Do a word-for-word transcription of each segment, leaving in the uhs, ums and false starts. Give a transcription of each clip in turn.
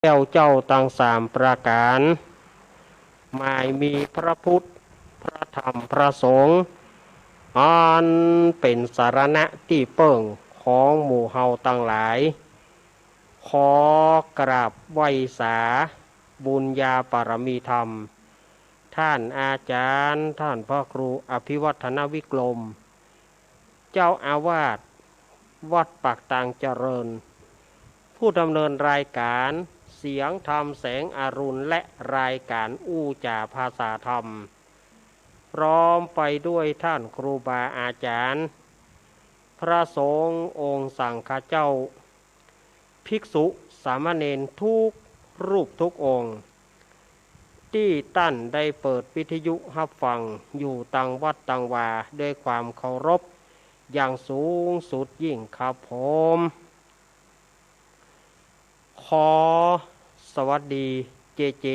แก้วเจ้าตังสามประก๋าน หมายมีพระพุทธ พระธรรม พระสงฆ์ อันเป๋นสรณะตี้เปิ้งของหมู่เฮาตังหลาย ขอกราบไหว้สาบุญญาปารมีธรรม ท่านอาจ๋ารย์ ท่านพระครูอภิวัฒนวิกรม เจ้าอาวาสวัดปากตางเจริญ ผู้ดำเนินรายก๋านเสียงธรรมแสงอรุณ และรายก๋านอู้จ๋าภาษาธรรม พร้อมไปด้วยท่านครูบาอาจ๋ารย์ พระสงฆ์องค์สังฆเจ้า ภิกษุสามเณรทุกรูปทุกองค์ ตี้ต้านได้เปิดวิทยุฮับฟังอยู่ตังวัดตังวา ด้วยความเคารพอย่างสูงสุดยิ่งครับผม ขอสวัสดีเจเจ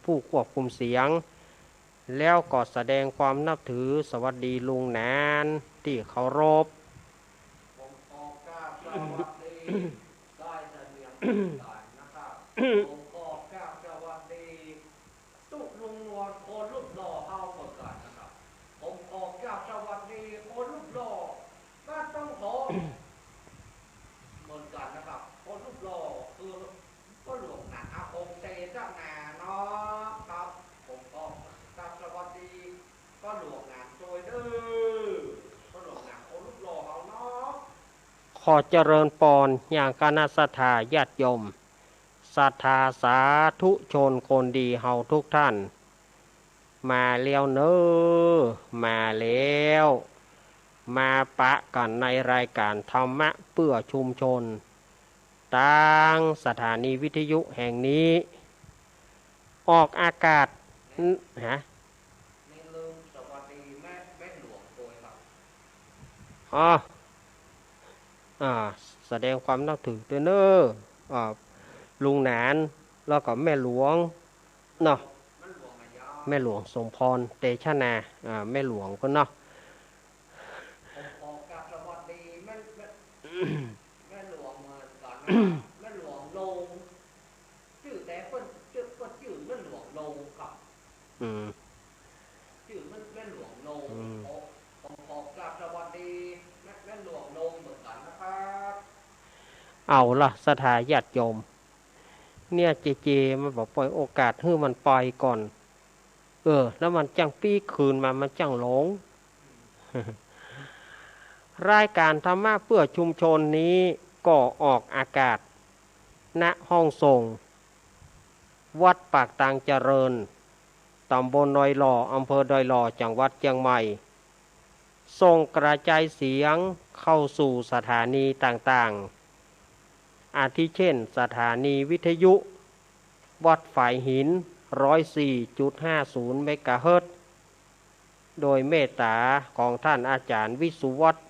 ผู้ควบคุมเสียง แล้วก็แสดงความนับถือสวัสดีลุงหนานตี้เคารพ ผมขอกราบสวัสดี ได้เสบียงเหมือนกันนะครับ ผมขอกราบสวัสดี ตุ๊ลุงนวลคนรูปหล่อเฮาเหมือนกันนะครับ ผมขอกราบสวัสดีคนรูปหล่อบ้านต้องหอมเหมือนกันนะครับ คนรูปหล่อคือพ่อหลวงหนาน อาคงเตชะนาเนาะครับ ผมขอกราบสวัสดีพ่อหลวงหนานโตยเด้อ พ่อหลวงหนานคนรูปหล่อเฮาเนาะ ขอเจริญปอนยังคณะศรัทธาญาติโยม ศรัทธาสาธุชนคนดีเฮาทุกท่าน มาแล้วเน้อ มาแล้ว มาปะกั๋นในรายก๋านธรรมะเปื้อชุมชน ตางสถานีวิทยุแห่งนี้ ออกอากาศ ฮะ นี่ลืมสวัสดีแม่ แม่หลวงโตยครับ อ๋อ อ่า แสดงความนับถือด้วยเน้อ อ่า ลุงหนาน แล้วก็แม่หลวง เนาะ แม่หลวงสมพร เตชะนา อ่า แม่หลวงก็เนาะ ผมขอกราบสวัสดีแม่ แม่ แม่หลวงเหมือนกันนะครับ แม่หลวงลง จื้อแต่เปิ้น จื้อ เปิ้นจื้อแม่หลวงลงครับ อืม จื้อแม่ แม่หลวงลง อืม ผม ผมขอกราบสวัสดีแม่ แม่หลวงลงเหมือนกันนะครับ เอาล่ะ ศรัทธาญาติโยม เนี่ย เจเจ มันบ่ปล่อยโอกาสหื้อมันไปก่อน เออ แล้วมันจั่งปี้คืนมา มันจั่งหลง รายก๋านธรรมะเปื้อชุมชนนี้ก็ออกอากาศ ณ ห้องส่ง วัดปากตางเจริญ ต๋ำบลดอยหล่อ อำเภอดอยหล่อ จังหวัดเจียงใหม่ ส่งกระจายเสียงเข้าสู่สถานีต่างๆ อาทิเช่น สถานีวิทยุวัดฝายหิน ร้อยสี่จุดห้าศูนย์เมกะเฮิรตซ์ โดยเมตต๋าของท่านอาจ๋ารย์วิสุวัฒน์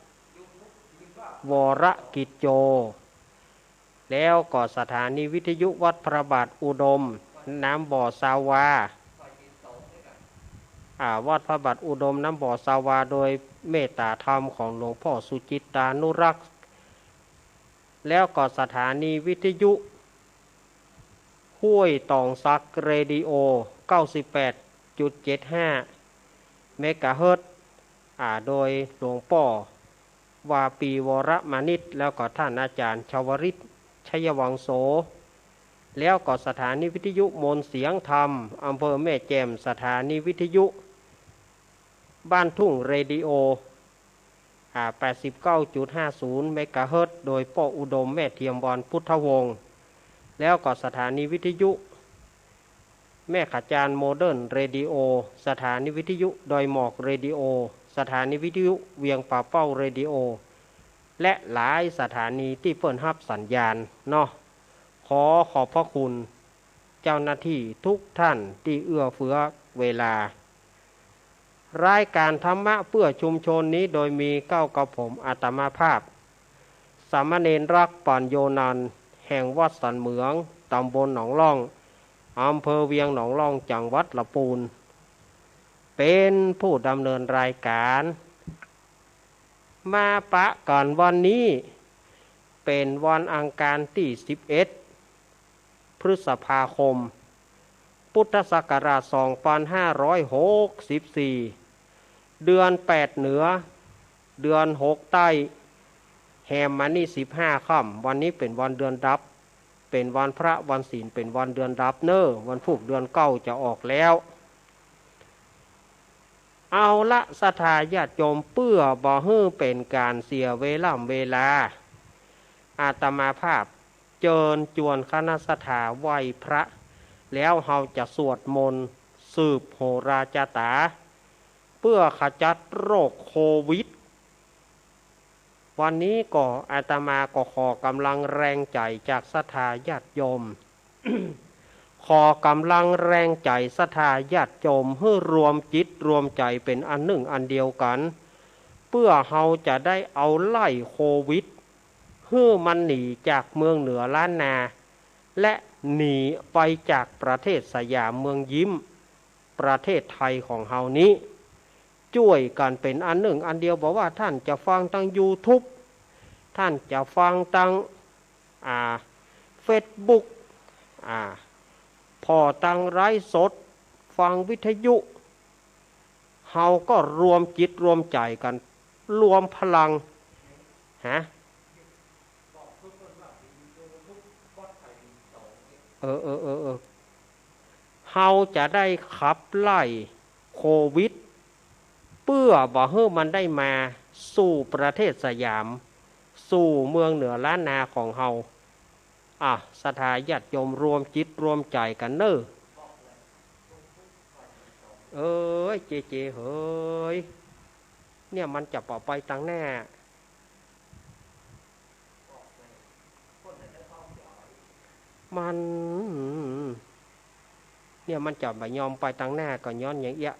วรกิจโจ แล้วก็สถานีวิทยุวัดพระบาทอุดม น้ำบ่อซาวา อ่า วัดพระบาทอุดม น้ำบ่อซาวา โดยเมตต๋าธรรมของหลวงพ่อสุจิตตานุรักษ์ แล้วก็สถานีวิทยุห้วยตองสัก เรดิโอ เก้าสิบแปดจุดเจ็ดห้าเมกะเฮิรตซ์ อ่า โดยหลวงป้อ วาปี วรมานิช แล้วก็ท่านอาจ๋ารย์ชวริต ชัยวังโส แล้วก็สถานีวิทยุมนต์เสียงธรรม อำเภอแม่แจ่ม สถานีวิทยุบ้านทุ่ง เรดิโอ อ่า แปดสิบเก้าจุดห้าศูนย์เมกะเฮิรตซ์ โดยป้ออุดม แม่เทียมวรรณพุทธวงศ์ แล้วก็สถานีวิทยุ แม่ขะจาน โมเดิร์น เรดิโอ สถานีวิทยุดอยหมอก เรดิโอ สถานีวิทยุเวียงป่าเป้า เรดิโอ และหลายสถานีตี้เปิ้นฮับสัญญาณเนาะ ขอขอบพระคุณเจ้าหน้าตี้ทุกท่านตี้เอื้อเฟื้อเวลา รายก๋านธรรมะเปื้อชุมชนนี้โดยมีเก้ากระผมอาตมาภาพ สามเณรรัก ปัญโญนันท์ แห่งวัดสันเหมือง ตำบลหนองล่อง อำเภอเวียงหนองล่อง จังหวัดละปูน เป๋นผู้ดำเนินรายก๋าน มาปะกั๋นวันนี้ เป๋นวันอังคารตี้สิบเอ็ด พฤษภาคม พุทธศักราช สองปันห้าร้อยหกสิบสี่ เดือนแปดเหนือ เดือนหกใต้ แฮมมานี่สิบห้าค่ำ วันนี้เป๋นวันเดือนดับ เป๋นวันพระวันศีล เป๋นวันเดือนดับเน่อ วันพูกเดือนเก้าจะออกแล้ว เอาละศรัทธาญาติโยม เปื้อบ่หื้อเป๋นก๋านเสียเวล่ำเวลา อาตมาภาพเจิญจวนคณะศรัทธาไหว้พระ แล้วเฮาจะสวดมนต์สืบโหราจาต๋า เปื้อขจัดโรคโควิด วันนี้ก็อาตมาก็ขอก๋ำลังแรงใจ๋จากศรัทธาญาติโยม ขอก๋ำลังแรงใจ๋ศรัทธาญาติโยมหื้อรวมจิตรวมใจ๋เป๋นอันนึ่งอันเดียวกั๋น เปื้อเฮาจะได้เอาไล่โควิด หื้อมันหนีจากเมืองเหนือล้านนา และหนีไปจากประเทศสยามเมืองยิ้ม ประเทศไทยของเฮานี้ จ้วยกั๋นเป๋นอันนึ่งอันเดียว บ่ว่าท่านจะฟังตางยูทูบ ท่านจะฟังตาง อ่า เฟซบุ๊ก อ่า ผ่อตางไลฟ์สด ฟังวิทยุ เฮาก็รวมจิตรวมใจ๋กั๋น รวมพลัง ฮะ เออ เออ เออ เออ เฮาจะได้ขับไล่โควิด เปื้อบ่หื้อมันได้มาสู่ประเทศสยาม สู่เมืองเหนือล้านนาของเฮา อ่ะ ศรัทธาญาติโยมรวมจิตรวมใจ๋กั๋นเน่อ เอ้ย เจเจ เหย เนี่ยมันจะบ่ไปตางหน้า มัน เนี่ยมันจะบ่ยอมไปตางหน้าก็ย้อนอย่างเอี้ย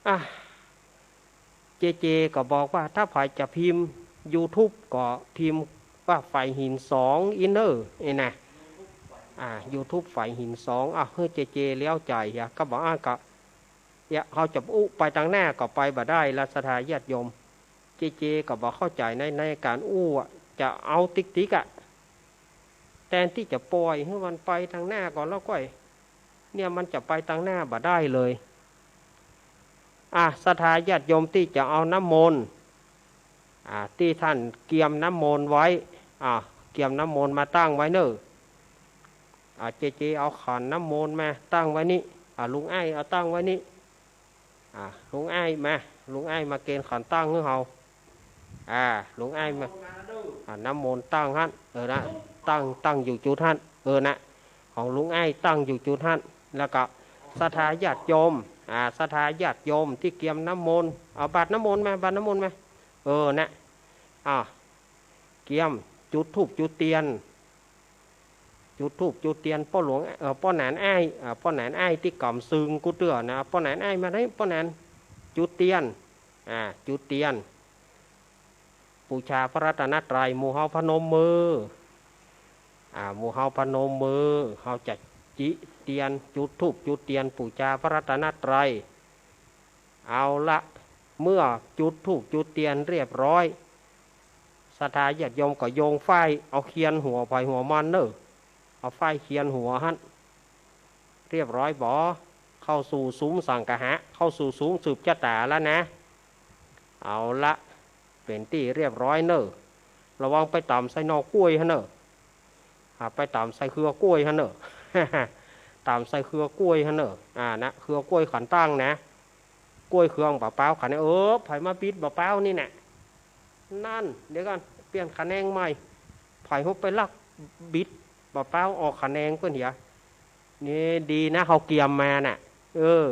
อ่ะ เจเจก็บอกว่าถ้าใผจะพิมพ์ยูทูบก็พิมพ์ว่าฝายหินสองอี้เน่อ ไอ้นะ อ่า ยูทูบฝายหินสอง อ่ะ หื้อเจเจเลี้ยวใจ๋เหีย ก็บ่อั้นก็ เอี้ย เฮาจะอู้ไปตางหน้าก็ไปบ่ได้ละศรัทธาญาติโยม เจเจก็บ่เข้าใจ๋ใน ในก๋านอู้อะ จะเอาติ๊กติ๊กอะ แตนตี้จะป่อยหื้อมันไปตางหน้าก่อนแล้วก้อย เนี่ยมันจะไปตางหน้าบ่ได้เลย อ่ะ ศรัทธาญาติโยมตี้จะเอาน้ำมนต์ อ่ะ ตี้ท่านเกียมน้ำมนต์ไว้ อ่ะ เกียมน้ำมนต์มาตั้งไว้เน่อ อ่ะ เจเจเอาขันน้ำมนต์มาตั้งไว้นี่ อ่ะ ลุงอ้ายเอาตั้งไว้นี่ อ่ะ ลุงอ้ายมา ลุงอ้ายมาเกณฑ์ขันตั้งหื้อเฮา อ่ะ ลุงอ้ายมา อ่ะ น้ำมนต์ตั้งหั้น เออนะ ตั้ง ตั้งอยู่จุดหั้น เออนะ ของลุงอ้ายตั้งอยู่จุดหั้น แล้วก็ศรัทธาญาติโยม อ่ะ ศรัทธาญาติโยมตี้เกียมน้ำมนต์ เอาบาตรน้ำมนต์มา บาตรน้ำมนต์มา เออนะ อ่ะ เกียมจุดธูปจุดเตียน จุดธูปจุดเตียนป้อหลวง เอ่อ ป้อหนานอ้าย อ่า ป้อหนานอ้ายตี้ก๋ำซึ่งกู้เตื้อนะ ป้อหนานอ้ายมาได้ ป้อหนาน จุดเตียน อ่า จุดเตียน ปู๋จาพระรัตนตรัย หมู่เฮาพนมมือ อ่า หมู่เฮาพนมมือ เฮาจะจิเตียน จุดธูปจุดเตียน ปู๋จาพระรัตนตรัย เอาละ เมื่อจุดธูปจุดเตียนเรียบร้อย ศรัทธาญาติโยมก็โยงฝ้าย เอาเคียนหัวใผหัวมันเน่อ เอาฝ้ายเคียนหัวหั้น เรียบร้อยบ่ เข้าสู่สุมสังฆะ เข้าสู่สุมสืบจะต๋าแล้วนะ เอาละ เป๋นตี้เรียบร้อยเน่อ ระวังไปต๋ำใส่หน่อกล้วยหั้นเน่อ อ่า ไปต๋ำใส่เครือกล้วยหั้นเน่อ ต๋ำใส่เครือกล้วยหั้นเน่อ อ่า นะ เครือกล้วยขันตั้งนะ กล้วยเครือบ่าป๊าวขัน เออ ใผมาบิดบ่าป๊าวนี่นะ นั่น เดี๋ยวก่อน เปลี่ยนขะแนงใหม่ ใผฮุบไปลักบิดบ่าป๊าวออกขะแนงเปิ้นเหีย นี่ดีนะ เฮาเกียมมาน่ะ เออ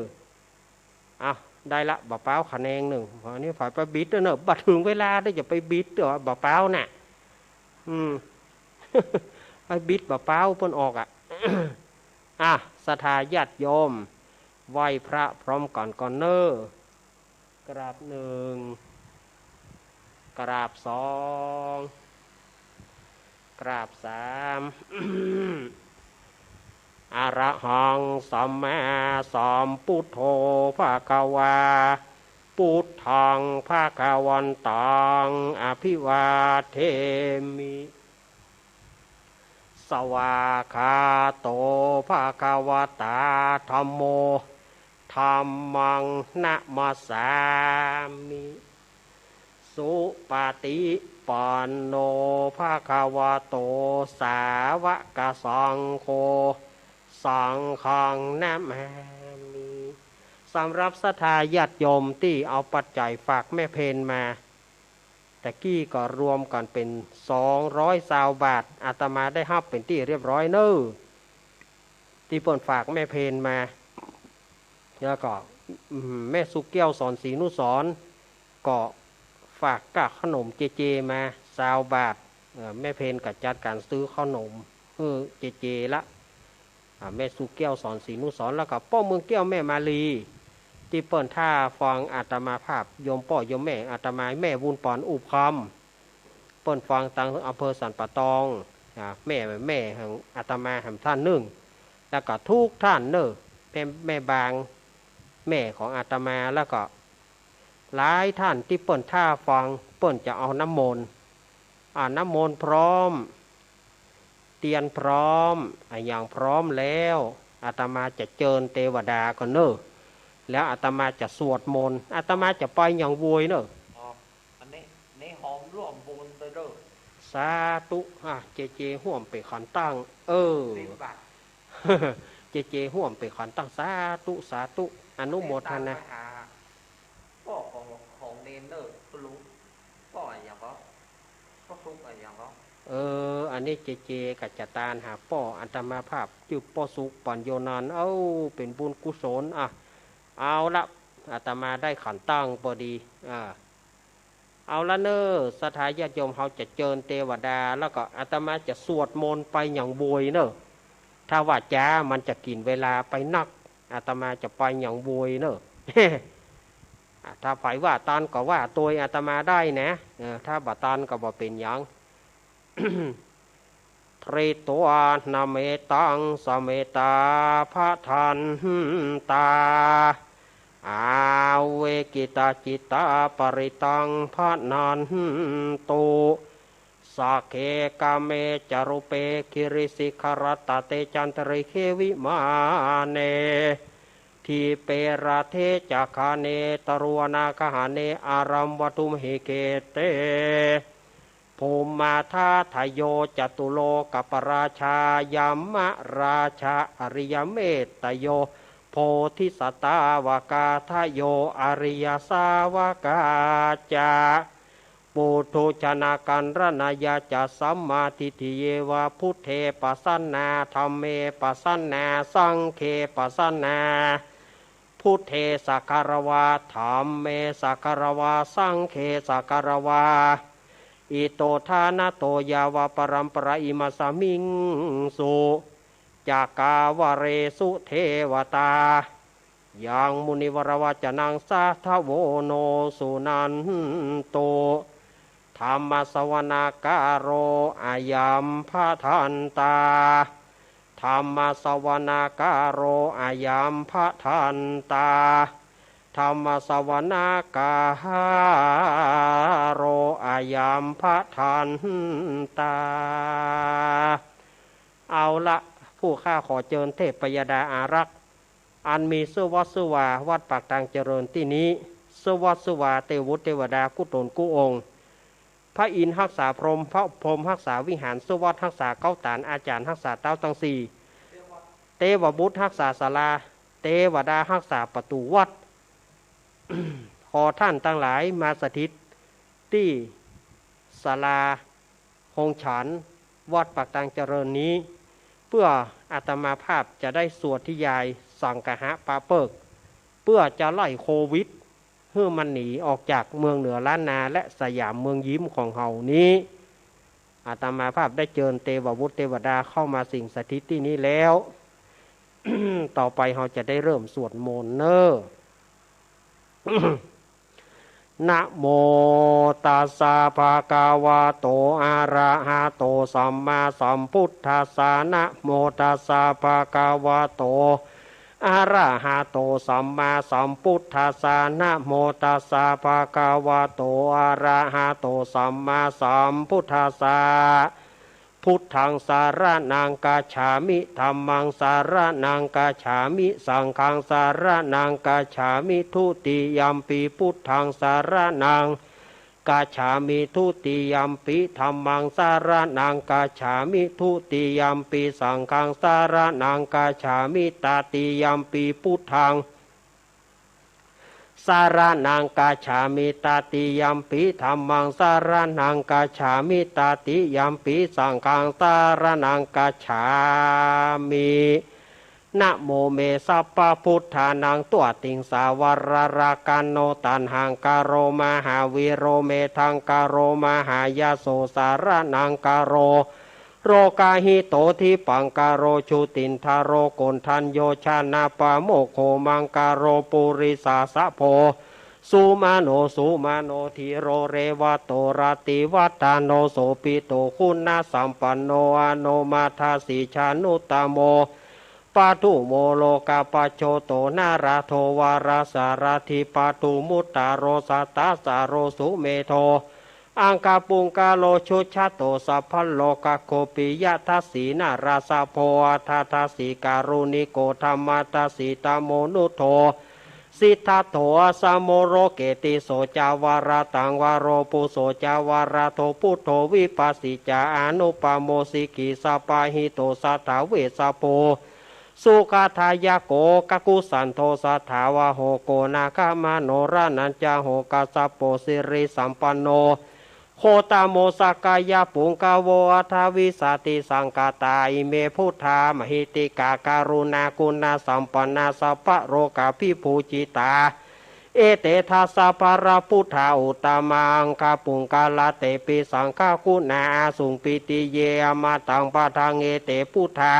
อ่ะ ได้ละ บ่าป๊าวขะแนงนึ่ง อันนี้ใผไปบิดเน่อ บ่าเถิงเวลาได้จะไปบิดเด้อ บ่าป๊าวน่ะ อืม ไปบิดบ่าป๊าวเปิ้นออกอ่ะ อ่ะ ศรัทธาญาติโยม ไหว้พระพร้อมกั๋นก่อนเน่อ กราบหนึ่ง กราบสอง กราบสาม อะระหังสัมมาสัมพุทโธ ภะคะวา พุทธัง ภะคะวันตัง อะภิวาเทมิ สวากขาโต ภะคะวะตา ธัมโม ธัมมัง นะมัสสามิ สุปะติปันโน ภะคะวะโต สาวะกะสังโฆ สังฆัง นะมามิ สำหรับศรัทธาญาติโยมตี้เอาปัจจัยฝากแม่เพนมา ตะกี้ก็รวมกั๋นเป๋นสองร้อยซาวบาท อาตมาได้ฮับเป๋นตี้เรียบร้อยเน่อ ตี้เปิ้นฝากแม่เพนมา แล้วก็ อืม แม่สุกแก้ว สอนศรีนุสรณ์ ก็ฝากก้าขนมเจเจมาซาวบาท เอ่อ แม่เพนก็จัดก๋านซื้อขนมหื้อเจเจละ อ่า แม่สุกแก้ว สอนศรีนุสรณ์ แล้วก็ป้อเมืองแก้ว แม่มาลี ตี้เปิ้นถ้าฟังอาตมาภาพ โยมป้อโยมแม่อาตมา แม่บุญปอน อุบคำ เปิ้นฟังตังอำเภอสันป่าตอง อ่า แม่ แม่ของอาตมาแหมต้านนึ่ง แล้วก็ทุกต้านเน่อ แม่ แม่บาง แม่ของอาตมา แล้วก็หลายต้านตี้เปิ้นถ้าฟัง เปิ้นจะเอาน้ำมนต์ อ่า น้ำมนต์พร้อม เตียนพร้อม อะหยังพร้อมแล้ว อาตมาจะเจิญเตวดาก่อนเน่อ แล้วอาตมาจะสวดมนต์ อาตมาจะไปหยังโวยเน่อ อ๋อ อันนี้ นี่หอมร่วมบุญไปเด้อ สาธุ อ่ะ เจเจฮ่วมเป๋นขันตั้ง เออ สิบบาท เจเจฮ่วมเป๋นขันตั้ง สาธุ สาธุ อนุโมทนา นี่ตามไปหาป้อของ ของเณรเน่อ คุณลุง ป้ออะหยังก็ ป้อสุขอะหยังก็ เออ อันนี้เจเจก็จะตานหาป้ออาตมาภาพ จื้อป้อสุข ปัญโญนันท์ เอ้า เป๋นบุญกุศล อ่ะ เอาละ อาตมาได้ขันตั้งปอดี อ่า เอาละเน่อ ศรัทธาญาติโยม เฮาจะเจิญเตวดา แล้วก็อาตมาจะสวดมนต์ไปหยังโวยเน่อ ถ้าว่าจ๊ามันจะกิ๋นเวลาไปนัก อาตมาจะไปหยังโวยเน่อ อ่ะ ถ้าใผว่าตันก็ว่าตวยอาตมาได้นะ เออ ถ้าบ่ตันก็บ่เป๋นหยัง ทริตวานะเมตัง สะเมตตา ภะทันตา อาเวกิตาจิตตา ปะริตตัง ภะนันตุ สักเข กาเม จารุเป กิริสิขะรัตตะเต จันตะริกเข วิมาเน ทีปเป รัตเถ จาคาเน ตะรุวนาคาหาเน อารัมมะทุมหิ เขเต ภูมิมาทาทะโย จตุโลกะปะราชา ยมะราชา อริยเมตตะโย โพธิสัตตาวกาทะโย อริยสาวกาจะ ปุถุชนะกัณณะยาจะ สัมมาทิฏฐิเยวะ พุทเทปะสันนา ธัมเมปะสันนา สังเขปะสันนา พุทเทสะคะระวา ธัมเมสะคะระวา สังเขสะคะระวา อิโตทานะโต ยาวะปะรัมปะรา อิมาสมิงสุ จักกะวะเลสุ เทวตา ยังมุนิวรวะจะนัง สาธะโว โน สุนันตุ ธัมมะสะวะนะกาโล อะยัม ภะทันตา ธัมมะสะวะนะกาโล อะยัม ภะทันตา ธัมมะสะวะนะกาโล อะยัม ภะทันตา เอาละ ผู้ข้าขอเจิญเทพยดาอารักษ์ อันมีชื่อวัดชื่อวา วัดปากตางเจริญตี้นี้ ชื่อวัดชื่อวา เตวุตรเตวดากู้ต๋นกู้องค์ พระอินทร์ฮักษาพรหม พระพรหมฮักษาวิหาร ชื่อวัดฮักษาเก๊าตาน อาจ๋ารย์ฮักษาเต๊าตังสี่ เตวบุตรฮักษาศาลา เตวดาฮักษาประตู๋วัด ขอต้านตังหลายมาสถิตตี้ศาลา โฮงฉัน วัดปากตางเจริญนี้ เปื้ออาตมาภาพจะได้สวดธิยายสังกะหะปาเปิก เปื้อจะไล่โควิดหื้อมันหนีออกจากเมืองเหนือล้านนาและสยามเมืองยิ้มของเฮานี้ อาตมาภาพได้เจิญเตวบุตรเตวดาเข้ามาสิงสถิตตี้นี้แล้ว ต่อไปเฮาจะได้เริ่มสวดมนต์เน่อ นะโมตัสสะ ภะคะวะโต อะระหะโต สัมมาสัมพุทธัสสะ นะโมตัสสะ ภะคะวะโต อะระหะโต สัมมาสัมพุทธัสสะ นะโมตัสสะ ภะคะวะโต อะระหะโต สัมมาสัมพุทธัสสะ Buddhaṃ saraṇaṃ gacchāmi. Dhammaṃ saraṇaṃ gacchāmi. Saṅghaṃ saraṇaṃ gacchāmi. Dutiyampi buddhaṃ saraṇaṃ gacchāmi. Dutiyampi dhammaṃ saraṇaṃ gacchāmi. Dutiyampi saṅghaṃ saraṇaṃ gacchāmi. Tatiyampi buddhaṃ saraṇaṃ gacchāmi. Tatiyampi dhammaṃ saraṇaṃ gacchāmi. Tatiyampi saṅghaṃ saraṇaṃ gacchāmi. Namo me sabbabuddhānaṃ dvattiṃsāvararakkanno taṇhaṅkaro mahāvīro medhaṅkaro mahāyaso saraṇaṅkaro lokahito dīpaṅkaro jutindharo koṇḍañño janappamokkho maṅgalo purisāsabho sumano sumano dhīro revato rativaḍḍhano sobhito guṇasampanno anomadassī januttamo padumo lokapajjoto narādo varasārathī padumuttaro sattasāro sumedho aṅgapuṅgalo jujhatto sabbalokaggo piyadassī narāsabho atthadassī kāruṇiko dhammadassī tamonuddho siddhattho asamo loke tisso ca varataṃ varo phusso ca varado buddho vipassī ca anupamo sikhī sabbahito satthā vessabhū sukhadāyako kakusandho sātāvaho koṇāgamano raṇañjaho kassapo sirisampanno gotamo sakyapuṅgavo aṭṭhavīsati saṅkhātā ime buddhā mahiddhikā karuṇāguṇasampannā sabbalokavibhūjitā. Ete dasa balābuddhā uttamā aṅgapuṅgalā tepi saṅghaguṇā āsuṃ pītiye amataṃ padaṃ. Ete buddhā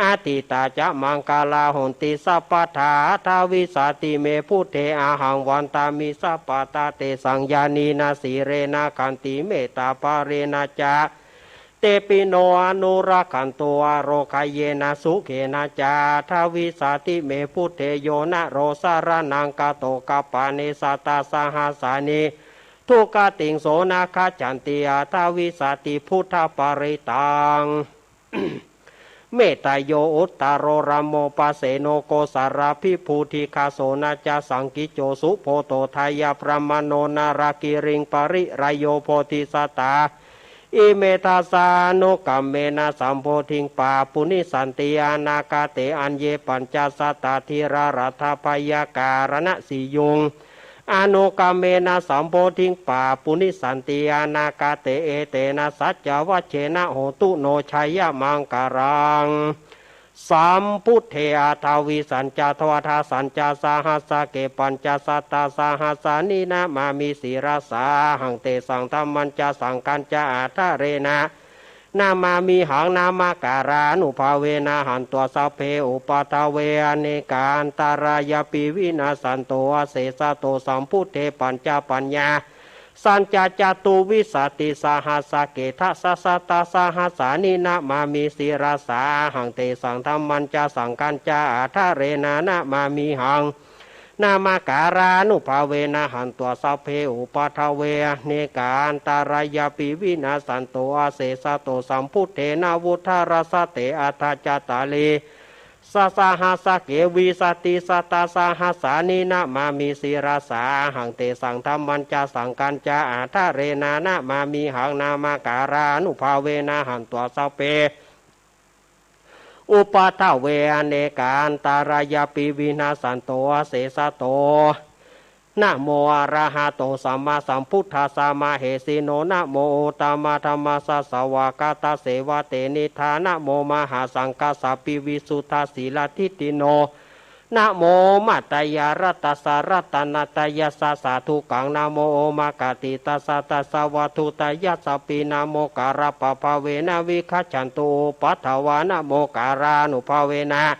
atītā ca maṅgalā honti sabbadā. Aṭṭhavīsati me buddhe ahaṃ vandāmi sabbadā. Tesaṃ ñāṇena sīlena khantimettāpārena ca tepi no anurakkhantu ārokkhayena sukhena ca. Aṭṭhavīsati me buddhe yo naro saraṇaṃ gato kappāne sattasahassāni duggatiṃ so na gacchanti. Aṭṭhavīsati buddhaparittaṃ. Mettāyo uttaro dhammo paseno kosalabhī buddhighaso na ca saṅkicco subodho dayyabrāhmaṇo nalāgiriṃ pariḷāyo bodhisattāve. Ime dasa anukammena sambodhiṃ pāpunissanti anāgate. Aññe pañcasatā dhīrā laddhā byakkaraṇasīyuṃ anukammena sambodhiṃ pāpunissanti anāgate. Etena saccavajjena hotu no jayamaṅgalaṃ. Sambuddhe aṭṭhavīsañca dvādasāñca sahassake pañcasattasahassanī namāmi sirasā ahaṃ. Tesaṃ dhammañca saṅghañca ādarena namāmihaṃ. Namakārānubhāvena hantvā sabbe upaddave anekā antarāyāpi vinassantu asesato. Sambuddhe pañcapaññāsañca catuvīsatisahassake dasasattasahassanī namāmi sirasā ahaṃ. Tesaṃ dhammañca saṅghañca ādarena namāmihaṃ. Namakārānubhāvena hantvā sabbe upaddave anekā antarāyāpi vinassantu asesato. Sambuddhe navuttarasate aṭṭhacattāḷīsasahassake vīsatisattasahassanī namāmi sirasā ahaṃ. Tesaṃ dhammañca saṅghañca ādarena namāmihaṃ. Namakārānubhāvena hantvā sabbe upaddave anekā antarāyāpi vinassantu asesato. Namo arahato sammāsambuddhassa mahesino. Namo uttamadhammassa svākkhātasseva tenidha. Namo mahāsaṅghassāpi visuddhasīladiṭṭhino. Namo omātyāraddhassa ratanattayassa sādhukaṃ. Namo omakātītassa tassa vatthuttayassapi. Namokārappabhāvena vigacchantu upaddavā. Namokārānubhāvena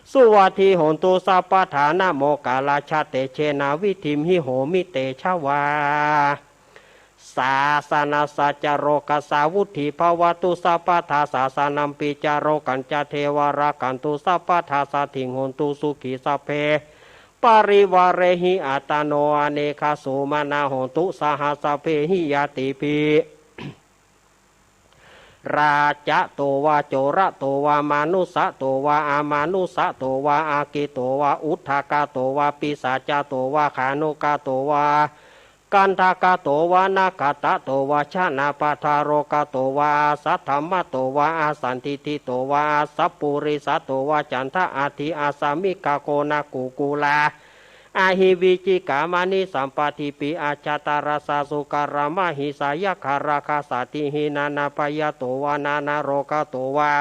suvatthi hontu sabbadā. Namokārassa tejena vidhimhi homi tejavā. Sāsanassa ca lokassa vuḍḍhī bhavatu sabbadā. Sāsanampi ca lokañca devā rakkhantu sabbadā. Saddhiṃ hontu sukhī sabbe parivārehi attano. Anīghā sumanā hontu saha sabbehi ñātibhi. ราชะโตวา โจระโตวา มานุสสะโตวา อามานุสสะโตวา อากิโตวา อุทกะโตวา ปิศาจะโตวา ขานุกะโตวา กันทกะโตวา นาคตะโตวา ชนะปะทะโรกะโตวา อาสัตถมะโตวา อาสันทิฏฐิโตวา อาสัปปุริสะโตวา จันทะอาทิอาสามิกะโกนะกุกุลา อาหิวิจิกามะนิสัมปะทิปิ อาชาตะรัสสะสุกะระมะหิสา ยักขะราคะสาติหิ นานาพยาโตวา นานาโรกะโตวา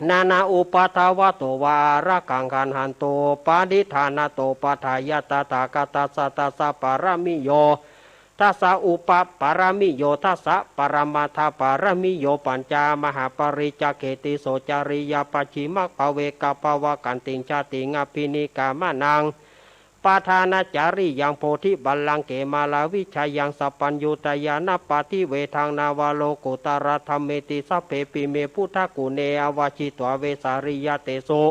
นานาอุปาทวะโตวา อาระกังขันหันตุ ปะริฏฐานะโต ปัฏฐายะ ตถาคตัสสะ ทัสสะปะระมิโย ทัสสะอุปปะระมิโย ทัสสะปะระมัตถปะระมิโย ปัญจมหาปริจจเข ติโสจริยา ปัจฉิมภะเวกะปะวะกันติง ชาติงอภินิกามะนัง ปะธานะจริยัง โพธิบัลลังเก มาลาวิชยัง สัพพัญญูตญาณปะทิเวทัง นวโลกุตตะระธัมเมติ สัพเพปิเม พุทธะกุเณ อาวาจิตวา เวสาลิยะเตสุ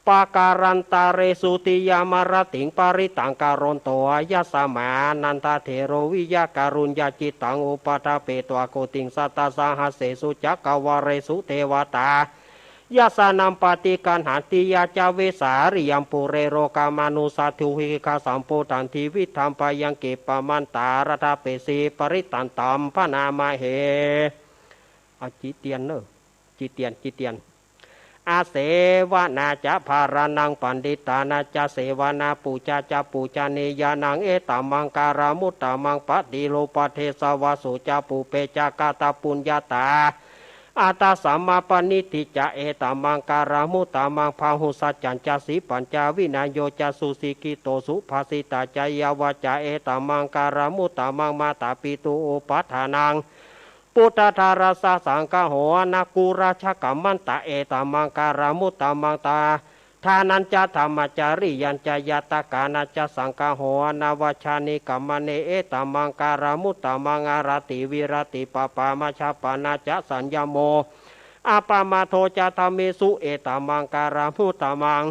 ปะการันตะเรสุ ติยามะระติง ปะริตัง กะรันโต อะยัสมา นันทะเถโร วิยะกะรุญญาจิตตัง อุปะทะเปตวา โกติง สัตตะสะหัสเสสุ จักกะวาเลสุ เทวะตา ยัสสะนัมปะติกัณหันติ ยะจะเวสาลิยัง ปุเรโรกะมานุสสา ทูหิคัสสัมปุทธันติวิธัม ปะยังเก ปะมันตะระทะเปสิ ปะริตตันตัม พะนามะเห เอา จิเตียนเน่อ จิเตียน จิเตียน อาเสวนาจะ ภารานัง ปัณฑิตานาจะ เสวนา ปูจาจะ ปูจานียานัง เอตะมังกะละมุตตะมัง ปะติโลปะเทสะวะโสจะ ปูเปจะ กะตะปุญญาตา อัตตะสัมมาปะณิฏฐิจะ เอตะมังกะละมุตตะมัง พาหุสัจจันจะ สีปัญจะ วินัยโยจะ สุสิกขิโต สุภาสิตาจะ ยาวาจะา เอตะมังกะละมุตตะมัง มาตาปิตุ อุปาทานัง ปุตตะทารัสสะ สังฆะโห อะนะกุระชะกัมมันตะ เอตะมังกะละมุตตะมัง ตา ทานันจะ ธัมมะจริยันจะ ญาตะกานันจะ สังฆะโห อะนะวัชชานิกัมมะเน เอตะมังกะละมุตตะมัง อะระติวิระติ ปะปามาชะปะนาจะ สัญญะโม อะปะมาโทจะ ธัมเมสุ เอตะมังกะละมุตตะมัง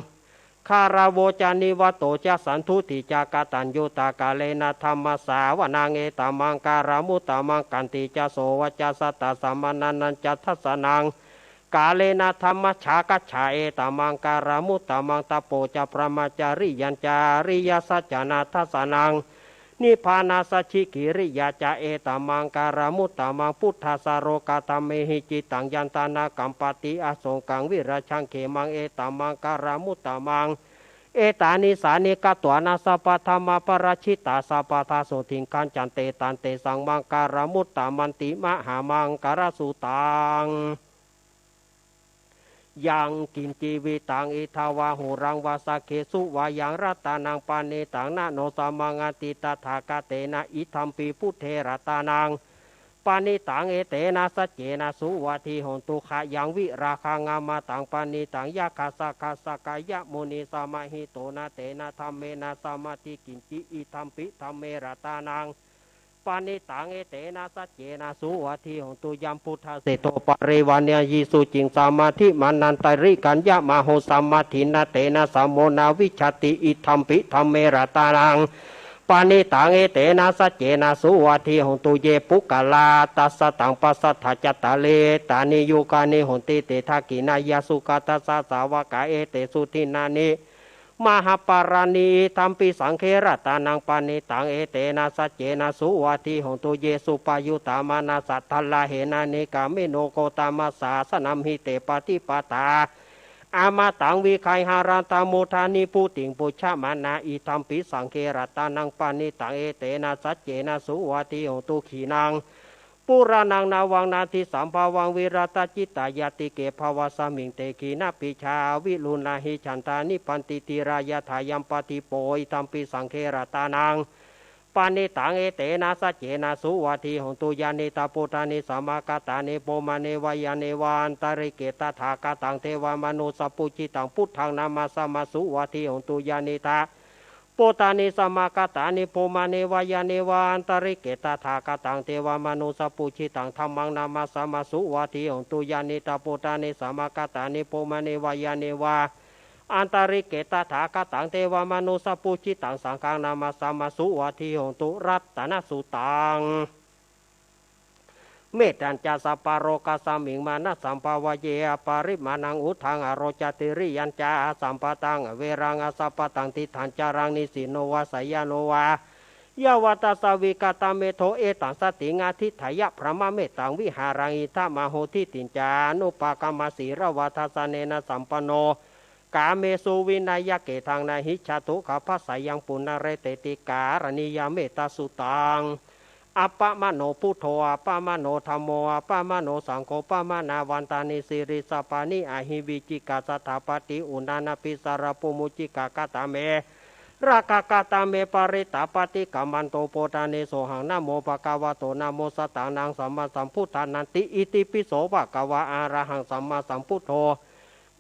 คาระโวจะ นิวาโตจะ สันทุฏฐิจะ กะตัญญูตะ กาเลนะ ธัมมะสสาวะนัง เอตะมังกะละมุตตะมัง ขันติจะ โสวะจะ สัตตะสะมะณานันจะ ทัสสะนัง กาเลนะ ธัมมะสสากัจฉา เอตะมังกะละมุตตะมัง ตะโปจะ พะมะจริยันจะ อะริยะสัจจานะ ทัสสะนัง นิพพานะสัจฉิกิริยาจะ เอตะมังกะละมุตตะมัง พุทธัสสะโลกะธัมเมหิ จิตตังยันทะนะกัมปะติ อะโสกังวิรัจฉังเขมัง เอตะมังกะละมุตตะมัง เอตานิสสานิ กัตวานะ สัพพะธัมมาปะราจิตา สัพพะทาโสติง ขัญจันเต ตันเตสัง มังกะละมุตตะมันติ มหามังกะละสุตัง ยังกิญจิ วิตตัง อิทธะวา หุรังวา สักเขสุวายัง รัตตะนังปะณิตัง นะโน สะมัง อัตถิ ตถาคะเตนะ อิทัมปิ บุตเถ รัตตะนัง ปะณิตัง เอเตนะ สัจเจนะ สุวัตถิ โหนตุ ขะยัง วิราคะง อะมะตัง ปะณิตัง ยักขะสักขะ สะกะยะมุนี สะมะหิโตนะ เตนะ ธัมเมนะ สะมะทธิ กิญจิ อิทัมปิ ธัมเม รัตตะนัง ปะณิตัง เอเตนะ สัจเจนะ สุวัตถิ โหนตุ ยัม บุตถะเสโท ปะริวาเนยิ สุจิง สะมะทธิ มะนันตะริกัญญะมะโห สะมะทธินะ เตนะ สะโมนะ วิชชาติ อิทัมปิ ธัมเม รัตตะนัง ปะณิตัง เอเตนะ สัจเจนะ สุวัตถิ โหนตุ เย ปุคคะลา ตัสสะตัง ปัสสัทธา จัตตาริ เอตานิ ยุคานิ โหนติ เต ทักขิณายะ สุคะทัสสะ สาวะกา เอเตสุ ดินนานิ มหะปาราณิ อิทัมปิ สังเฆ รัตตะนัง ปะณิตัง เอเตนะ สัจเจนะ สุวัตถิ โหนตุ เย สุปะยุตตะ มานะสะ ทัลลาเหนะ นิกามิโน โคตมะสสาสะนะ มหิเต ปะติปะตา อะมะตัง วิคัยหะรันตะ มุทา นิพพุติง ปุชฌะมานา อิทัมปิ สังเฆ รัตตะนัง ปะณิตัง เอเตนะ สัจเจนะ สุวัตถิ โหนตุ ขีณัง ปุราณัง นะวัง นะทิสัมภะวัง วิรัตจิตตา ญาติเก ภะวัสมิง เต ขีณะปีจฉา อะวิรุณาหิ ฉันทา นิบบันติ ธีรายะถา ยัมปะทิโป อิทัมปิ สังเฆ รัตตะนัง ปะณิตัง เอเตนะ สัจเจนะ สุวัตถิ โหนตุ ยานิทัง บุตตานิ สะมะกะตานิ ภูมาเนวะ ยาเนวะ อันตะริกเข ตถาคตัง เทวะมะนุสสะปูจิตัง บุตตัง นะมัสสามา สุวัตถิ โหนตุ ยานิทัง บุตตานิ สะมะกะตานิ ภูมาเนวะ ยาเนวะ อันตะริกเข ตถาคตัง เทวะมะนุสสะปูจิตัง ธัมมัง นะมัสสามา สุวัตถิ โหนตุ ยานิทัง บุตตานิ สะมะกะตานิ ภูมาเนวะ ยาเนวะ อันตะริกเข ตถาคตัง เทวะมะนุสสะปูจิตัง สังฆัง นะมัสสามา สุวัตถิ โหนตุ รัตตะนะสุตัง Mettañca sabbalokasmiṃ mānasam bhāvaye aparimāṇaṃ uddhaṃ adho ca tiriyañca asambādhaṃ averaṃ asapattaṃ. Tiṭṭhañcaraṃ nisinno vā sayāno vā yāvatassa vigatamiddho etaṃ satiṃ adhiṭṭheyya brahmametaṃ vihāraṃ idhamāhu. Diṭṭhiñca anupagamma sīlavā dassanena sampanno kāmesu vineyya gedhaṃ na hi jātu gabbhaseyyaṃ punaretīti. Karaṇīyam mettasuttaṃ. Appamāṇo buddho appamāṇo dhammo appamāṇo saṅgho pamāṇavantāni siriṃsapāni ahi vicchikā satapadī uṇṇānābhī sarabū mucchikā. Katā me rakkhā katā me parittā paṭikkamanto puttāni sohaṃ namo bhagavato namo sattannaṃ sammāsambuddhānanti. Itipi so bhagavā arahaṃ sammāsambuddho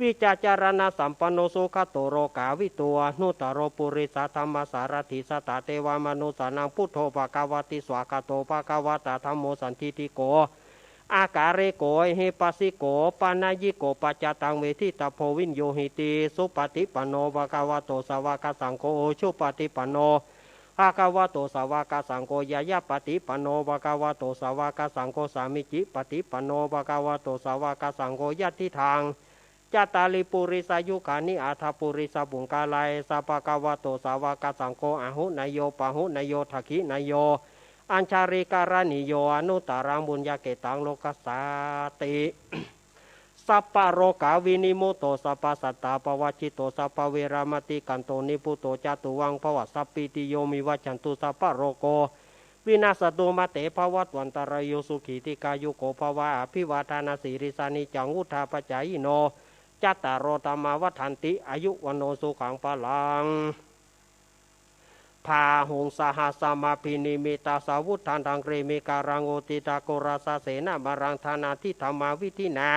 vijjācaraṇasampanno sugato lokavidū anuttaro purisadammasārathi satthā devamanussānaṃ buddho bhagavāti. Svākkhāto bhagavatā dhammo sandiṭṭhiko akāliko ehipassiko opanayiko paccattaṃ veditabbo viññūhīti. Supaṭipanno bhagavato sāvakasaṅgho ujupaṭipanno bhagavato sāvakasaṅgho ñāyapaṭipanno bhagavato sāvakasaṅgho sāmīcipaṭipanno bhagavato sāvakasaṅgho yadidaṃ cattāri purisayugāni aṭṭha purisapuggalā esa bhagavato sāvakasaṅgho āhuneyyo pāhuneyyo dakkhiṇeyyo añjalikaraṇīyo anuttaraṃ puññakkhettaṃ lokassāti. Sabbalokā vinimutto sabbasattāppavajjito sabbaveramatikkanto nibbuto ca tuvaṃ bhava. Sabbītiyo vivajjantu sabbarogo vinassatu mā te bhavatvantarāyo sukhī dīghāyuko bhava. Abhivādanasīlissa niccaṃ vuḍḍhāpacāyino cattāro dhammā vaḍḍhanti āyu vaṇṇo sukhaṃ balaṃ. Bāhuṃ sahassamabhinimmitasāvudhantaṃ girimekhalaṃ uditaghorasasenamāraṃ dānādidhammavidhinā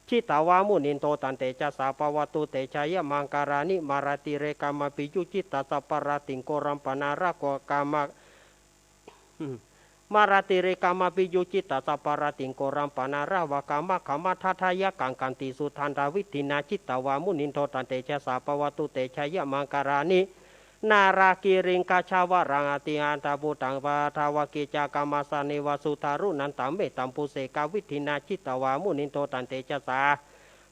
jitavā munindo tantejasā bhavatu te jayamaṅgalāni. Mārātirekamabhiyujjhitasabbarattiṃ ghorampanāḷavakama Mārātirekamabhiyujjhitasabbarattiṃ ghorampanāḷavakamakkhamathaddhayakkhaṃ khantīsudantavidhinā jitavā munindo tantejasā bhavatu te jayamaṅgalāni. Nāḷāgiriṃ gajavaraṃ atimattabhūtaṃ dāvaggicakkamasanīva sudāruṇantaṃ mettambusekavidhinā jitavā munindo tantejasā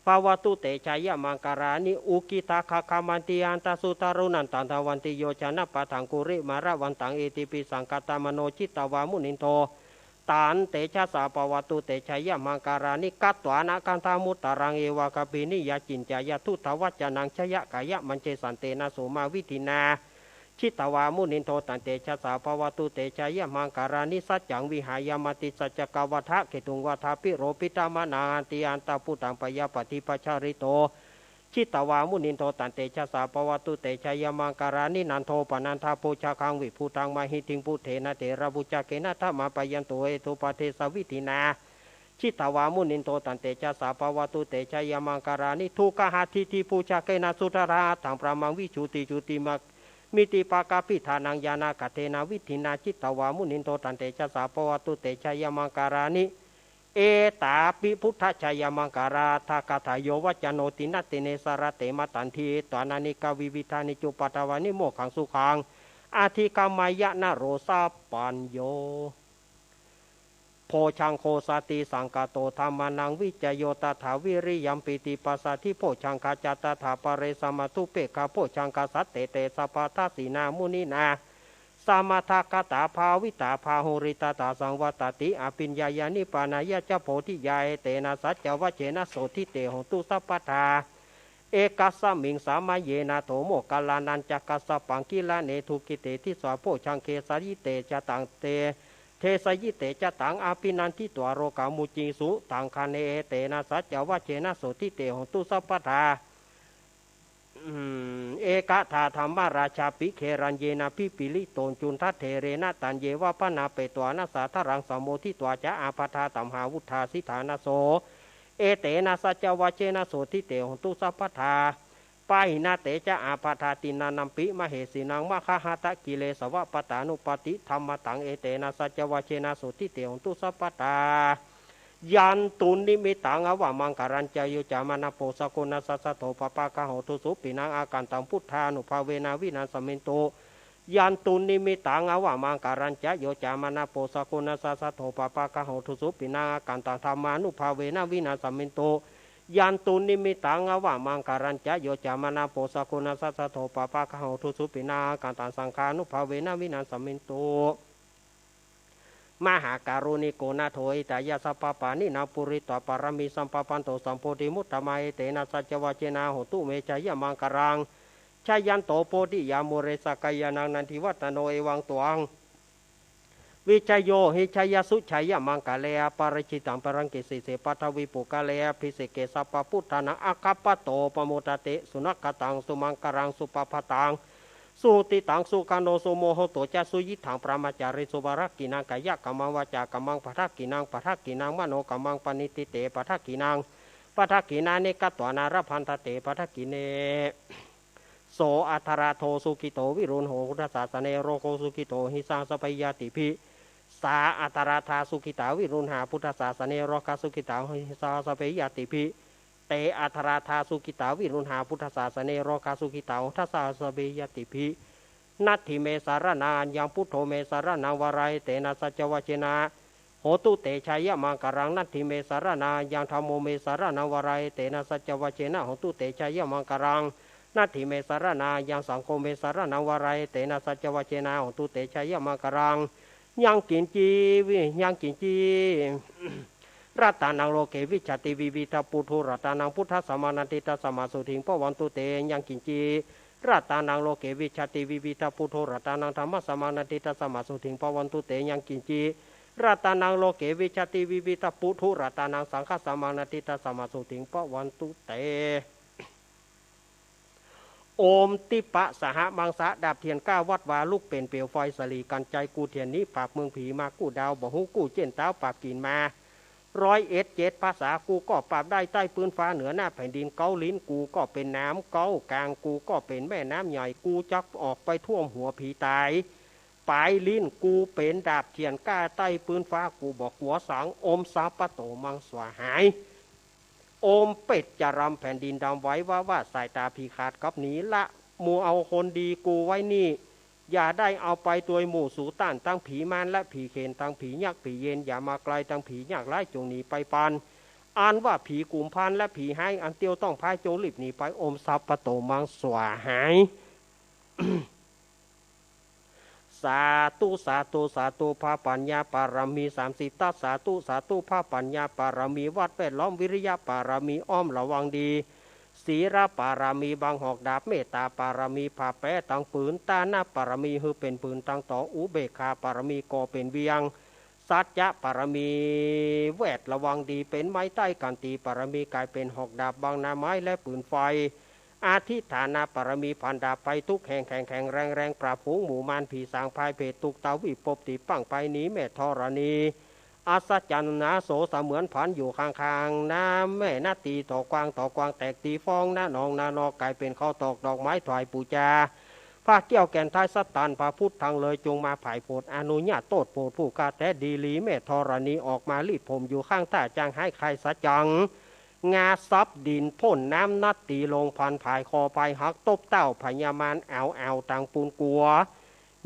bhavatu te jayamaṅgalāni. Ukkhittakhaggam atiandhasudāruṇantaṃ dhāvantiyojanapathaṅgulimālavantaṃ iddhībhisaṅkhatamano jitavā munindo tantejasā bhavatu te jayamaṅgalāni. Katvāna kaṭṭhamudaraṃ iva gabbhinīyā ciñcāya duṭṭhavacanaṃ janakāyamajjhe santena somavidhinā jitavā munindo tantejasā bhavatu te jayamaṅgalāni. Saccaṃ vihāya matisaccakavādaketuṃ vādābhiropitamanaṃ atiandhabhūtaṃ bhayappaṭibāhārisito jitavā munindo tantejasā bhavatu te jayamaṅgalāni. Nandopanandabhujagaṃ vibudhaṃ mahiddhiṃ puttena therabhujagena damāpayanto iddhūpadesavidhinā jitavā munindo tantejasā bhavatu te jayamaṅgalāni. Duggāhadiṭṭhibhujagena sudaṭṭhahatthaṃ brahmaṃ visuddhijutimiddhibakābhidhānaṃ ñāṇāgadena vidhinā jitavā munindo tantejasā bhavatu te jayamaṅgalāni. Etāpi buddhajayamaṅgalaaṭṭhagāthā yo vācano dinadine sarate matandī hitvānanekavividhāni cupaddavāni mokkhaṃ sukhaṃ adhigameyya naro sapañño. Bojjhaṅgo satisaṅkhāto dhammānaṃ vicayo tathā viriyampīti passaddhi bojjhaṅgā ca tathāpare samādhupekkhabojjhaṅgā sattete sabbadassinā muninā sammadakkhātā bhāvitā bahulīkatā saṃvattanti abhiññāya nibbānāya ca bodhiyā. Etena saccavajjena sotthi te hotu sabbadā. Ekasmiṃ samaye nātho moggallānañca kassapaṃ gilāne dukkhite disvā bojjhaṅge sayiṭṭhe ca taṃ te desayiṭṭhe ca taṃ abhinanditvā rogā mucciṃsu taṅkhaṇe. Etena saccavajjena sotthi te hotu sabbadā. Ekadā dhammarājāpi gelaññenābhipīḷito cundattherena taññeva bhaṇāpetvāna sādaraṃ sammoditvā ca ābādhā tamhā vuṭṭhāsi ṭhānaso. Etena saccavajjena sotthi te hotu sabbadā. Pahīnā te ca ābādhā tiṇṇannampi mahesinaṃ mahāhatthakilesavapattānuppattidhammataṃ. Etena saccavajjena sotthi te hotu sabbadā. Yandunnimittaṃ avamaṅgalañca yo cāmanāpo sakuṇassa saddo pāpaggaho dussupinaṃ akantaṃ buddhānubhāvena vināsamentu. Yandunnimittaṃ avamaṅgalañca, yo cāmanāpo sakuṇassa saddo, pāpaggaho dussupinaṃ akantaṃ, dhammānubhāvena vināsamentu. Yandunnimittaṃ avamaṅgalañca, yo cāmanāpo sakuṇassa saddo, pāpaggaho dussupinaṃ akantaṃ, saṅghānubhāvena vināsamentu. Mahākāruṇiko nātho, hitāya sabbapāṇinaṃ, pūretvā pāramī sabbā, patto sambodhimuttamaṃ, etena saccavajjena, hotu me jayamaṅgalaṃ. Jayanto bodhiyā mūle, sakyānaṃ nandivaḍḍhano, evaṃ tvaṃ vijayo hohi, jayassu jayamaṅgale, aparājitapallaṅke, sīse paṭhavipokkhare, abhiseke sabbabuddhānaṃ, aggappatto pamodati. Sunakkhattaṃ sumaṅgalaṃ, supabhātaṃ suhuṭṭhitaṃ, sukhaṇo sumuhutto ca, suyiṭṭhaṃ brahmacārisu, padakkhiṇaṃ kāyakammaṃ, vācākammaṃ padakkhiṇaṃ, padakkhiṇaṃ manokammaṃ, paṇidhī te padakkhiṇā, padakkhiṇāni katvāna, labhantatthe padakkhiṇe. So atthaladdho sukhito viruḷho, buddhasāsane arogō sukhito, hohi saha sabbehi ñātibhi. Sā atthaladdhā sukhitā viruḷhā, buddhasāsane arogā sukhitā, hohi saha sabbehi ñātibhi. Te atthaladdhā sukhitā viruḷhā, buddhasāsane arogā sukhitā, hohi saha sabbehi ñātibhi. Natthi me saraṇaṃ aññaṃ, buddho me saraṇaṃ varaṃ, etena saccavajjena, hotu te jayamaṅgalaṃ. Natthi me saraṇaṃ aññaṃ, dhammo me saraṇaṃ varaṃ, etena saccavajjena, hotu te jayamaṅgalaṃ. Natthi me saraṇaṃ aññaṃ, saṅgho me saraṇaṃ varaṃ, etena saccavajjena, hotu te jayamaṅgalaṃ. Yaṅkiñci vi-, yaṅkiñci ratanaṃ loke vijjati vividhaṃ puthu ratanaṃ, buddhasamaṃ natthi tasmā sotthī bhavantu te. Yaṅkiñci ratanaṃ loke vijjati vividhaṃ puthu ratanaṃ, dhammasamaṃ natthi tasmā sotthī bhavantu te. Yaṅkiñci ratanaṃ loke vijjati vividhaṃ puthu ratanaṃ, saṅghasamaṃ natthi tasmā sotthī bhavantu te. โอม ทิพพะสหมังสะ ดาบเทียนก้าวัดวา ลุกเป่งเปลวไฟสะหลีกั๋น ใจ๋กูเทียนหนีปราบเมืองผี มากู้ดาวบ่ฮู้กู้เจ๊นเต๊า ปราบกิ๋นมาร้อยเอ็ดเจ็ดภาษา กูก็ปราบได้ใต้ปื๊นฟ้า เหนือหน้าแผ่นดินเก๊า ลิ้นกูก็เป๋นน้ำเก๊า ก๋างกูก็เป๋นแม่น้ำใหญ่ กูจักออกไปท่วมหัวผีต๋าย ป๋ายลิ้นกูเป๋นดาบเทียนก้า ใต้ปื๊นฟ้ากูบ่กั๋วสัง โอม สัพพะโต มัง สวาหาย โอม เป็ดจะรำแผ่นดินดำไหววาบวาบ สายต๋าผีขาดกับหนี ละมัวเอาคนดีกูไว้นี่ อย่าได้เอาไปตวยหมู่สูต้าน ตังผีมารและผีเขน ตังผียักษ์ผีเยน อย่ามาใก้ตังผียากร้าย จงหนีไปปัน อันว่าผีกุมภานและผีฮ้าย อันเตียวต้องพาย จงรีบหนีไป โอม สัพพะโต มัง สวาหาย สาธุ สาธุ สาธุ พระปัญญาปารมีสามสิบทัศ สาธุ สาธุ พระปัญญาปารมี วัดแวดล้อม วิริยะปารมี อ้อมระวังดี ศีลปารมี บังหอกดาบ เมตตาปารมี ผ้าแปตังปืน ตานปารมี หื้อเป๋นปืนตังต่อ อุเบกขาปารมี ก่อเป๋นเวียง สัจจะปารมี แวดระวังดี เป๋นไม้ใต้กั๋นตีปารมี ก๋ายเป๋นหอกดาบ บังหน้าไม้และปืนไฟ อธิฏฐานปารมี ผันดาบไฟทุกแห่ง แข็งแข็งแรงแรง ปราบฝูงหมู่มารผีสาง พายเพศทุกข์เต้า วิภพตี้ปังไป หนีแม่ธรณี อัศจรรย์นาโส เสมือนผันอยู่ข้างๆ น้ำแม่นาตี ต่อกว้างต่อกว้าง แตกตีฟอง น้าหนองน้านอก ก๋ายเป๋นข้าวตอกดอกไม้ถวายปู๋จา พระแก้วแก่นไทย สัตตันพระพุทธังเลย จงมาผายโผด อนุญาโตษโผด ผู้ข้าแต๊ดีหลี แม่ธรณี ออกมาลีดผมอยู่ข้างท่า จางฮ้ายใค่สัจจัง งาซับดินพ่นน้ำ นาตีลงพัน ผายคอผายหัก ตบเต้าพญามาร เอาเอาตังปูนกั๋ว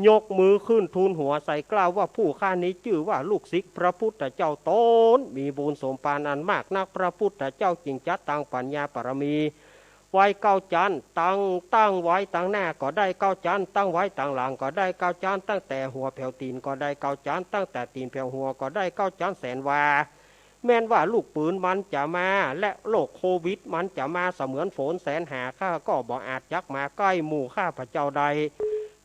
ยกมือขึ้นทูลหัวใส่เกล้าว่า ผู้ข้านี้จื้อว่าลูกศิษย์พระพุทธเจ้า ต๋นมีบุญสมภารอันมากนัก พระพุทธเจ้าจึงจัดตั้งปัญญาปารมี ไว้เก้าจั้น ตั้ง ตั้งไว้ตังหน้าก็ได้เก้าจั้น ตั้งไว้ตังหลังก็ได้เก้าจั้น ตั้งแต่หัวแผวตี๋นก็ได้เก้าจั้น ตั้งแต่ตี๋นแผวหัวก็ได้เก้าจั้น แสนว่า แม้นว่าลูกปืนมันจะมา และโรคโควิดมันจะมา เสมือนฝนแสนหา ข้าก็บ่อาจจักมาใก้หมู่ข้าพเจ้าได้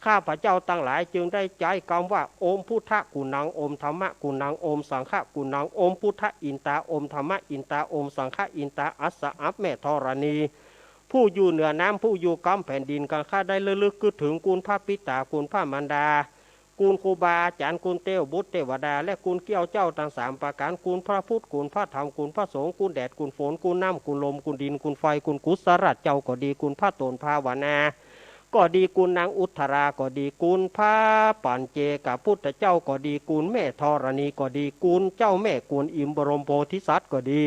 ข้าพเจ้าตังหลายจึงได้ใจ๊กำว่า โอมพุทธะกุณัง โอมธัมมะกุณัง โอมสังฆะกุณัง โอมพุทธะอินตา โอมธัมมะอินตา โอมสังฆะอินตา อัสสะ อัป แม่ธรณี ผู้อยู่เหนือน้ำ ผู้อยู่กำแผ่นดิน กั๋นข้าได้ระลึกกึ๊ดเถิงคุณพระปิตา คุณพระมารดา คุณครูบาอาจ๋ารย์ คุณเตวบุตรเตวดา และคุณเกี้ยวเจ้าตังสามประก๋าน คุณพระพุทธ คุณพระธรรม คุณพระสงฆ์ คุณแดด คุณฝน คุณน้ำ คุณลม คุณดิน คุณไฟ คุณกุศลเจ้าก็ดี คุณพระโตนภาวนา ก็ดี คุณนางอุทธราก็ดี คุณพระปัญเจกพุทธเจ้าก็ดี คุณแม่ธรณีก็ดี คุณเจ้าแม่กวนอิมบรมโพธิสัตว์ก็ดี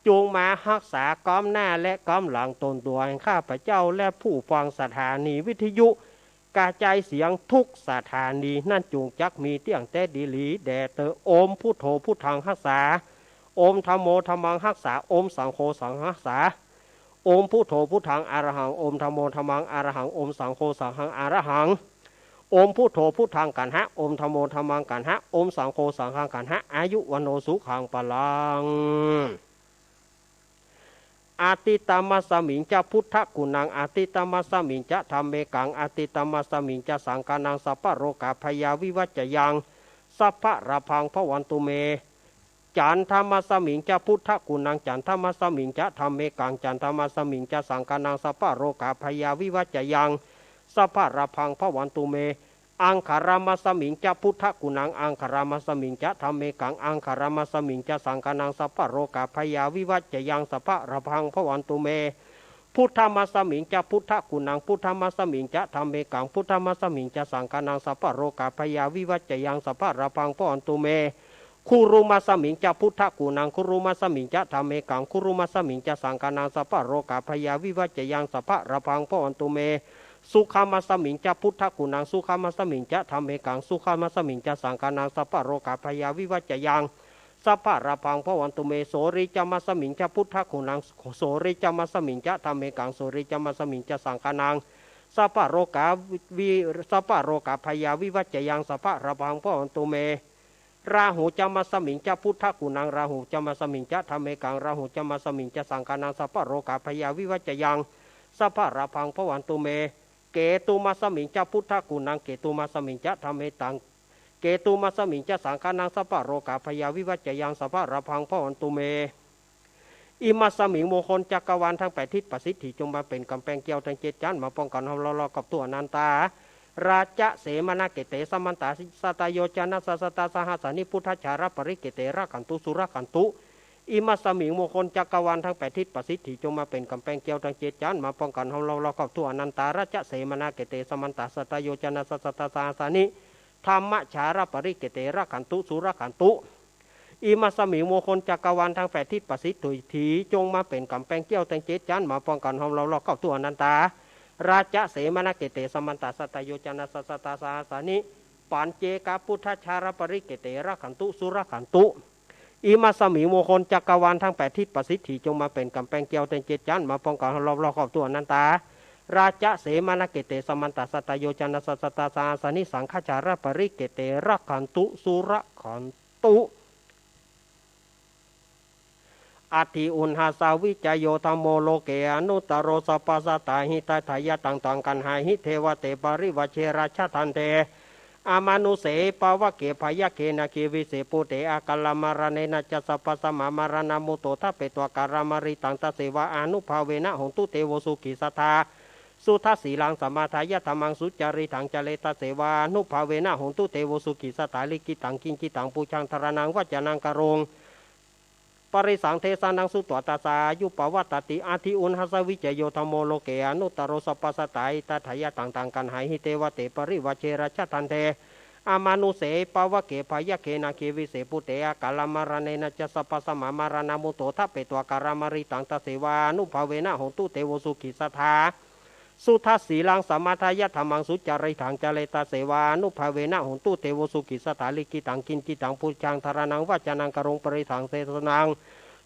จงมาฮักษาก้ำหน้าและก้ำหลังต๋นตั๋วแห่งข้าพเจ้า และผู้ฟังสถานีวิทยุ กระจายเสียงทุกสถานี นั้นจุ่งจักมีเตี้ยงแต๊ดีหลีแด่เต๊อะ โอมพุทโธพุทธังฮักษา โอมธัมโมธัมมังฮักษา โอมสังโฆสังฮักษา โอมพุทโธพุทธังอะระหัง โอมธัมโมธัมมังอะระหัง โอมสังโฆสังฆังอะระหัง โอมพุทโธพุทธังกัณหะ โอมธัมโมธัมมังกัณหะ โอมสังโฆสังฆังกัณหะ อายุวัณโณสุขังพลัง อะติตตมัสสมิงจะพุทธกุณัง อะติตตมัสสมิงจะธัมเมกัง อะติตตมัสสมิงจะสังฆานัง สัพพะโรกาภัยาวิวัจจะยัง สัพพะลาภังภะวันตุเม จันทมัสสมิงจะพุทธกุณัง จันทมัสสมิงจะธัมเมกัง จันทมัสสมิงจะสังฆานัง สัพพะโรกาภัยาวิวัจจะยัง สัพพะลาภังภะวันตุเม อังคารมัสสมิงจะพุทธกุณัง อังคารมัสสมิงจะธัมเมกัง อังคารมัสสมิงจะสังฆานัง สัพพะโรกาภัยาวิวัจจะยัง สัพพะลาภังภะวันตุเม พุทธมัสสมิงจะพุทธกุณัง พุทธมัสสมิงจะธัมเมกัง พุทธมัสสมิงจะสังฆานัง สัพพะโรกาภัยาวิวัจจะยัง สัพพะลาภังภะวันตุเม คุรุมัสสมิงจะพุทธกุณัง คุรุมัสสมิงจะธัมเมกัง คุรุมัสสมิงจะสังฆานัง สัพพะโรกาภัยาวิวัจจะยัง สัพพะลาภังภะวันตุเม สุขมัสสมิงจะพุทธกุณัง สุขมัสสมิงจะธัมเมกัง สุขมัสสมิงจะสังฆานัง สัพพะโรกาภัยาวิวัจจะยัง สัพพะลาภังภะวันตุเม โสริจมัสสมิงจะพุทธกุณัง โสริจมัสสมิงจะธัมเมกัง โสริจมัสสมิงจะสังฆานัง สัพพะโรกาวิ สัพพะโรกาภัยาวิวัจจะยัง สัพพะลาภังภะวันตุเม ราหูจมัสสมิงจะพุทธกุณัง ราหูจมัสสมิงจะธัมเมกัง ราหูจมัสสมิงจะสังฆานัง สัพพะโรกาภัยาวิวัจจะยัง สัพพะลาภังภะวันตุเม เกตุมัสสมิงจะพุทธกุณัง เกตุมัสสมิงจะธัมเมกัง เกตุมัสสมิงจะสังฆานัง สัพพะโรกาพยาวิวัจจะยัง สัพพะลาภัง ภะวันตุเม อิมัสสมิง มงคลจักรวาลทั้งแปดทิศประสิทธิ จงมาเป๋นก๋ำแปงแก้วทั้งเจ็ดจั๊น มาป้องกั๋นห้อมล้อมรอบครอบทั่วอนันตา ราชเสมนเกเต สมันตา สัตตโยจนะ สะสะตา สหัสสานิ พุทธชารปริเกเต รักขันตุ สุรักขันตุ อิมัสสมิง มงคลจักรวาลทั้งแปดทิศประสิทธิ จงมาเป๋นก๋ำแปงแก้วทั้งเจ็ดจั๊น มาป้องกั๋นห้อมล้อมรอบครอบทั่วอนันตา ราชเสมนเกเต สมันตา สัตตโยจนะ สะสะตา สหัสสานิ ธัมมชารปริเกเต รักขันตุ สุรักขันตุ อิมัสสมิง มงคลจักรวาลทั้งแปดทิศประสิทธิ จงมาเป๋นก๋ำแปงแก้วทั้งเจ็ดจั๊น มาป้องกั๋นห้อมล้อมรอบครอบทั่วอนันตา ราชเสมนเกเต สมันตา สัตตโยจนะ สะสะตา สหัสสานิ ปัญเจกพุทธชารปริเกเต รักขันตุ สุรักขันตุ อิมัสสมิง มงคลจักรวาลทั้งแปดทิศประสิทธิ จงมาเป๋นก๋ำแปงแก้วทั้งเจ็ดจั๊น มาป้องกั๋นห้อมล้อมรอบครอบทั่วอนันตา ราชเสมนเกเต สมันตา สัตตโยจนะ สะสะตา สหัสสานิ สังฆชารปริเกเต รักขันตุ สุรักขันตุ อะถิอุณหัสสะวิจโย ธัมโม โลเก อนุตตโร สัพพะสัตตา หิตาทายะ ตัง ตัง กัณหาหิ เทวะเต ปริวาเช ราชะทันเต อมานุเส ปะวะเก พะยะเก นาคี วิเส ปุเต อะกาละมะระเณนะจะ สัพพะสะมะ มะระณะมุตโต ทะเปตวา กาละมะริตัง ตะเสวา อานุภาเวนะ โหนตุ เตโว สุขี สัตถา สุทะสีลัง สะมะทายะ ธัมมัง สุจาริตัง จาเร ตะเสวา อานุภาเวนะ โหนตุ เตโว สุขี สัตถา ลิขิตัง กิญจิตัง ปูชา ธาราณัง วัจจานัง กะโรง ปะริสัง เทสะนัง สุตวา ตัสสะ อายุ ปะวัตติ อะถิอุณหัสสะ วิจโย ธัมโม โลเก อนุตตโร สัพพะสัตตา หิตาทายะ ตัง ตัง กัณหาหิ เทวะเต ปริวาเช ราชะทันเต อมานุเส ปะวะเก พะยะเก นาคี วิเส ปุเต อะกาละมะระเณนะจะ สัพพะสะมะ มะระณะมุตโต ทะเปตวา กาละมะริตัง ตะเสวา อานุภาเวนะ โหนตุ เตโว สุขี สัตถา สุทะสีลัง สะมะทายะ ธัมมัง สุจาริตัง จาเร ตะเสวา อานุภาเวนะ โหนตุ เตโว สุขี สัตถา ลิขิตัง กิญจิตัง ปูชา ธาราณัง วัจจานัง กะโรง ปะริสัง เทสะนัง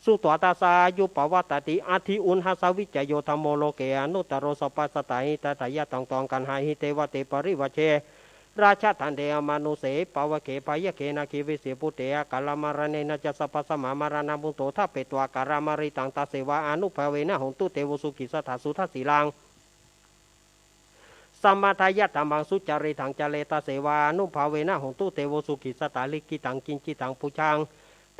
สุตวา ตัสสะ อายุ ปะวัตติ อะถิอุณหัสสะ วิจโย ธัมโม โลเก อนุตตโร สัพพะสัตตา หิตาทายะ ตัง ตัง กัณหาหิ เทวะเต ปริวาเช ราชะทันเต อมานุเส ปะวะเก พะยะเก นาคี วิเส ปุเต อะกาละมะระเณนะจะ สัพพะสะมะ มะระณะมุตโต ทะเปตวา กาละมะริตัง ตะเสวา อานุภาเวนะ โหนตุ เตโว สุขี สัตถา สุทะสีลัง สะมะทายะ ธัมมัง สุจาริตัง จาเร ตะเสวา อานุภาเวนะ โหนตุ เตโว สุขี สัตถา ลิขิตัง กิญจิตัง ปูชา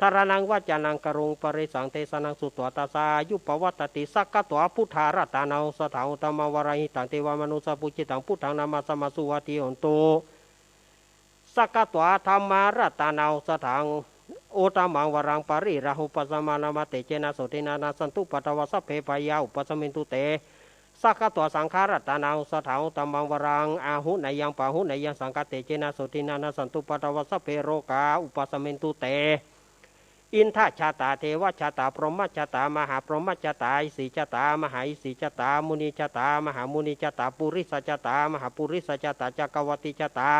ธาราณัง วัจจานัง กะโรง ปะริสัง เทสะนัง สุตวา ตัสสะ อายุ ปะวัตติ สักขะตวา พุทธา รัตตานัง โอสะถัง อุตตะมัง วะรัง หิตัง เตวะมะนุสสะ ปูจิตัง พุทธัง นะมัสสามิ สุวัตถิ โหนตุ สักขะตวา ธัมมา รัตตานัง โอสะถัง อุตตะมัง วะรัง ปะริราหู ปัสสะมา นะมะ เตเจนะ โสตินะ นะสันตุ ปะทะวะ สัพเพ พะยา อุปะสะมินตุ เต สักขะตวา สังฆา รัตตานัง โอสะถัง อุตตะมัง วะรัง อาหุเนยัง ปะหุเนยัง สังฆะ เตเจนะ โสตินะ นะสันตุ ปะทะวะ สัพเพ โรคา อุปะสะมินตุ เต อินทะชาตา เทวชาตา พรหมชาตา มหาพรหมชาตา อิสิจาตา มหาอิสิจาตา มุนิจาตา มหามุนิจาตา ปุริสจาตา มหาปุริสจาตา จักรวัติจาตา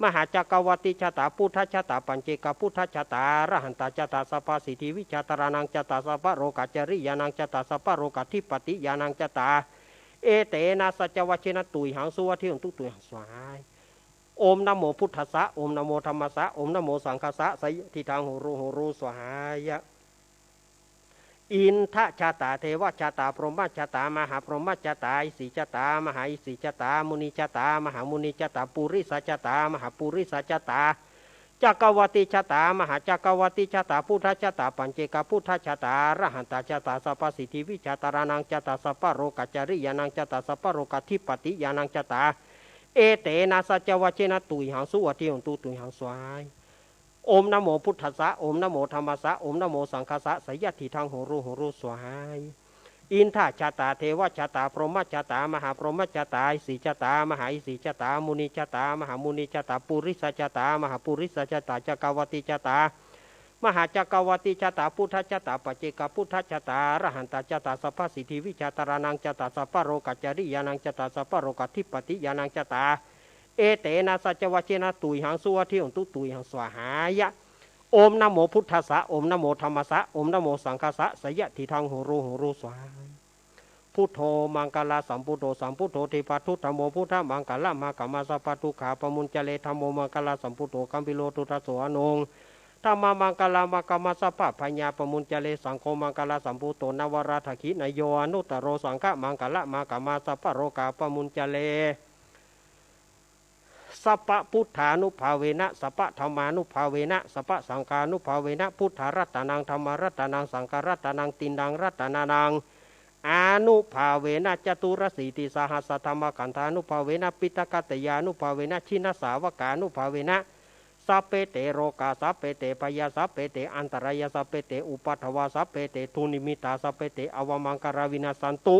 มหาจักรวัติจาตา พุทธชาตา ปัจเจกพุทธชาตา อรหันตจาตา สัพพสิทธิวิชาตารานังจาตา สัพพโรกาจริยานังจาตา สัพพโรกาธิปติญาณังจาตา เอเตนะสัจจวจเจนะ ตุยหัง สุวัตถิโหนตุ ตุยหัง สวาหาย โอมนะโมพุทธัสสะ โอมนะโมธัมมัสสะ โอมนะโมสังฆัสสะ สยะทิฏฐัง หูรู หูรู สวาหายะ อินทะชาตา เทวชาตา พรหมชาตา มหาพรหมชาตา อิสิจาตา มหาอิสิจาตา มุนิจาตา มหามุนิจาตา ปุริสจาตา มหาปุริสจาตา จักรวัติจาตา มหาจักรวัติจาตา พุทธชาตา ปัจเจกพุทธชาตา อรหันตจาตา สัพพสิทธิวิชาตารานังจาตา สัพพโรกาจริยานังจาตา สัพพโรกาธิปติญาณังจาตา เอเตนะสัจจวจเจนะ ตุยหัง สุวัตถิโหนตุ ตุยหัง สวาหาย โอมนะโมพุทธัสสะ โอมนะโมธัมมัสสะ โอมนะโมสังฆัสสะ สยะทิฏฐัง หูรู หูรู สวาหาย อินทะชาตา เทวชาตา พรหมชาตา มหาพรหมชาตา อิสิจาตา มหาอิสิจาตา มุนิจาตา มหามุนิจาตา ปุริสจาตา มหาปุริสจาตา จักรวัติจาตา มหาจักรวัติจาตา พุทธชาตา ปัจเจกพุทธชาตา อรหันตจาตา สัพพสิทธิวิชาตารานังจาตา สัพพโรกาจริยานังจาตา สัพพโรกาธิปติญาณังจาตา เอเตนะสัจจวจเจนะ ตุยหัง สุวัตถิโหนตุ ตุยหัง สวาหายะ โอมนะโมพุทธัสสะ โอมนะโมธัมมัสสะ โอมนะโมสังฆัสสะ สยะทิฏฐัง หูรู หูรู สวาหาย พุทโธมังคละสัมพุทโธ สัมพุทโธทีปทุตถโม พุทธมังคละมะกะมา สัพพทุกขาปมุญจเร ธัมโมมังคละสัมพุทโธ กัมพีโรทุตโส อนุง ธัมมะมังคละมะกะมา สัพพะพยาปมุญจเร สังโฆมังคละสัมพุทโธ นวรัตถะขินะโย อนุตตโร สังฆะมังคละมะกะมา สัพพะโรคาปมุญจเร สัพพะพุทธานุภาเวนะ สัพพะธัมมานุภาเวนะ สัพพะสังฆานุภาเวนะ พุทธะรัตนัง ธัมมะรัตนัง สังฆะรัตนัง ติณฑังรัตนานัง อานุภาเวนะ จตุรสีติสหัสสะธัมมะขันธานุภาเวนะ ปิตกะตะยานุภาเวนะ ชินสาวกานุภาเวนะ สัพเพเตโรคา สัพเพเตพยา สัพเพเตอันตรายา สัพเพเตอุปัทวา สัพเพเตทุนนิมิตตา สัพเพเตอวมังคลาวินัสสันตุ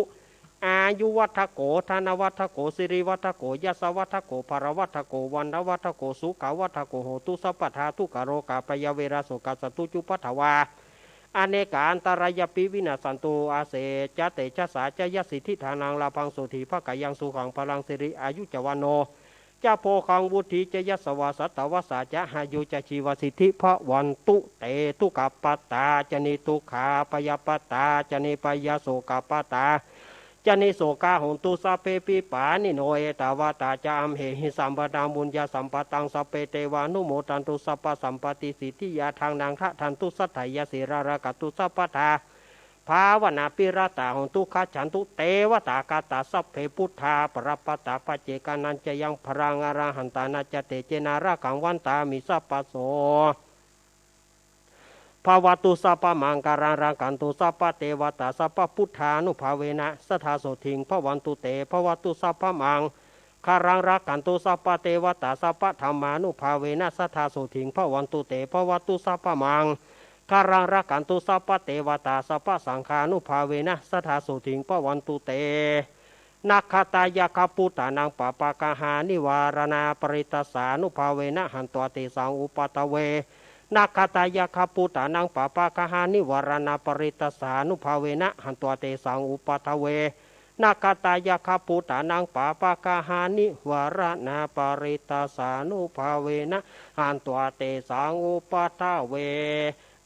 อายุวัฑฒะโข ธนวัฑฒะโข สิริวัฑฒะโข ยสวัฑฒะโข พลวัฑฒะโข วรรณวัฑฒะโข สุขวัฑฒะโข โหตุสัพพะทา ทุกขโรคาพยาเวระโศกะสัตตุจุปาทวา อเนกาอันตรายาปิวินัสสันตุ อาเสจะเตชะสา จะยสิทธิธานัง ลาภังโสติภะกะยัง สุขังพลัง สิริอายุจะวัณโณ จะโภคัง วุฑฒีจะยสวา สัตตวัสสาจะอายุจะจีวสิทธิภะวันตุเต ทุกขะปัตตาจะนิทุกขา พยาปัตตาจะนิพยา โศกะปัตตาจะนิโศกา โหนตุสัพเพปิปาณิโน เอตาวาตาจะอัมเหหิ สัมปะทาบุญญาสัมปะตัง สัพเพเตวานุโมทันตุ สัพพะสัมปะติสิทธิยา ทานังทะทันตุ สัตถายา สีลารักขันตุ สัพพะทา ภาวนาภิรตา โหนตุ คัจฉันตุ เตวะตาคาตา สัพเพพุทธาปะระปะตา ปัจเจกานัญจะยัง พลังอรหันตานัญจะ เตเจนะ รักขัง วันตามิ สัพพะโส ภะวะตุ สัพพะมังคะลัง รักขันตุ สัพพะเตวะตา สัพพะพุทธานุภาเวนะ สะทาโสติง ภะวันตุเต ภะวะตุ สัพพะมังคะลัง รักขันตุ สัพพะเตวะตา สัพพะธัมมานุภาเวนะ สะทาโสติง ภะวันตุเต ภะวะตุ สัพพะมังคะลัง รักขันตุ สัพพะเตวะตา สัพพะสังฆานุภาเวนะ สะทาโสติง ภะวันตุเต นะคะตะยักขะภูตานัง ปาปะกะหานิวาระณาปะริตตะสานุภาเวนะ หันตวาเตสังอุปาทะเว นะคะตะยักขะภูตานัง ปาปะกะหานิวาระณาปะริตตะสานุภาเวนะ หันตวาเตสังอุปาทะเว นะคะตะยักขะภูตานัง ปาปะกะหานิวาระณาปะริตตะสานุภาเวนะ หันตวาเตสังอุปาทะเว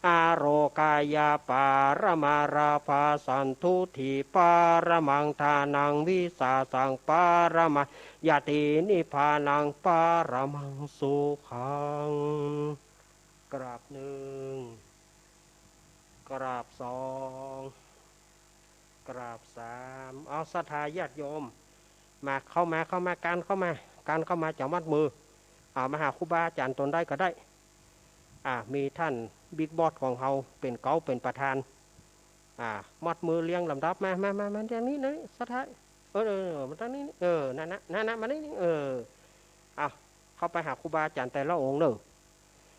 อโรคายาปะระมาลาภา สันตุติปะระมัง ทานังวิสาสังปะระมา ยาตินิพพานังปะระมังสุขัง กราบหนึ่ง กราบสอง กราบสาม เอาศรัทธาญาติโยม มา เข้ามา เข้ามา กานเข้ามา กานเข้ามา จะมัดมือ อ่า มาหาครูบาอาจ๋ารย์ตนใดก็ได้ อ่า มีท่านบิ๊กบอสของเฮาเป๋นเก๊าเป๋นประธาน อ่า มัดมือเรียงลำดับ มา มา มา มาตางนี้ นี่ ศรัทธา เออ เออ เออ มาตางนี้ นี่ เออ นั่นนะ นั่นนะ มานี่ นี่ เออ เอา เข้าไปหาครูบาอาจ๋ารย์แต่ละองค์เน่อ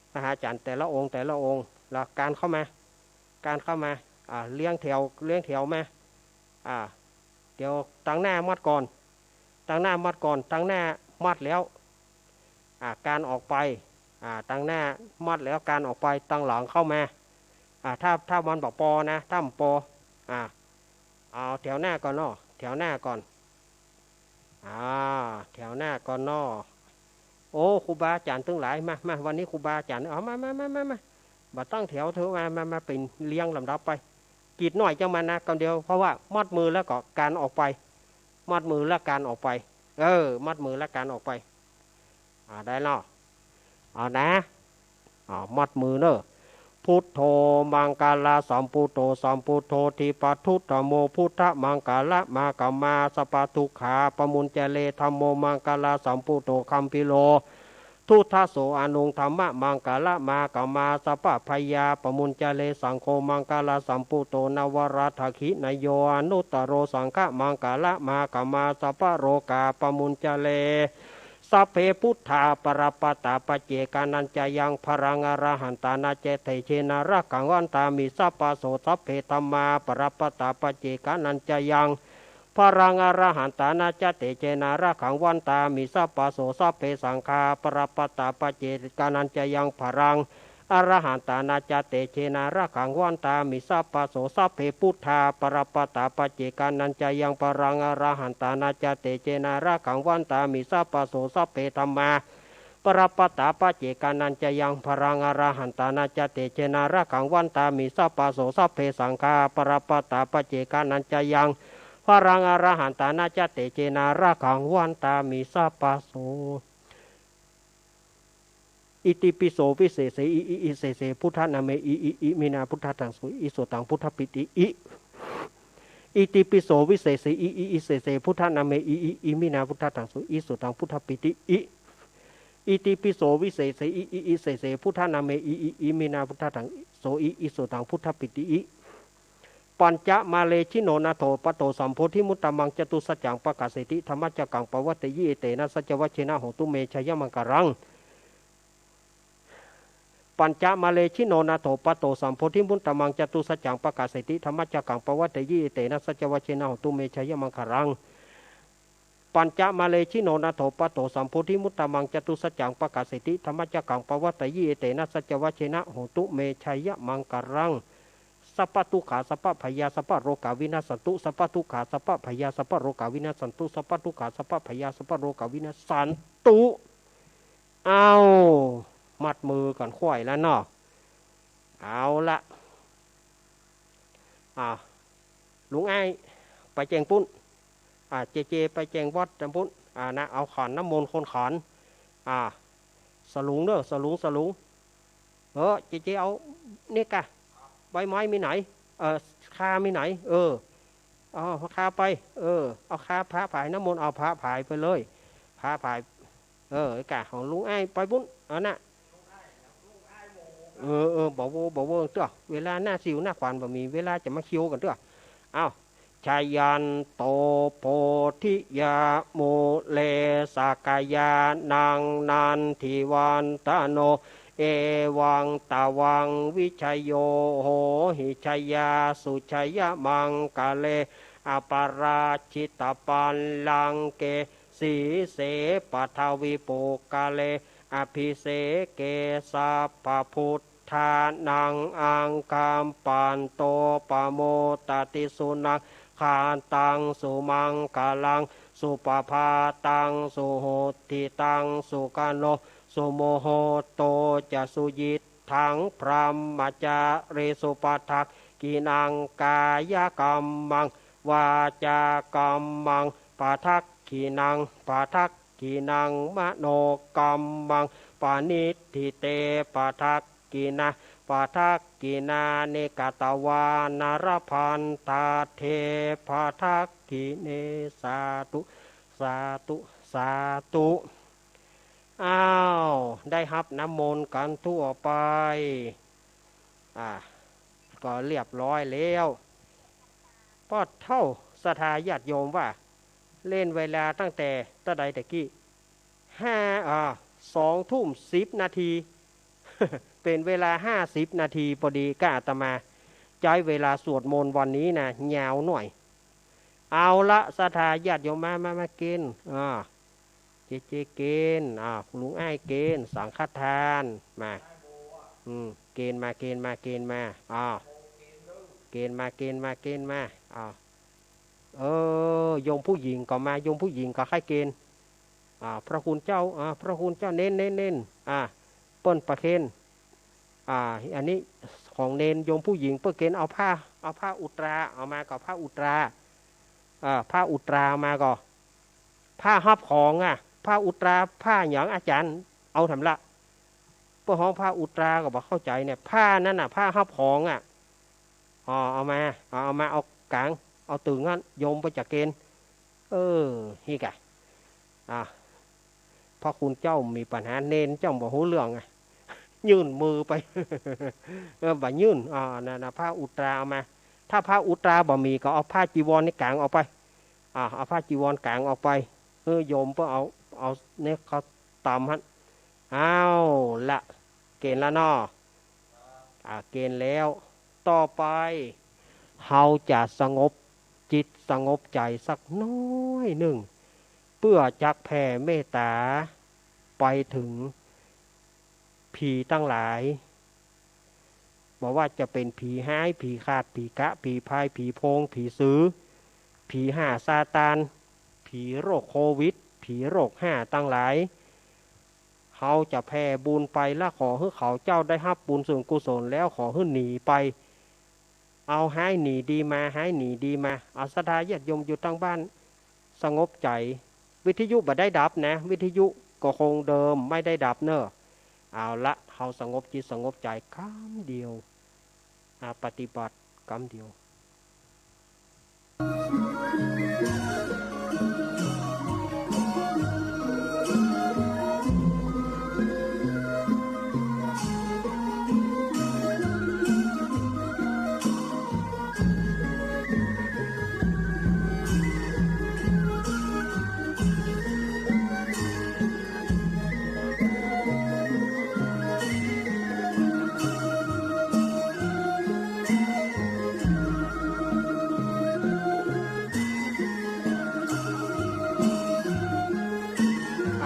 ไปหาอาจ๋ารย์แต่ละองค์ แต่ละองค์ แล้วกานเข้ามา กานเข้ามา อ่า เรียงแถว เรียงแถวมา อ่า เดี๋ยวตางหน้ามัดก่อน ตางหน้ามัดก่อน ตางหน้ามัดแล้ว อ่า กานออกไป อ่า ตางหน้ามัดแล้ว กานออกไป ตางหลังเข้ามา อ่า ถ้า ถ้ามันบ่ปอนะ ถ้ามันปอ อ่า เอาแถวหน้าก่อนเนาะ แถวหน้าก่อน อ่า แถวหน้าก่อนเนาะ โอ้ ครูบาอาจ๋ารย์ตึงหลาย มา มา วันนี้ครูบาอาจ๋ารย์ เอา มา มา บ่ตั้งแถวเถอะ มา มา มา เป๋นเรียงลำดับไป กรีดหน้อยจังมันนะ กำเดียว เพราะว่ามัดมือแล้วก็กันออกไป มัดมือแล้วกันออกไป เออ มัดมือแล้วกันออกไป อ่า ได้เนาะ เอานะ อ่า มัดมือเนอะ พุทโธ มังคละสัมปุตโต สัมปุตโธ ทิปทุตถโม พุทธมังคละมา ขมา สัพพทุกขา ปมุญจเร ธัมโม มังคละสัมปุตโต คัมภีโร ทุตถโส อนุง ธัมมมังคละมา ขมา สัพพพยา ปมุญจเร สังโฆ มังคละสัมปุตโต นวรัตถขิณโย อนุตตโร สังคมังคละมา ขมา สัพพโรคา ปมุญจเร สัพเพ พุทธา ปรปัตตา ปัจเจกานัญจะยัง พลัง อรหันตานัญจะเตเจนะ รักขัง วันตามิ สัพพะโส สัพเพ ธัมมา ปรปัตตา ปัจเจกานัญจะยัง พลัง อรหันตานัญจะเตเจนะ รักขัง วันตามิ สัพพะโส สัพเพ สังฆา ปรปัตตา ปัจเจกานัญจะยัง พลัง อรหันตานัญจะเตเจนะ รักขัง วันตามิ สัพพะโส สัพเพ พุทธา ปรปัตตา ปัจเจกานัญจะยัง พลัง อรหันตานัญจะเตเจนะ รักขัง วันตามิ สัพพะโส สัพเพ ธัมมา ปรปัตตา ปัจเจกานัญจะยัง พลัง อรหันตานัญจะเตเจนะ รักขัง วันตามิ สัพพะโส สัพเพ สังฆา ปรปัตตา ปัจเจกานัญจะยัง พลัง อรหันตานัญจะเตเจนะ รักขัง วันตามิ สัพพะโส อิติปิโส วิเศษเส อิ อิ อิ เสเส พุทธนาเม อิ อิ อิมินา พุทธาทัง โส อิ อิ โสตัง พุทธปิติ อิ อิติปิโส วิเศษเส อิ อิ อิ เสเส พุทธนาเม อิ อิ อิมินา พุทธาทัง โส อิ อิ โสตัง พุทธปิติ อิ อิติปิโส วิเศษเส อิ อิ อิ เสเส พุทธนาเม อิ อิ อิมินา พุทธาทัง โส อิ อิ โสตัง พุทธปิติ อิ ปัญจมาเลชิโนนาโถ ปะโต สัมโพธิมุตตมัง จตุสัจจัง ปะกาเสติ ธัมมจักกัง ปะวัตเตยิ เอเตนะ สัจจวัชเชนะ โหตุ เม ชยมังคลัง ปัญจมาเลชิโนนาโถ ปะโต สัมโพธิมุตตมัง จตุสัจจัง ปะกาเสติ ธัมมจักกัง ปะวัตเตยิ เอเตนะ สัจจวัชเชนะ โหตุ เม ชยมังคลัง ปัญจมาเลชิโนนาโถ ปะโต สัมโพธิมุตตมัง จตุสัจจัง ปะกาเสติ ธัมมจักกัง ปะวัตเตยิ เอเตนะ สัจจวัชเชนะ โหตุ เม ชยมังคลัง สัพพทุกขา สัพพพยา สัพพโรคา วินัสสันตุ สัพพทุกขา สัพพพยา สัพพโรคา วินัสสันตุ สัพพทุกขา สัพพพยา สัพพโรคา วินัสสันตุ เอา มัดมือกั๋นค่อยแล้วเนาะ เอาละ อ่า ลุงอ้าย ไปแจ้งปุ้น อ่า เจเจ ไปแจ้งวัดตางปุ้น อ่า นะ เอาขันน้ำมนต์คนขัน อ่า สลุงเด้อ สลุง สลุง เออ เจเจ เอานี่กะ ใบไม้มีไหน เออ คามีไหน เออ เอาคาไป เออ เอาคา พระผายน้ำมนต์ เอาพระผายไปเลย พระผาย เออ ไอ้กะของลุงอ้ายไปปุ้น เอานะ เออ เออ บ่าเว่อ บ่าเว่อเตื้อ เวลาหน้าสิวหน้าขวานบ่มี เวลาจะมาเคี้ยวกั๋นเตื้อ เอา ชยันโต โพธิยามูเล สักกายานัง นันทิวันตโน เอวังตวัง วิชโย โหหิ ชยาสุ ชยมังคะเล อปาราจิตปัลลังเก สีเส ปะทวีปุคคะเล อภิเสเก สัพพะพุทธานัง อังคัมปันโต ปะโมตติ สุนักขัตตัง สุมังคลัง สุปภาตัง สุหุตถิตัง สุขโน สุมุตโตจะ สุยิตถัง พรหมจาริสุ ปะทักขิณัง กายกัมมัง วาจากัมมัง ปะทักขิณัง ปะทักขิณัง มโนกัมมัง ปะณิฏฐิเต ปะทักขิณา ปะทักขิณานิ กัตวานะ ละพันทะเท ปะทักขิเณ สาธุ สาธุ สาธุ อ้าว ได้ฮับน้ำมนต์กั๋นทั่วไป อ่า ก็เรียบร้อยแล้ว ปอดเถ้า ศรัทธาญาติโยมว่า เล่นเวลาตั้งแต่เต้าใดตะกี้ ห้า อ่า สองทุ่มสิบนาที เป๋นเวลาห้าสิบนาทีปอดี ก้าอาตมา ใจ๊เวลาสวดมนต์วันนี้นะ ยาวหน่อย เอาละ ศรัทธาญาติโยม มา มา มากิ๋น อ่า เจเจกิ๋น อ่า ลุงอ้ายกิ๋น สังฆทาน มา อืม เกณฑ์มา เกณฑ์มา เกณฑ์มา อ้าว เกณฑ์มา เกณฑ์มา เกณฑ์มา อ้าว เออ โยมผู้หญิงก็มา โยมผู้หญิงก็ใค่เกณฑ์ อ่า พระคุณเจ้า อ่า พระคุณเจ้า เณร เณร เณร อ่า เปิ้นประเคน อ่า อันนี้ของเณร โยมผู้หญิงเปิ้นเกณฑ์ เอาผ้า เอาผ้าอุตรา เอามาก่อ ผ้าอุตรา อ่า ผ้าอุตรามาก่อ ผ้าฮับของอะ ผ้าอุตรา ผ้าหยังอาจ๋ารย์ เอาแถมละ เปิ้นฮ้องผ้าอุตราก็บ่เข้าใจ๋เนี่ย ผ้านั้นน่ะ ผ้าฮับของอะ อ๋อ เอามา เอา เอามา เอาก๋าง เอาตึงหั้น โยมเปิ้นจะเกณฑ์ เออ นี่ก่ะ อ่ะ พระคุณเจ้ามีปัญหา เณรเจ้าบ่ฮู้เรื่องอะ ยื่นมือไป เออ บ่ยื่น อ่า นั่นน่ะ ผ้าอุตราเอามา ถ้าผ้าอุตราบ่มีก็เอาผ้าจีวรนี่ก๋างออกไป อ่า เอาผ้าจีวรก๋างออกไป เออ โยมเปิ้นเอา เอาเนี่ยเขาตำหั้น เอาละ เกณฑ์ละเนาะ อ่า เกณฑ์แล้ว ต่อไป เฮาจะสงบจิตสงบใจ๋สักน้อยนึ่ง เปื้อจักแผ่เมตต๋าไปเถิงผีตังหลาย บ่ว่าจะเป๋นผีฮ้าย ผีฆาต ผีกะ ผีพาย ผีโพง ผีสือ ผีห้าซาตาน ผีโรคโควิด ผีโรคห้าตังหลาย เฮาจะแผ่บุญไป และขอหื้อเขาเจ้าได้ฮับบุญส่วนกุศล แล้วขอหื้อหนีไป เอาฮ้ายหนีดีมา ฮ้ายหนีดีมา เอาศรัทธาญาติโยมอยู่ตังบ้าน สงบใจ๋ วิทยุบ่ได้ดับนะ วิทยุก็คงเดิม ไม่ได้ดับเน่อ เอาละ เฮาสงบจิตสงบใจ๋กำเดียว อ่า ปฏิบัติกำเดียว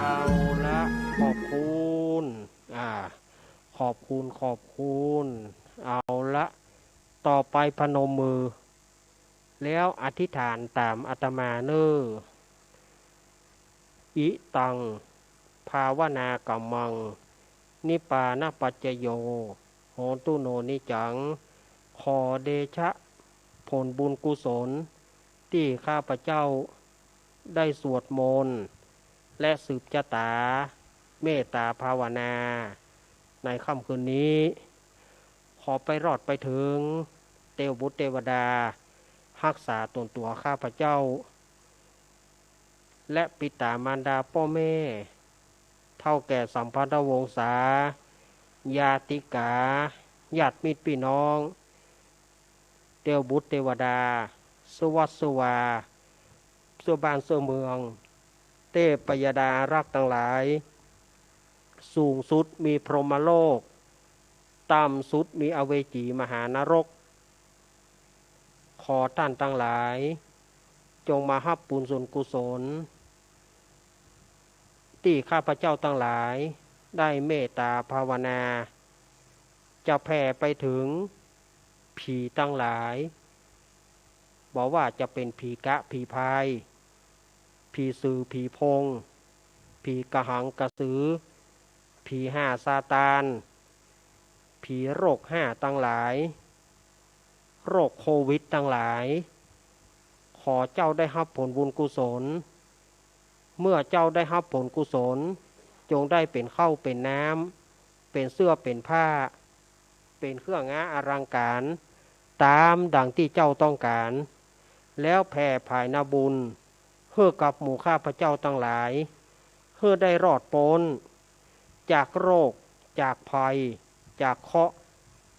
เอาละ ขอบคุณ อ่า ขอบคุณ ขอบคุณ เอาละ ต่อไปพนมมือ แล้วอธิษฐานต๋ามอาตมาเน่อ อิตัง ภาวนากัมมัง นิพพานปัจจโย โหนตุโน นิจจัง ขอเดชะผลบุญกุศล ตี้ข้าพเจ้าได้สวดมนต์ และสืบจะต๋าเมตต๋าภาวนา ในค่ำคืนนี้ ขอไปรอดไปเถิง เตวบุตรเตวดา ฮักษาต๋นตั๋วข้าพเจ้า และปิต๋ามารดาป้อแม่ เฒ่าแก่สัมพันธวงศา ญาติกา ญาติมิตรปี้น้อง เตวบุตรเตวดา เสื้อวัดเสื้อวา เสื้อบ้านเสื้อเมือง เตพยดาอารักษ์ตังหลาย สูงสุดมีพรหมโลก ต่ำสุดมีอเวจีมหานรก ขอต้านตังหลาย จงมาฮับบุญส่วนกุศล ตี้ข้าพเจ้าตังหลาย ได้เมตต๋าภาวนา จะแผ่ไปเถิงผีตังหลาย บ่ว่าจะเป๋นผีกะ ผีพาย ผีสือ ผีโพง ผีกะหังกะสือ ผีห้าซาตาน ผีโรคห้าตังหลาย โรคโควิดตังหลาย ขอเจ้าได้ฮับผลบุญกุศล เมื่อเจ้าได้ฮับผลกุศล จงได้เป๋นข้าวเป๋นน้ำ เป๋นเสื้อเป๋นผ้า เป๋นเครื่องงาอลังก๋าร ต๋ามดังตี้เจ้าต้องก๋าร แล้วแผ่ผายนาบุญหื้อกับหมู่ข้าพเจ้าตังหลาย หื้อได้รอดป๊นจากโรค จากภัย จากเคราะห์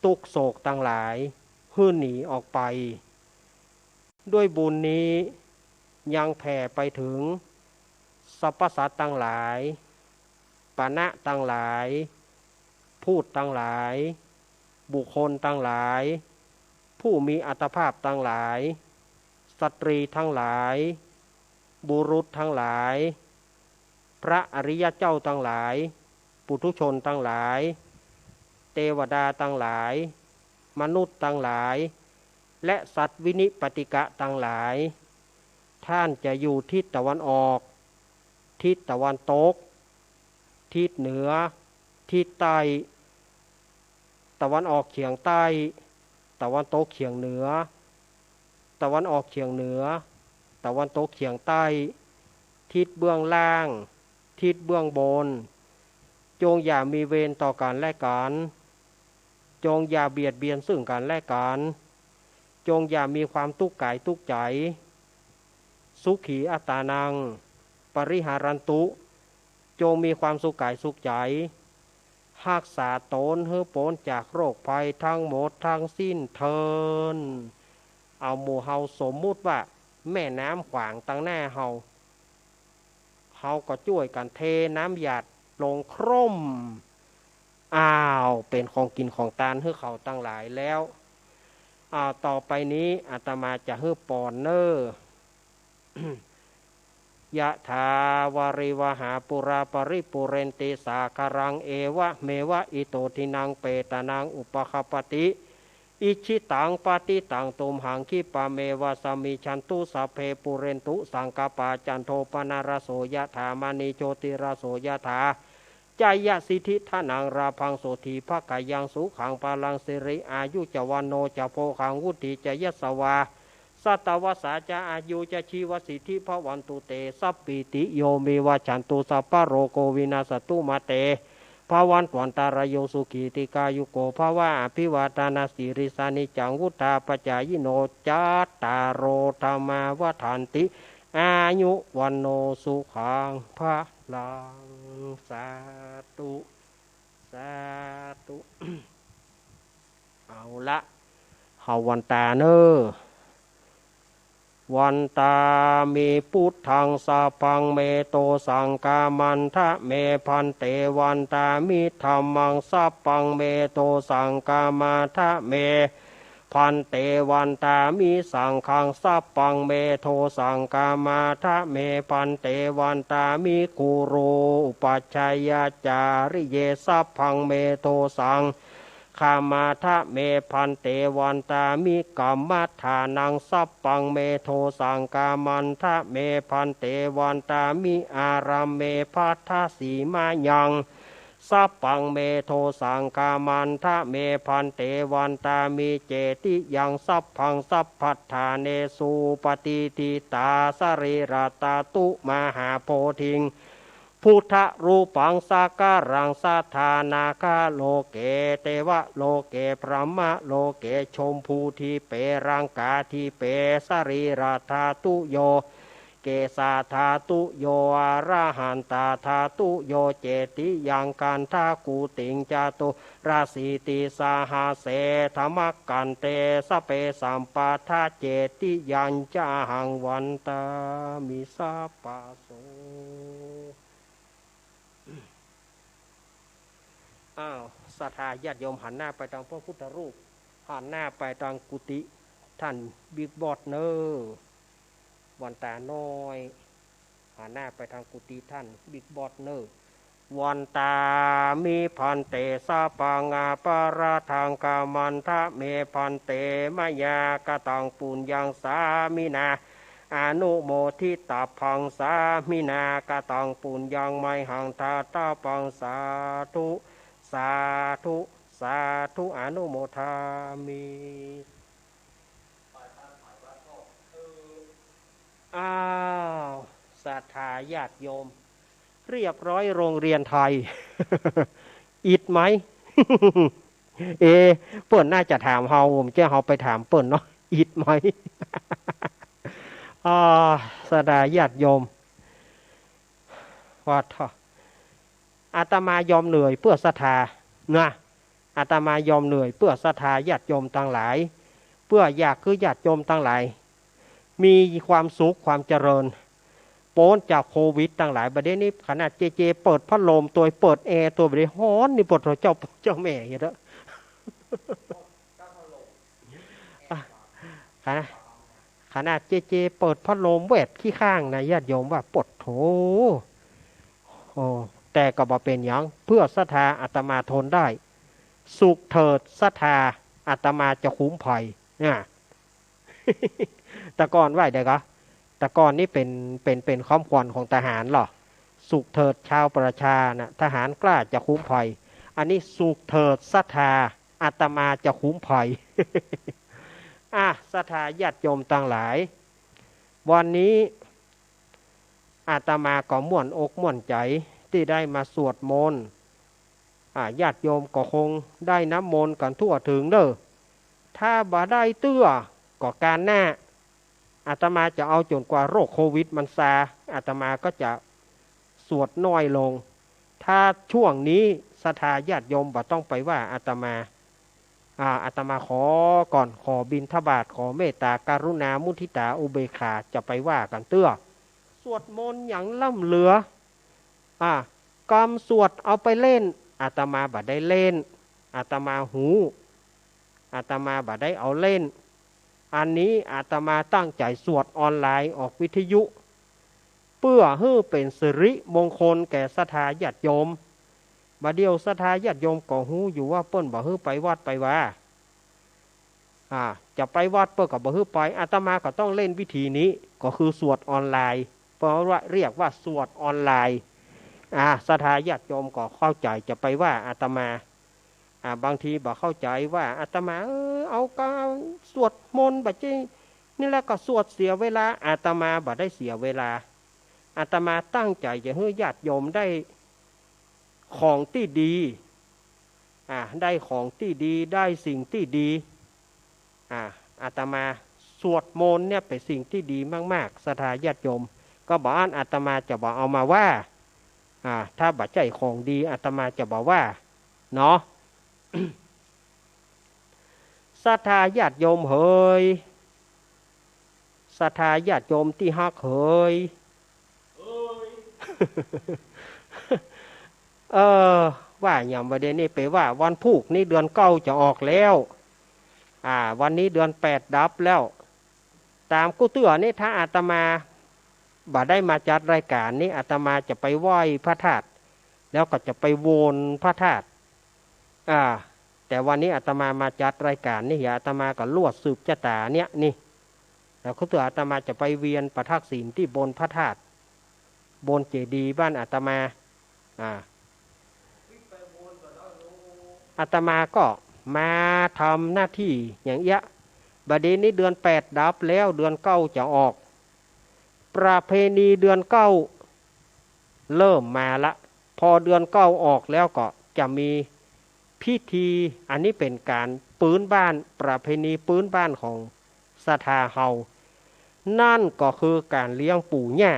ตุ๊กข์โศกตังหลาย หื้อหนีออกไป ด้วยบุญนี้ยังแผ่ไปเถิงสรรพสัตว์ตังหลาย ปณะตังหลาย พูดตังหลาย บุคคลตังหลาย ผู้มีอัตภาพตังหลาย สตรีตังหลาย บุรุษตังหลาย พระอริยเจ้าตังหลาย ปุถุชนตังหลาย เตวดาตังหลาย มนุษย์ตังหลาย และสัตว์วินิปติกะตังหลาย ท่านจะอยู่ทิศตะวันออก ทิศตะวันตก ทิศเหนือ ทิศใต้ ตะวันออกเฉียงใต้ ตะวันตกเฉียงเหนือ ตะวันออกเฉียงเหนือ ตะวันตกเฉียงใต้ ทิศเบื้องล่าง ทิศเบื้องบน จงอย่ามีเวรต่อกันและกัน จงอย่าเบียดเบียนซึ่งกันและกัน จงอย่ามีความตุ๊กข์กายตุ๊กข์ใจ๋ สุขีอัตตานัง ปริหารันตุ จงมีความสุขกายสุขใจ๋ ฮักษาตนหื้อป๊นจากโรคภัยทั้งหมดทั้งสิ้นเทอญ เอาหมู่เฮาสมมุติว่าแม่น้ำขวางตังหน้าเฮา เฮาก็จ้วยกั๋นเทน้ำหยาดลงโคร่ม อ้าว เป๋นของกิ๋นของตานหื้อเขาตังหลายแล้ว อ้าว ต่อไปนี้อาตมาจะหื้อปอนเน่อ ยะถาวาริวหาปูราปริปูเรนติสาคารัง เอวะเมวะอิโตทินังเปตานังอุปคปปติ อิจฉิตังปัตติตังตุมหังคิปะเมวะสมมิชชันตุ สัพเพปูเรนตุสังกัปปา จันโทปนารโสยะถา มะณีโชติรโสยะถา จายะสิทธิธานังราภังโสติภะกะยังสุขังพะลังสิริอายุจะวัณโณจะโภคังวุฒีจะยะสวา สัตตวัสสาจะอายุจะชีวสิทธิภะวันตุเต สัพปีติโยวิวัชชันตุ สัพพะโรโควินัสสะตุ มาเตภะวันตวันตะราโย สุขีติกายุโกภะวะ อะภิวาทะนะสีลิสสะ นิจจังวุฑฒาปะจายิโน จัตตาโรธัมมาวัฑฒันติ อายุวัณโณสุขังพะลัง สาธุ สาธุ เอาละ เฮาวันตาเน่อ วันตามิ พุทธัง สัพพัง เม โตสัง กามันทะ เม ภันเต วันตามิ ธัมมัง สัพพัง เม โตสัง กามาทะ เม ภันเต วันตามิ สังฆัง สัพพัง เม โตสัง กามาทะ เม ภันเต วันตามิ คุโร อุปัชฌายาจาริเย สัพพัง เม โตสัง กามาทะ เม ภันเต วันตามิ กัมมัฏฐานัง สัพพัง เม โตสัง กามันทะ เม ภันเต วันตามิ อารัมเม ภัททะ สีมายัง สัพพัง เม โตสัง กามันทะ เม ภันเต วันตามิ เจติยัง สัพพัง สัพพัฏฐาเนสุ ปะติฏฐิตา สะรีระตะตุ มหาโพธิง พุทธะรูปัง สักกะรัง สัตถานาคา โลเก เตวะโลเก พรหมะโลเก ชมพูทิเป รังกาทิเป สะรีระตะตุโย เกสาตะตุโย อะระหันตะตะตุโย เจติยัง กันทะกูติง จตุรสีติสหัสเส ธะมะกันเต สะเป สัมปะทะ เจติยังจะหัง วันตามิ สัพพะโส อ้าว ศรัทธาญาติโยมหันหน้าไปตางพระพุทธรูป หันหน้าไปตางกุฏิต้านบิ๊กบอสเน่อ วันตาน้อย หันหน้าไปตางกุฏิต้านบิ๊กบอสเน่อ วันตามิ ภันเต สัพพัง อะปะราธัง กามันทะ เม ภันเต มะยากะตัง ปุญญัง สามินา อนุโมทิตัพพัง สามินา กะตัง ปุญญัง มะยหัง ทาตาปัง สาธุ สาธุ สาธุ อนุโมทามิ อ้าว ศรัทธาญาติโยม เรียบร้อยโรงเรียนไทย อิดไหม เอ เปิ้นน่าจะถามเฮา บ่ใจ้เฮาไปถามเปิ้นเนาะ อิดไหม อ่า ศรัทธาญาติโยม ว่าเถาะ อาตมายอมเหนื่อยเพื่อศรัทธานะ อาตมายอมเหนื่อยเพื่อศรัทธาญาติโยมตังหลาย เพื่ออยากหื้อญาติโยมตังหลาย มีความสุขความเจริญ ป๊นจากโควิดตังหลาย บ่าเดี่ยวนี้ขนาดเจเจเปิดพัดลมตวย เปิดแอร์ตวย บ่าเดี่ยวฮ้อนนี่ ปะโถเจ้า เจ้าแม่เหียเต๊อะ อ่ะ ขนาด ขนาดเจเจเปิดพัดลมแวบขี้ข้างนะ ญาติโยมว่า ปะโถ โอ้ แต่ก็บ่เป๋นหยัง เพื่อศรัทธาอาตมาทนได้ สุขเถิดศรัทธา อาตมาจะคุ้มภัย นะ แต่ก่อนว่าใดก็ แต่ก่อนนี่เป๋น เป๋น เป๋นคำขวัญของทหารเหรอ สุขเถิดชาวประชานะ ทหารกล้าจะคุ้มภัย อันนี้สุขเถิดศรัทธา อาตมาจะคุ้มภัย อ่ะ ศรัทธาญาติโยมตังหลาย วันนี้ อาตมาก็ม่วนอกม่วนใจ๋ตี้ได้มาสวดมนต์ อ่า ญาติโยมก็คงได้น้ำมนต์กั๋นทั่วเถิงเน่อ ถ้าบ่ได้เตื้อก็ก๋านหน้า อาตมาจะเอาจ๋นกว่าโรคโควิดมันซา อาตมาก็จะสวดน้อยลง ถ้าช่วงนี้ศรัทธาญาติโยมบ่ต้องไปว่าอาตมา อ่า อาตมาขอก่อน ขอบิณฑบาต ขอเมตตากรุณามุทิตาอุเบกขา จะไปว่ากั๋นเตื้อ สวดมนต์หยังล้ำเหลือ อ่า กำสวดเอาไปเล่น อาตมาบ่ได้เล่น อาตมาฮู้ อาตมาบ่ได้เอาเล่น อันนี้อาตมาตั้งใจ๋สวดออนไลน์ออกวิทยุ เปื้อหื้อเป๋นสิริมงคลแก่ศรัทธาญาติโยม บ่าเดี่ยวศรัทธาญาติโยมก็ฮู้อยู่ว่าเปิ้นบ่หื้อไปวัดไปวา อ่า จะไปวัดเปิ้นก็บ่หื้อไป อาตมาก็ต้องเล่นวิธีนี้ ก็คือสวดออนไลน์ เพราะว่าเรียกว่าสวดออนไลน์ อ่า ศรัทธาญาติโยมก็เข้าใจ๋ จะไปว่าอาตมา อ่า บางทีบ่เข้าใจ๋ว่าอาตมา เออ เอาก๋านสวดมนต์บ่าใจ้ นี่แหละก็สวดเสียเวลา อาตมาบ่ได้เสียเวลา อาตมาตั้งใจ๋จะหื้อญาติโยมได้ของตี้ดี อ่า ได้ของตี้ดี ได้สิ่งตี้ดี อ่า อาตมาสวดมนต์เนี่ยเป๋นสิ่งตี้ดีมากๆ ศรัทธาญาติโยม ก็บ่อั้นอาตมาจะบ่เอามาว่า อ่า ถ้าบ่ใจ้ของดีอาตมาจะบ่ว่า เนาะ ศรัทธาญาติโยมเหย ศรัทธาญาติโยมตี้ฮักเหย เออ ว่าหยังบ่าเดี่ยวนี้ ไปว่าวันพูกนี้เดือนเก้าจะออกแล้ว อ่า วันนี้เดือนแปดดับแล้ว ต๋ามกู้เตื้อนี่ ถ้าอาตมาบ่ได้มาจัดรายก๋านนี่ อาตมาจะไปไหว้พระธาตุ แล้วก็จะไปวนพระธาตุ อ่า แต่วันนี้อาตมามาจัดรายก๋านนี่ เหีย อาตมาก็ลวดสืบจะต๋าเนี่ยนี่ แล้วกู้เตื้ออาตมาจะไปเวียนประทักษิณตี้บนพระธาตุ บนเจดีย์บ้านอาตมา อ่า อาตมาก็มาทำหน้าตี้อย่างเอี้ย บ่าเดี่ยวนี้เดือนแปดดับแล้ว เดือนเก้าจะออก ประเพณีเดือนเก้าเริ่มมาละ พอเดือนเก้าออกแล้วก็จะมีพิธี อันนี้เป๋นก๋านปื๊นบ้าน ประเพณีปื๊นบ้านของศรัทธาเฮา นั่นก็คือก๋านเลี้ยงปู่ย่า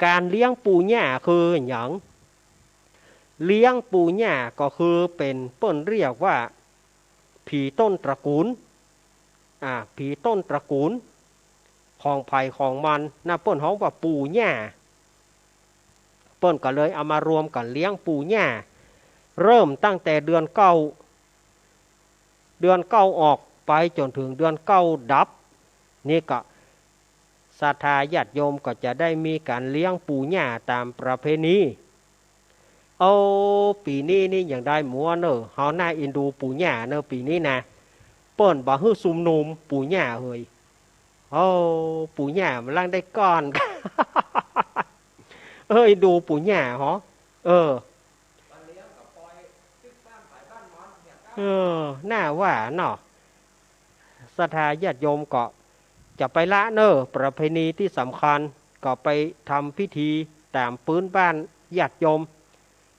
ก๋านเลี้ยงปู่ย่าคือหยัง เลี้ยงปู่ย่าก็คือเป๋น เปิ้นเรียกว่า ผีต้นตระกูล อ่า ผีต้นตระกูล ของใผของมันนะ เปิ้นฮ้องว่าปู่ย่า เปิ้นก็เลยเอามารวมกั๋นเลี้ยงปู่ย่า เริ่มตั้งแต่เดือนเก้า เดือนเก้าออกไปจ๋นเถิงเดือนเก้าดับ นี่ก็ศรัทธาญาติโยมก็จะได้มีก๋านเลี้ยงปู่ย่าต๋ามประเพณี โอ้ ปี๋นี้นี่ยังได้มัวเน่อ เฮาน่าเอ็นดูปู่ย่าเน่อ ปี๋นี้นะ เปิ้นบ่หื้อชุมนุมปู่ย่าเหย โอ้ ปู่ย่ามันลังได้ก่อน เอ้ย ดูปู่ย่าหอ เออ เออ น่าว่าเนาะ ศรัทธาญาติโยมก็จะไปละเน่อ ประเพณีตี้สำคัญ ก็ไปทำพิธีต๋ามปื๊นบ้านญาติโยม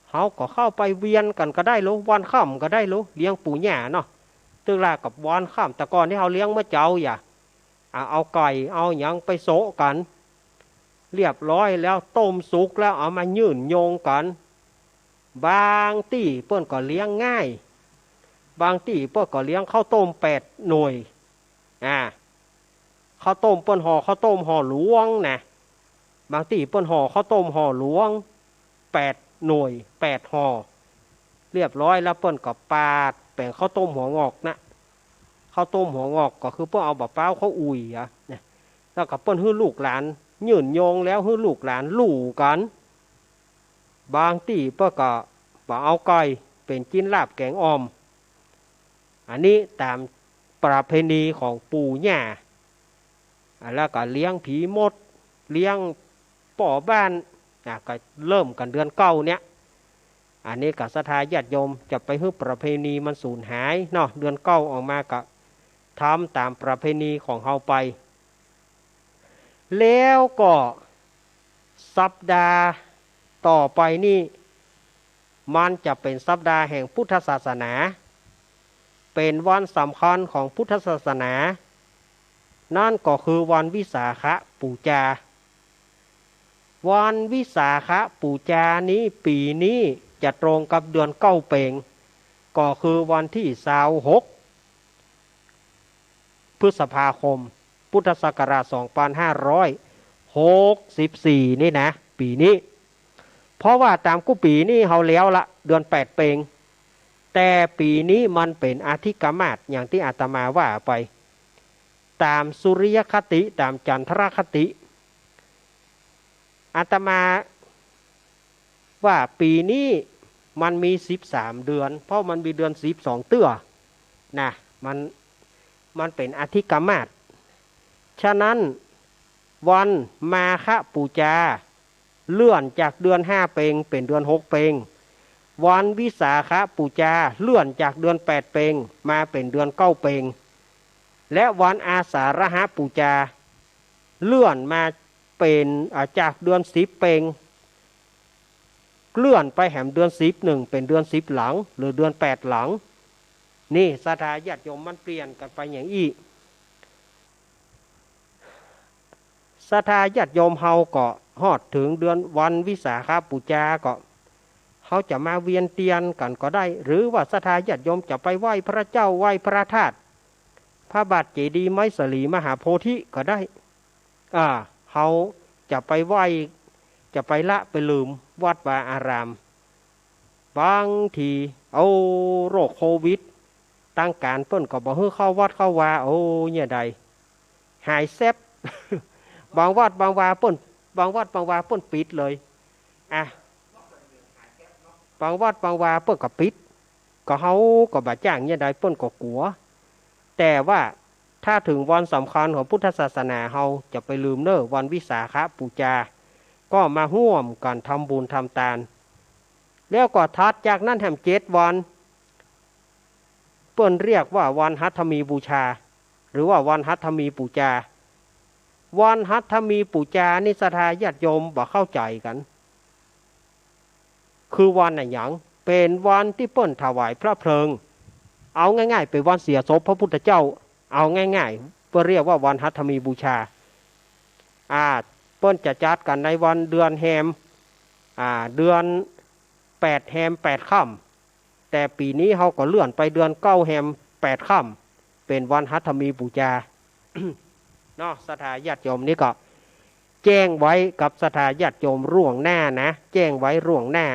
เฮาก็เข้าไปเวียนกั๋นก็ได้ลู วันค่ำก็ได้ลู เลี้ยงปู่ย่าเนาะ ตึกละกับวันค่ำ แต่ก่อนนี่เฮาเลี้ยงเมื่อเจ๊าอย่า อ่ะ เอาไก่ เอาหยังไปโซะกั๋น เรียบร้อยแล้ว ต้มสุกแล้วเอามายื่นโยงกั๋น บางตี้เปิ้นก็เลี้ยงง่าย บางตี้เปิ้นก็เลี้ยงข้าวต้มแปดหน่วย อ่า ข้าวต้มเปิ้นห่อข้าวต้มห่อหลวงนะ บางตี้เปิ้นห่อข้าวต้มห่อหลวงแปดหน่วย แปดห่อ เรียบร้อยแล้วเปิ้นก็ปาดแป๋งข้าวต้มหัวงอกนะ ข้าวต้มหัวงอกก็คือเปิ้นเอาบ่าป๊าวเข้าอุ่ยอะนะ แล้วก็เปิ้นหื้อลูกหลานยื่นโยงแล้วหื้อลูกหลานลู่กั๋น บางตี้เปิ้นก็ บ่เอาก้อย เป๋นจิ๊นลาบแก๋งอ่อม อันนี้ต๋ามประเพณีของปู่ย่า อ่ะ แล้วก็เลี้ยงผีมด เลี้ยงป้อบ้าน อ่ะ ก็เริ่มกั๋นเดือนเก้าเนี่ย อันนี้ก็ศรัทธาญาติโยมจะไปหื้อประเพณีมันสูญหายเนาะ เดือนเก้าออกมาก็ทำต๋ามประเพณีของเฮาไป แล้วก็สัปดาห์ต่อไปนี่ มันจะเป๋นสัปดาห์แห่งพุทธศาสนา เป๋นวันสำคัญของพุทธศาสนา นั่นก็คือวันวิสาขบูชา วันวิสาขบูชานี้ปี๋นี้จะตรงกับเดือนเก้าเป็ง ก็คือวันตี้ซาวหก พฤษภาคม พุทธศักราชสองปันห้าร้อยหกสิบสี่นี่นะ ปี๋นี้ เพราะว่าต๋ามกู้ปี๋นี่เฮาแล้วละ เดือนแปดเป็ง แต่ปี๋นี้มันเป๋นอธิกมาส อย่างตี้อาตมาว่าไป ต๋ามสุริยคติ ต๋ามจันทรคติ อาตมาว่าปี๋นี้มันมีสิบสามเดือน เพราะมันมีเดือนสิบสองเตื้อนะ มัน มันเป๋นอธิกมาส ฉะนั้นวันมาฆบูชาเลื่อนจากเดือนห้าเป็งเป๋นเดือนหกเป็ง วันวิสาขบูชาเลื่อนจากเดือนแปดเป็งมาเป๋นเดือนเก้าเป็ง และวันอาสาฬหบูชาเลื่อนมาเป๋น อ่า จากเดือนสิบเป็ง เลื่อนไปแหมเดือนสิบนึ่ง เป๋นเดือนสิบหลัง หรือเดือนแปดหลัง นี่ศรัทธาญาติโยมมันเปลี่ยนกั๋นไปอย่างอี้ ศรัทธาญาติโยมเฮาก็ฮอดเถิงเดือนวันวิสาขบูชาก็ เฮาจะมาเวียนเตียนกั๋นก็ได้ หรือว่าศรัทธาญาติโยมจะไปไหว้พระเจ้า ไหว้พระธาตุ พระบาทเจดีย์ไม้สาลีมหาโพธิก็ได้ อ่า เฮาจะไปไหว้ จะไปละไปลืมวัดวาอาราม บางที เอา โรคโควิด ตางก๋านเปิ้นก็บ่หื้อเข้าวัดเข้าวา โอ้ เนี่ยใด หายแซบ บางวัดบางวาเปิ้น บางวัดบางวาเปิ้นปิดเลย อ่ะ บางวัดบางวาเปิ้นก็ปิด ก็เฮาก็บ่จ้างเนี่ยใด เปิ้นก็กั๋ว แต่ว่าถ้าเถิงวันสำคัญของพุทธศาสนา เฮาจะไปลืมเน่อ วันวิสาขบูชา ก็มาฮ่วมกั๋นทำบุญทำตาน แล้วก็ถัดจากนั้นแหมเจ็ดวัน เปิ้นเรียกว่าวันหัตถมีบูชา หรือว่าวันหัตถมีปู๋จา วันหัตถมีปู๋จานี่ศรัทธาญาติโยมบ่เข้าใจ๋กั๋น คือวันอะหยัง เป๋นวันตี้เปิ้นถวายพระเพลิง เอาง่ายๆ เป๋นวันเสียศพพระพุทธเจ้า เอาง่ายๆ เปิ้นเรียกว่าวันหัตถมีบูชา อ่า เปิ้นจะจัดกั๋นในวันเดือนแฮม อ่า เดือนแปดแฮมแปดค่ำ แต่ปี๋นี้เฮาก็เลื่อนไปเดือนเก้าแฮมแปดค่ำ เป๋นวันหัตถมีปู๋จา เนาะ ศรัทธาญาติโยมนี่ก็แจ้งไว้กับศรัทธาญาติโยมล่วงหน้านะ แจ้งไว้ล่วงหน้า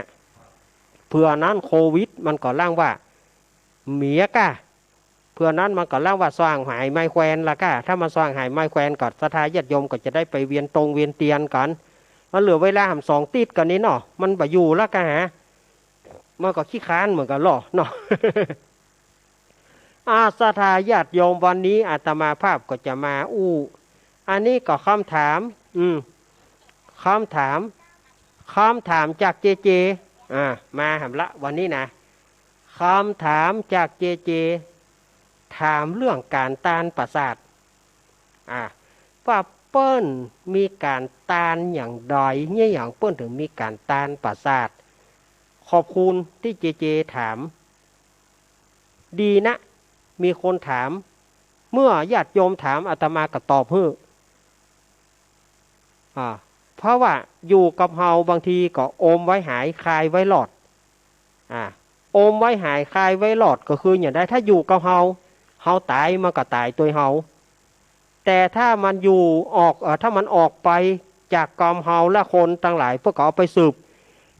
เผื่อนั้นโควิดมันก็ล่างว่า เมียก้า เผื่อนั้นมันก็ล่างว่าส่างหายไม้แควนละก้า ถ้ามันส่างหายไม้แควนก็ศรัทธาญาติโยมก็จะได้ไปเวียนตงเวียนเตียนกั๋น มันเหลือเวลาแหมสองติ๊ดกั๋นนี่เนาะ มันบ่อยู่ละก้าหา มันก็ขี้ค้านเหมือนกั๋นลอเนาะ อา ศรัทธาญาติโยม วันนี้อาตมาภาพก็จะมาอู้ อันนี้ก็กำถาม อืม กำถาม กำถามจากเจเจ อ่า มาแหมละวันนี้นะ กำถามจากเจเจ ถามเรื่องก๋านตานประสาท อ่า ว่าเปิ้นมีก๋านตานอย่างใด เยียะหยังเปิ้นเถิงมีก๋านตานประสาท ขอบคุณตี้เจเจถาม ดีนะ มีคนถาม เมื่อญาติโยมถามอาตมาก็ตอบหื้อ อ่า เพราะว่าอยู่กับเฮาบางทีก็อมไว้หายคายไว้รอด อ่า อมไว้หายคายไว้รอดก็คืออย่างใด ถ้าอยู่กับเฮา เฮาต๋ายมันก็ต๋ายตวยเฮา แต่ถ้ามันอยู่ออก เอ่อ ถ้ามันออกไปจากกำเฮาและคนตังหลายเปิ้นก็เอาไปสืบ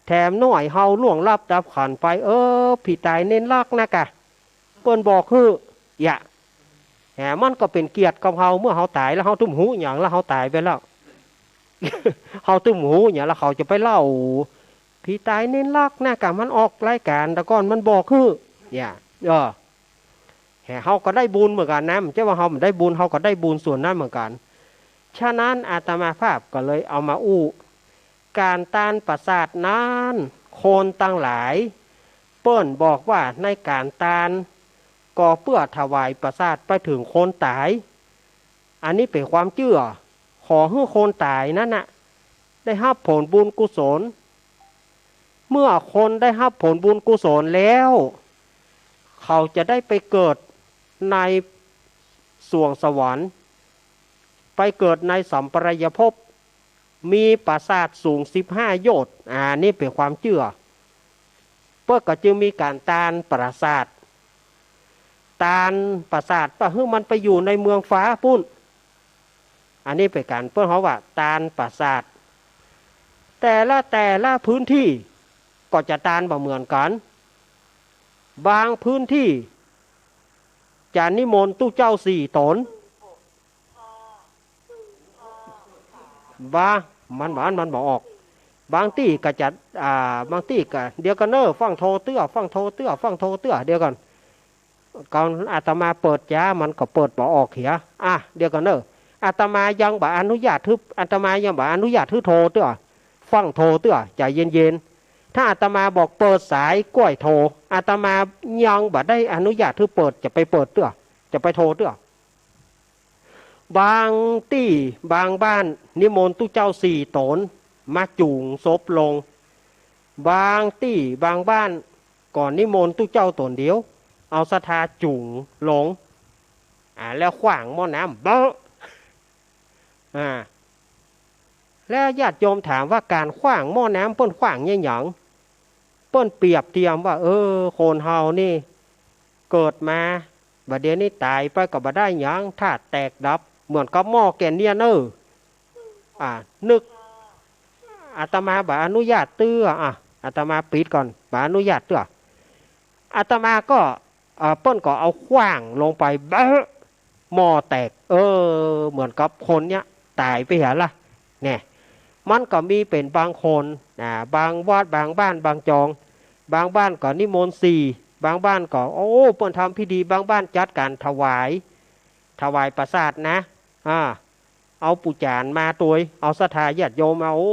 แถมน้อยเฮาล่วงลับดับขันธ์ไป เออ ผีต๋ายเน้นลักนะก้า เปิ้นบอกหื้อ เยียะ แหมมันก็เป๋นเกียรติกับเฮา เมื่อเฮาต๋ายแล้วเฮาตึงฮู้หยัง แล้วเฮาต๋ายไปแล้ว เฮาตึงฮู้หยัง แล้วเขาจะไปเล่า ผีต๋ายเน้นลักษณ์นะ ก้ามันออกรายก๋านตะก่อนมันบอกหื้อ เนี่ย เออ แหม เฮาก็ได้บุญเหมือนกั๋นนะ บ่ใจ้ว่าเฮาบ่ได้บุญ เฮาก็ได้บุญส่วนนั้นเหมือนกั๋น ฉะนั้นอาตมาภาพก็เลยเอามาอู้ ก๋านตานประสาทนั้น คนตังหลาย เปิ้นบอกว่าในก๋านตาน ก็เปื้อถวายประสาทไปเถิงคนต๋าย อันนี้เป๋นความเจื้อ ขอหื้อคนต๋ายนั้นน่ะ ได้ฮับผลบุญกุศล เมื่อคนได้ฮับผลบุญกุศลแล้ว เขาจะได้ไปเกิดในสวงสวรรค์ ไปเกิดในสัมปรายภพ มีประสาทสูงสิบห้าโยชน์ อันนี้เป๋นความเจื้อ เปิ้นก็จึงมีก๋านตานประสาท ตานประสาท เปื้อหื้อมันไปอยู่ในเมืองฟ้าปู๊น อันนี้เป๋นก๋านเปิ้นฮ้องว่าตานประสาท แต่ละ แต่ละพื้นตี้ก็จะตานบ่เหมือนกั๋น บางพื้นตี้จะนิมนต์ตุ๊เจ้าสี่ต๋น บ่า มันบ่า มันบ่ออก บางตี้ก็จะ อ่า บางตี้ก็ เดี๋ยวก่อนเน่อ ฟั่งโทเตื้อ ฟั่งโทเตื้อ ฟั่งโทเตื้อ เดี๋ยวก่อน ก่อนอาตมาเปิดจ๋า มันก็เปิดบ่ออกเหีย อ่ะ เดี๋ยวก่อนเน่อ อาตมายังบ่อนุญาตหื้อ อาตมายังบ่อนุญาตหื้อโทเตื้อ ฟั่งโทเตื้อ ใจ๋เย็นๆ ถ้าอาตมาบอกเปิดสายก้วยโท อาตมายังบ่ได้อนุญาตหื้อเปิด จะไปเปิดเตื้อ จะไปโทเตื้อ บางตี้บางบ้านนิมนต์ตุ๊เจ้าสี่ต๋นมาจู๋งศพลง บางตี้บางบ้านก็นิมนต์ตุ๊เจ้าต๋นเดียว เอาศรัทธาจู๋งลง อ่า แล้วขว้างหม้อน้ำเบ้อ อ่า แล้วญาติโยมถามว่าก๋านขว้างหม้อน้ำเปิ้นขว้างอะหยัง เปิ้นเปรียบเตียมว่า เออ คนเฮานี่เกิดมา บ่าเดี่ยวนี้ต๋ายไปก็บ่ได้หยัง ธาตุแตกดับ เหมือนกับหม้อแกนเนียนเน่อ อ่า นึก อาตมาบ่อนุญาตเตื้อ อ่ะ อาตมาปิดก่อน บ่อนุญาตเตื้อ อาตมาก็ อ่า เปิ้นก็เอาขว้างลงไป เบ้อ หม้อแตก เออ เหมือนกับคนเนี้ยต๋ายไปเหียละ เนี่ย มันก็มีเป๋นบางคน อ่า บางวัด บางบ้าน บางจอง บางบ้านก็นิมนต์สี่ บางบ้านก็ โอ้ เปิ้นทำพิธี บางบ้านจัดก๋านถวาย ถวายประสาทนะ อ่า เอาปู่จ๋ารย์มาตวย เอาศรัทธาญาติโยมมา โอ้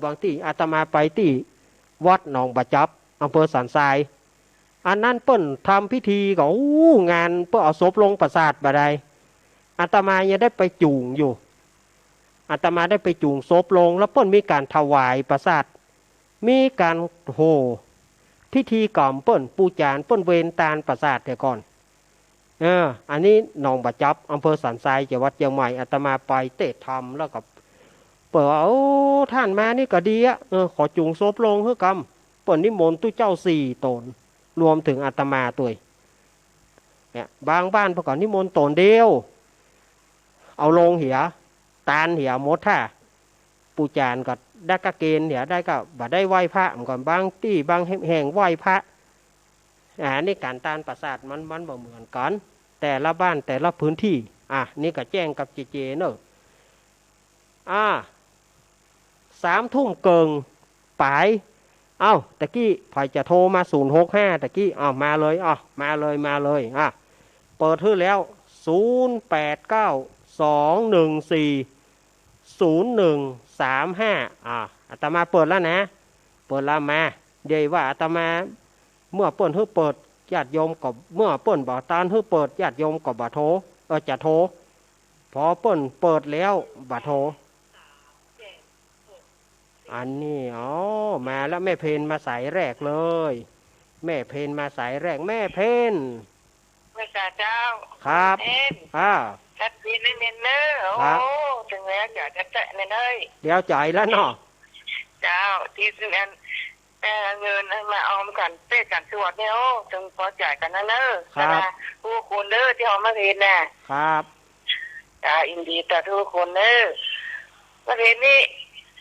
บางตี้อาตมาไปตี้วัดหนองบ่าจับ อำเภอสันทราย อันนั้นเปิ้นทำพิธีก็ โอ้ งานเปิ้นเอาศพลงประสาทบ่าดาย อาตมายังได้ไปจู๋งอยู่ อาตมาได้ไปจู๋งศพลง แล้วเปิ้นมีก๋านถวายประสาท มีก๋าน โห พิธีกรรมเปิ้น ปู่จ๋ารย์เปิ้นเวนตานประสาทเหียก่อน เออ อันนี้หนองบ่าจับ อำเภอสันทราย จังหวัดเจียงใหม่ อาตมาไปเต๊อะธรรม แล้วก็เปิ้นว่า โอ้ ต้านมานี่ก็ดีอะ เออ ขอจู๋งศพลงหื้อกำ เปิ้นนิมนต์ตุ๊เจ้าสี่ต๋น รวมเถิงอาตมาตวย เนี่ย บางบ้านเปิ้นก็นิมนต์ต๋นเดียว เอาลงเหีย ตานเหียหมดท่า ปู่จ๋ารย์ก็ได้กะเกณฑ์เหีย ได้ก็บ่ได้ไหว้พระ มันก็บางตี้บางแห่งไหว้พระ อ่า นี่ก๋านตานประสาทมัน มันบ่เหมือนกั๋น แต่ละบ้านแต่ละพื้นตี้ อ่ะ นี่ก็แจ้งกับเจเจเน่อ อ่า สามทุ่มเกิ่งป๋าย เอ้า ตะกี้ใผจะโทรมา ศูนย์หกห้า ตะกี้ เอ้า มาเลย เอ้า มาเลย มาเลย อ่ะ เปิดหื้อแล้ว ศูนย์แปดเก้า สองหนึ่งสี่ ศูนย์หนึ่งสามห้า อ่ะ อาตมาเปิดแล้วนะ เปิดแล้วมา เดี๋ยวว่าอาตมา เมื่อเปิ้นหื้อเปิด ญาติโยมก็ เมื่อเปิ้นบ่ตานหื้อเปิด ญาติโยมก็บ่โทร เออ จะโทร พอเปิ้นเปิดแล้วบ่โทร อันนี้ อ๋อ มาแล้ว แม่เพนมาสายแรกเลย แม่เพนมาสายแรก แม่เพน ไหว้สาเจ้า ครับ เพน อ่า ชัดเจนแน่นอนเน่อ ครับ โอ้ เถิงแล้วเจ้า จะแตะแน่นอน เดี๋ยวจ่ายแล้วเนาะ เจ้า ตี้ซึ่งอัน เอ่อ เงินมาออมกั๋น เป๊ะกั๋นสวดเนี่ย โอ้ เถิงปอจ่ายกั๋นนะเน่อ ครับ สาธุคุณเน่อ ตี้เอามาเพนน่ะ ครับ อ่า ยินดีสาธุคุณเน่อ ประเพณี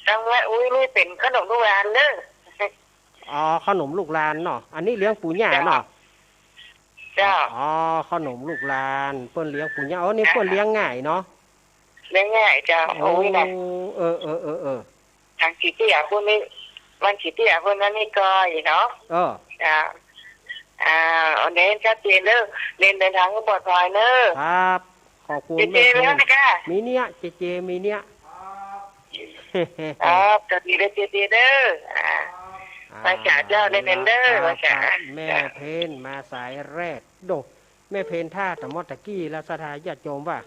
ตังแม่อุ๊ยนี่เป๋นขนมลูกหลานเน่อ อ๋อ ขนมลูกหลานเนาะ อันนี้เลี้ยงปู่ย่าเนาะ เจ้า อ๋อ ขนมลูกหลาน เปิ้นเลี้ยงปู่ย่า อ๋อ นี่ จ้า เปิ้นเลี้ยงง่ายเนาะ เลี้ยงง่ายเจ้า โอ้ อุ๊ยน่ะ เออ เออ เออ เออ ทางจีเจียพวกนี้ มันสิเตี้ยเปิ้นอันนี้ก่ออีกเนาะ เออ จ้ะ อ่า เอาเน้นชัดเจนเด้อ เน้นเดินทางให้ปลอดภัยเนอะ ครับ ขอบคุณ เจเจ แม่เพ็ญ มีเนี้ย มีเนี้ย เจเจ มีเนี้ย ครับ สวัสดีเด้อ เจเจ เด้อ อ่า อ่า มาจากเจ้า เน้นๆ เด้อ ครับ มาจาก ครับ แม่เพ็ญ มาสายแรก โด แม่เพ็ญ ถ้าตะมอดตะกี้แล้ว ศรัทธาญาติโยมว่า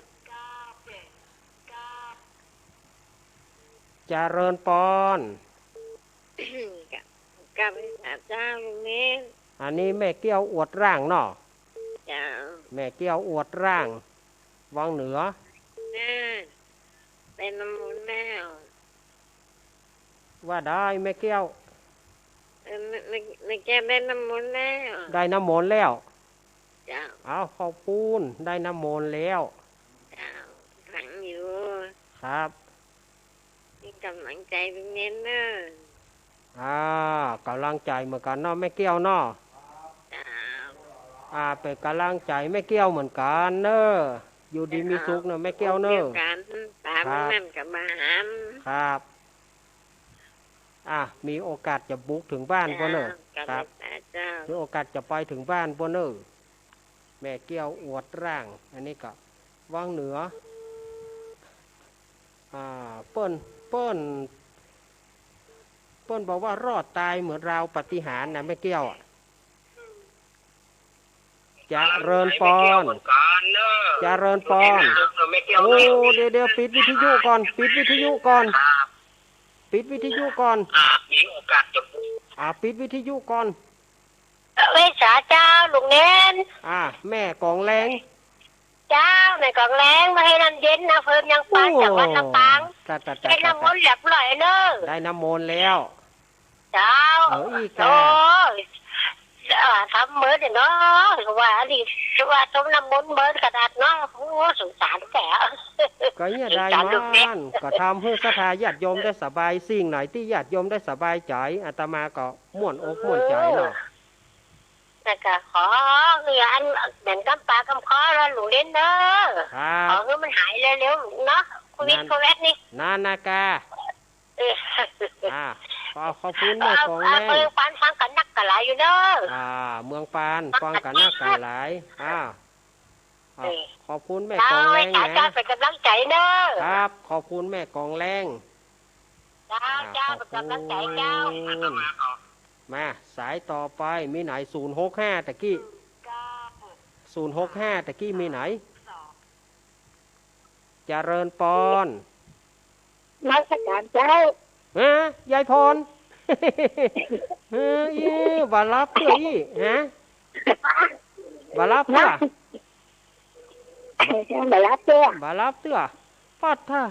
เจริญปอน กราบ กราบนมัสการเจ้าลุงเน้น อันนี้แม่แก้วอวดร่างเนาะ เจ้า แม่แก้วอวดร่าง วังเหนือ อ่า ได้น้ำมนต์แล้ว ว่าได้แม่แก้ว เออ แม่ แม่ แม่แก้วได้น้ำมนต์แล้ว ได้น้ำมนต์แล้ว เจ้า เอา ขอบคุณ ได้น้ำมนต์แล้ว เจ้า ฟังอยู่ ครับ เป็นก๋ำลังใจ๋ลุงเน้นเน่อ อ่า ก๋ำลังใจ๋เหมือนกั๋นเนาะ แม่แก้วเนาะ เจ้า อ่า เป๋นก๋ำลังใจ๋แม่แก้วเหมือนกั๋นเน่อ อยู่ดีมีสุขเน่อ แม่แก้วเน่อ เจ้า เจ้า ต๋า ครับ มันก็มาหา ครับ อ่ะ มีโอกาสจะบุกเถิงบ้านป้อเน่อ เจ้า ครับ เจ้า มีโอกาสจะไปเถิงบ้านป้อเน่อ แม่แก้วอวดร่าง อันนี้ก็วังเหนือ อ่า เปิ้น เปิ้น เปิ้นบอกว่ารอดต๋ายเหมือนราวปาฏิหาริย์นะ แม่แก้วอะ เจริญปอน เจริญปอน โอ้ เดี๋ยว เดี๋ยว ปิดวิทยุก่อน ปิดวิทยุก่อน ปิดวิทยุก่อน อ่า มีโอกาสจะ อ่า ปิดวิทยุก่อน เวสาเจ้า ลุงเน้น อ่า แม่กองแรง เจ้า แม่กองแรง มาให้น้ำเย็นนะ อำเภอเมืองปาน โอ้ จังหวัดลำปาง จ้ะ จ้ะ จ้ะ ได้น้ำมนต์เรียบร้อยเนอะ ได้น้ำมนต์แล้ว เจ้า เออ อีก โอ้ย เอ่อ ทำเมินเนาะ ว่าอันนี้ ว่าต้มน้ำมนต์เมินขนาดเนาะ โอ้ สงสารแก ก็เนี่ยได้ สงสารลูกเด็ก มัน ก็ทำหื้อศรัทธาญาติโยมได้สบาย สิ่งไหนตี้ญาติโยมได้สบายใจ๋ อาตมาก็ม่วนอกม่วนใจ๋เนาะ แล้วก็ขอหื้ออันเหมือนกำปากกำคอแล้วลุงเน้นเนอะ ครับ ขอหื้อมันหายเร็วๆ เนาะ โควิด นั่น โควิด นี่ นั่นนะกา เออ อ่า ขอ ขอบคุณแม่กองแรง เมืองปานฟังกั๋นนักกั๋นหลายอยู่เนอะ อ่า เมืองปานฟังกั๋นนักกั๋นหลาย อ่า อ่า เออ ขอบคุณแม่กองแรงนะ เจ้า เป๋นก๋ำลังใจ๋เนอะ ครับ ขอบคุณแม่กองแรง เจ้า อ่า เจ้า ขอบคุณ เป๋นก๋ำลังใจ๋เจ้า มา สายต่อไป มีไหน ศูนย์หกห้า ตะกี้ ศูนย์หกห้า ตะกี้มีไหน เจริญปอน นมัสการเจ้า ฮะ ยายพร เออ เอ้ย บ่าฮับเตื้ออี้ ฮะ บ่าฮับเตื้อ บ่าฮับเตื้อ บ่าฮับเตื้อ ปัดถ้า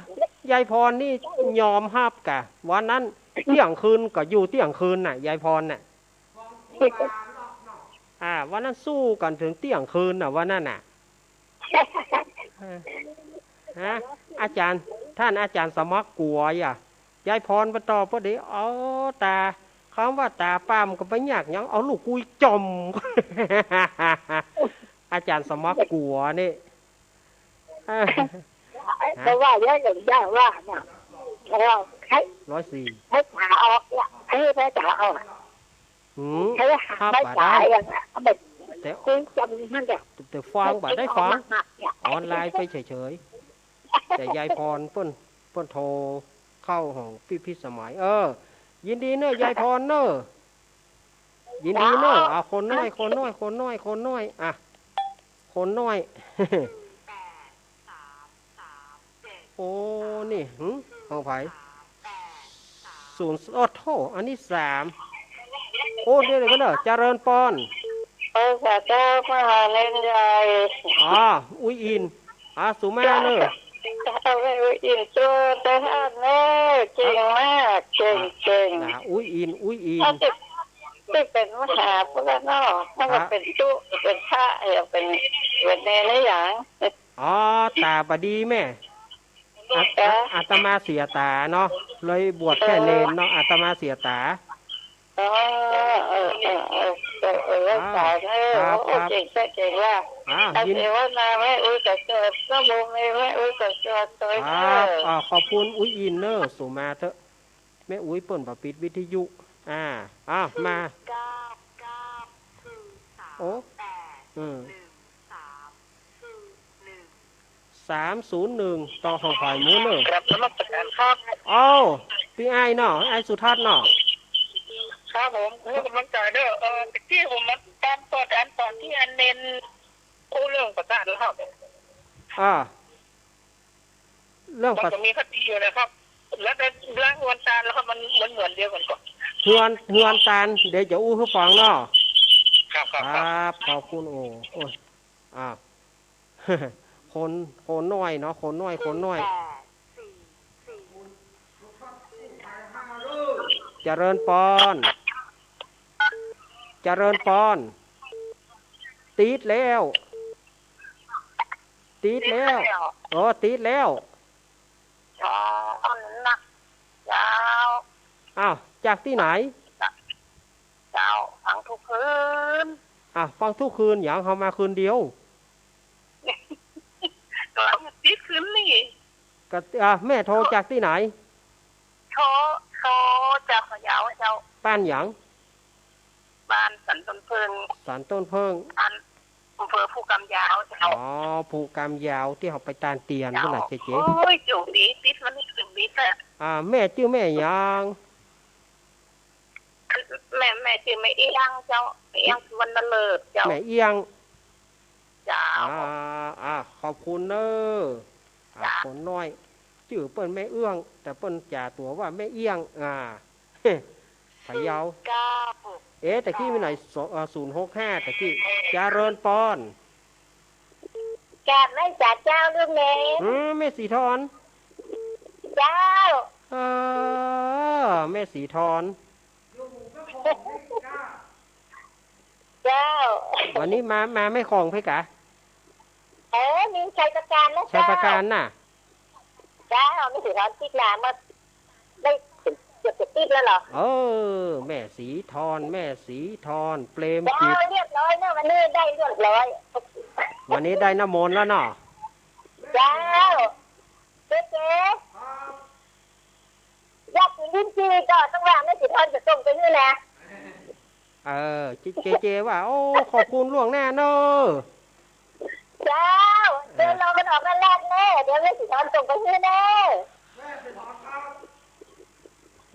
ยายพรนี่ยอมฮับกะ วันนั้นเตี้ยงคืนก็อยู่เตี้ยงคืนน่ะ ยายพรน่ะ อ่า วันนั้นสู้กั๋นเถิงเตี้ยงคืนน่ะ วันนั้นน่ะ ฮะ อาจ๋ารย์ ต้านอาจ๋ารย์สมัครกั๋วอย่า ยายพรบ่ตอบ ปอดี๋ เอาต๋า กำว่าต๋าป้ามก็บ่ยากหยัง เอาลูกกุยจ่อม อาจ๋ารย์สมัครกั๋วนี่ เออ แต่ว่าเดี๋ยวอย่างเจ้าว่าน่ะ เราให้ ร้อยสี่ ให้ต๋าออกเนี่ย ให้แม่ต๋าออก หืม ให้หา ฮับ ไม่ บ่า ต๋า ได้ อย่างเงี้ย เอาแบบ แต่ คุยกันนั่นแหละ แต่ฟังบ่าได้ฟัง ไม่ได้ออกมาหักเนี่ย ออนไลน์ไปเฉยๆ แต่ยายพรเปิ้น เปิ้นโทรเข้าของพิพิธสมัย เออ ยินดีเนอะ ยายพรเนอะ ยินดีเนอะ เจ้า อ่ะ คนน้อย คนน้อย คนน้อย คนน้อย อ่ะ คนน้อย โอ้ นี่ หึ ของใผ ศูนย์ โอ้โธ่ อันนี้สาม โอ้ เดี๋ยวๆ ก่อนเด้อ เจริญปอน เออ ข้าเจ้ามาหาเน้นใหญ่ อ๋อ อุ๊ยอิน อ่ะ สุมาเนอะ เจ้า แม่อุ๊ยอิน เจ้า เจ้าท่านเนอะ เก่งมาก เก่ง อ่ะ เก่ง น่ะ อุ๊ยอิน อุ๊ยอิน เอาสิ สิเป๋นมหาพุทธเนาะ ถ้าว่า ฮะ เป๋นตุ๊ เป๋นพระ เออ เป๋น เป๋นเณรหรือหยัง อ๋อ ต๋าบ่ดีแม่ อา อา อาตมาเสียต๋าเนาะ เลยบวชแค่เณรเนาะ อาตมาเสียต๋า อ๋อ เออ เออ เออ เออ เออ ครับ ต๋าเนอะ ครับ โอ้ ครับ เก่งแท้ เก่งว่า อ่า เอา ยิน เสวนาแม่อุ๊ยกับเจ้า ก็บ่มีแม่อุ๊ยกับเจ้า ครับ เออ อ่า ขอบคุณอุ๊ยอินเนอะ สุมาเถอะ แม่อุ๊ยเปิ้นบ่ปิดวิทยุ อ่า อ้าว มา โอ้ อืม สามศูนย์หนึ่ง ต่อของฝ่ายหมู่เน่อ ครับ นมัสการครับ เอ้า ปี้อ้ายเนาะ อ้ายสุทัศน์เนาะ ครับผม หื้อกำลังใจ๋เน่อ เอ่อ ตะกี้ผมมาตามต่อ ตามต่อตี้อันเณรอู้เรื่องประสาทแล้วครับ อ่า เรื่องประ มันก็มีคติอยู่นะครับ แล้วแต่เรื่องเฮือนตานแล้วครับ มัน มันเหมือนเดียวกั๋นก่อ เฮือน เฮือนตาน เดี๋ยวจะอู้หื้อฟังเนาะ ครับ ครับ ครับ ครับ ขอบคุณ โอ้ โอ้ย อ่า คน คนน้อยเนาะ คนน้อย คนน้อย เจริญปอน เจริญปอน ติดแล้ว ติดแล้ว ติดแล้ว โอ้ ติดแล้ว อ๋อ อันนั้นนะ เจ้า อ้าว จากตี้ไหน เจ้า ฟังทุกคืน อ่ะ ฟังทุกคืน หยังเฮามาคืนเดียว ก็ติดคืนนี่ ก็ อ่ะ แม่โทรจากตี้ไหน โทร โทรจากพะเยาเจ้า บ้านหยัง บ้านสันต้นเพิ่ง สันต้นเพิ่ง อัน อำเภอภูกำยาวเจ้า อ๋อ ภูกำยาว ตี้เฮาไปตานเตียน เจ้า นั่นแหละเจ๊เจ๊ โอ้ย โจกดี ติดวันนี้โจกดีแท้ อ่า แม่จื้อแม่หยัง แม่ แม่จื้อแม่เอี้ยงเจ้า แม่เอี้ยงสุวรรณฤกษ์เจ้า แม่เอี้ยง เจ้า อ่า อ่า ขอบคุณเน่อ อ่า เจ้า คนน้อย จื้อเปิ้นแม่เอื้อง แต่เปิ้นจ๋าตั๋วว่าแม่เอี้ยง อ่า พะเยา เอ๊ะ ตะกี้มีไหน สอง เอ่อ ศูนย์หกห้า ตะกี้ เจริญปอน จ๋าแม่จ๋าเจ้าลูกเณร อืม แม่สีทอน เจ้า เออ แม่สีทอน เจ้า วันนี้มา มาแม่ของเพคะ เออ มีชัยประการนะ ชัยประการ เจ้า น่ะ เจ้า แม่สีทอนติดหนามา ได้เกือบจะติดแล้วเหรอ เออ แม่สีทอน แม่สีทอน เปรมจิต เจ้า เรียบร้อยเน่อ วันนี้ได้เรียบร้อย วันนี้ได้น้ำมนต์แล้วเนาะ เจ้า เจ๊เจ๊ อยากกิ๋นลิ้นจี่ก็ต้องว่าแม่สีทอนจะส่งไปหื้อนะ เออ เจ๊ เจ๊ เจ๊ว่า โอ้ ขอบคุณล่วงหน้าเน่อ เจ้า เดี๋ยวรอมันออกมาแรกแน่ เดี๋ยวแม่สีทอนส่งไปหื้อแน่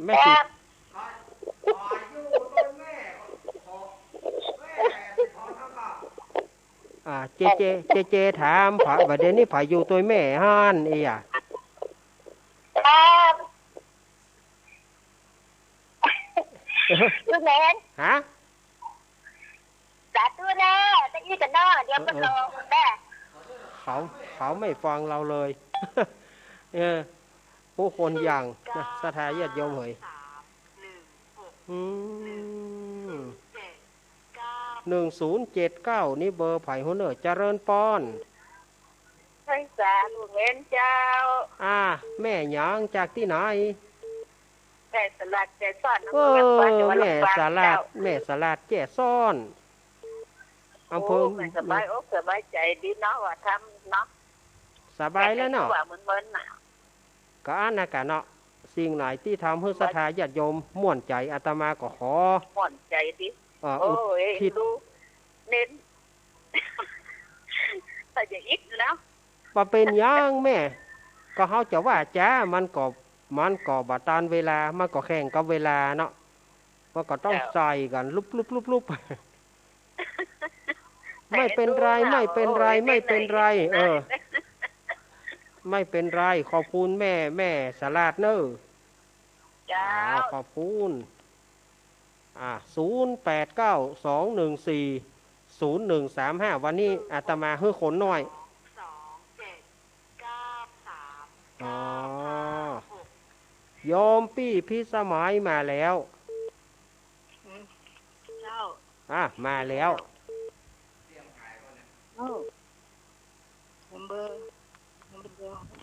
แม่สี ครับ อ่า เจ๊ เจ๊ เจ๊ เจ๊ถาม ผะ บ่าเดี๋ยวนี้ผะอยู่ตวยแม่หั้น เอีย ครับ ลูกเณร ฮะ สาธุแน่ ตะอี้กันเนาะ เดี๋ยวก็โตแน่ เขา เขาไม่ฟังเราเลย เออ ผู้คนอย่างนะ ศรัทธาญาติโยมเหย อืม หนึ่งศูนย์เจ็ดเก้า นี่เบอร์ใผฮู้เน่อ เจริญปอน ใช่สาธุเณรเจ้า อ่า แม่หยังจากตี้ไหน แม่สลัด แม่สลัด เออ แม่สลัด แม่สลัด แจ้ซ้อน อำเภอ โอ้ แม่สบายอกสบายใจ๋ดีเนาะ ว่าทำเนาะ สบายแล้วเนาะ ว่าเหมือนๆ น่ะ ก็อันนั้นกะเนาะ สิ่งไหนตี้ทำหื้อศรัทธาญาติโยมม่วนใจ๋ อาตมาก็ขอ ม่วนใจ๋ดี อ่า โอ้ย อุทิศ ดู เน้น ถ้าจะอิดนะ บ่เป๋นหยังแม่ ก็เฮาจะว่าจ๋า มันก็ มันก็บ่ตันเวลา มันก็แข่งกับเวลาเนาะ มันก็ต้อง เจ้า ใส่กั๋น ลุบๆๆๆ ไม่เป๋นไร ไม่เป๋นไร ไม่เป๋นไร เออ ไม่เป๋นไร ขอบคุณแม่ แม่สลัดเน่อ เจ้า อ่า ขอบคุณ อ่า ศูนย์แปดเก้า สองหนึ่งสี่ ศูนย์หนึ่งสามห้า วันนี้อาตมาหื้อคนน้อย อ๋อ โยมปี้พิสมัยมาแล้ว อืม เจ้า อ่ะ มาแล้ว เอ้า เบอร์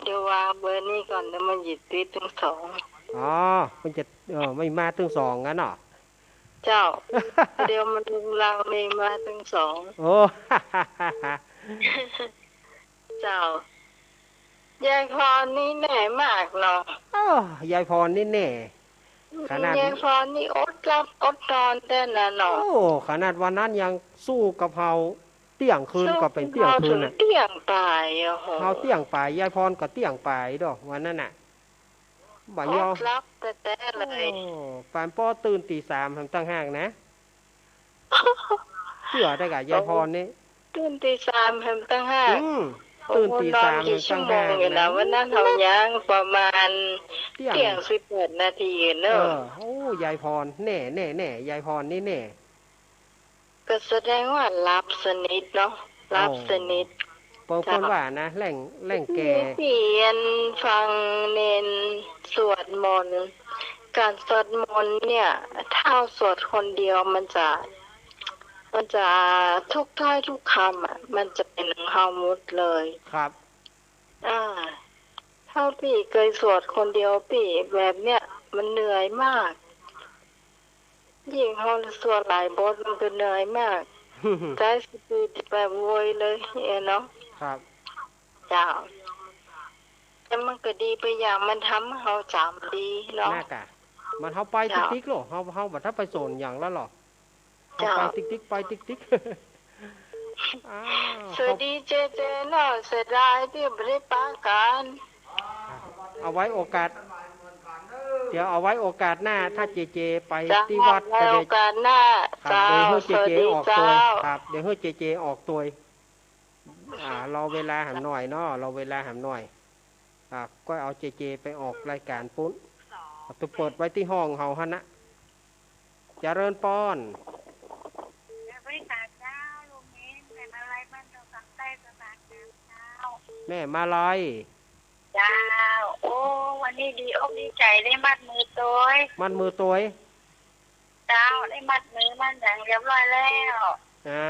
เดี๋ยวว่าเบอร์นี้ก่อน เดี๋ยวมันหยิบติดตึงสอง อ๋อ มันจะ เออ ไม่มาตึงสองงั้นเหรอ เจ้า เดี๋ยวมันลังเลมาตึงสอง โอ้ เจ้า ยายพรนี่แน่มากเนาะ เออ ยายพรนี่แน่ ขนาด ยายพรนี่อดหลับอดนอนแต๊นะเนาะ โอ้ ขนาดวันนั้นยังสู้กับเฮาเตี้ยงคืน สู้ ก็เป๋นเตี้ยงคืน เฮาเถิง น่ะ เตี้ยงป๋าย โอ้โห เฮาเตี้ยงป๋าย ยายพรก็เตี้ยงป๋ายดอกวันนั้นน่ะ บ่ยอม อดหลับแต๊ๆ เลย โอ้ ปานป้อตื่นตีสามแหมต่างหากนะ เจื้อได้ก่ะ ยายพรนี่ ตื่นตีสามแหมต่างหาก อืม ตื่นตีสามแหมต่างหากนะ วันนั้นเฮายังประมาณ เตี้ยง เตี้ยงสิบแปดนาทีเนาะ เออ โอ้ ยายพร แน่ แน่ แน่ ยายพรนี่แน่ ก็แสดงว่าหลับสนิทเนาะ หลับสนิท โอ้ เปิ้น เปิ้นว่านะ แหล่ง แหล่งแก่ มีเตียนฟังเณรสวดมนต์ การสวดมนต์เนี่ย ถ้าสวดคนเดียวมันจะ มันจะทุกถ้อยทุกคำอะ มันจะเป๋นของเฮาหมดเลย ครับ อ่า ถ้าปี้เกยสวดคนเดียวปี้แบบเนี้ย มันเหนื่อยมาก ยิ่งเฮาสวดหลายบทมันก็เหนื่อยมาก ใจ๊สติแบบโวยเลยเนาะ ครับ เจ้า แต่มันก็ดีไปอย่าง มันทำให้เฮาจ๋ำดีเนาะ น่ากะ มันเฮาไป เจ้า ติ๊กๆ โลด เฮา เฮาบ่ทันไปสนหยังแล้วหรอ เฮา เจ้า ไปติ๊กๆ ไปติ๊กๆ อ้าว สวัสดีเจเจเนาะ เสียดายตี้บ่ได้ปะกั๋น เอาไว้โอกาส เดี๋ยวเอาไว้โอกาสหน้า ถ้าเจเจไป เจ้า ตี้วัด ไว้ ก็เดี๋ยว โอกาสหน้า ครับ เจ้า เดี๋ยวหื้อเจเจ สวัสดี ออกตวย เจ้า ครับ เดี๋ยวหื้อเจเจออกตวย อ่า รอเวลาแหมหน่อยเนาะ รอเวลาแหมหน่อย อ่า ก็เอาเจเจไปออกรายการปุ้น เอาไปเปิดไว้ตี้ห้องเฮาหั้นนะ เจริญปอน เจริญปอนเจ้า ลุงเม้น แม่มาลัย บ้านดงคำใต้ สะพานงามเจ้า แม่มาลัย เจ้า โอ้ วันนี้ดีอกดีใจ๋ได้มัดมือตวย มัดมือตวย เจ้า ได้มัดมือมัดหยังเรียบร้อยแล้ว อ่า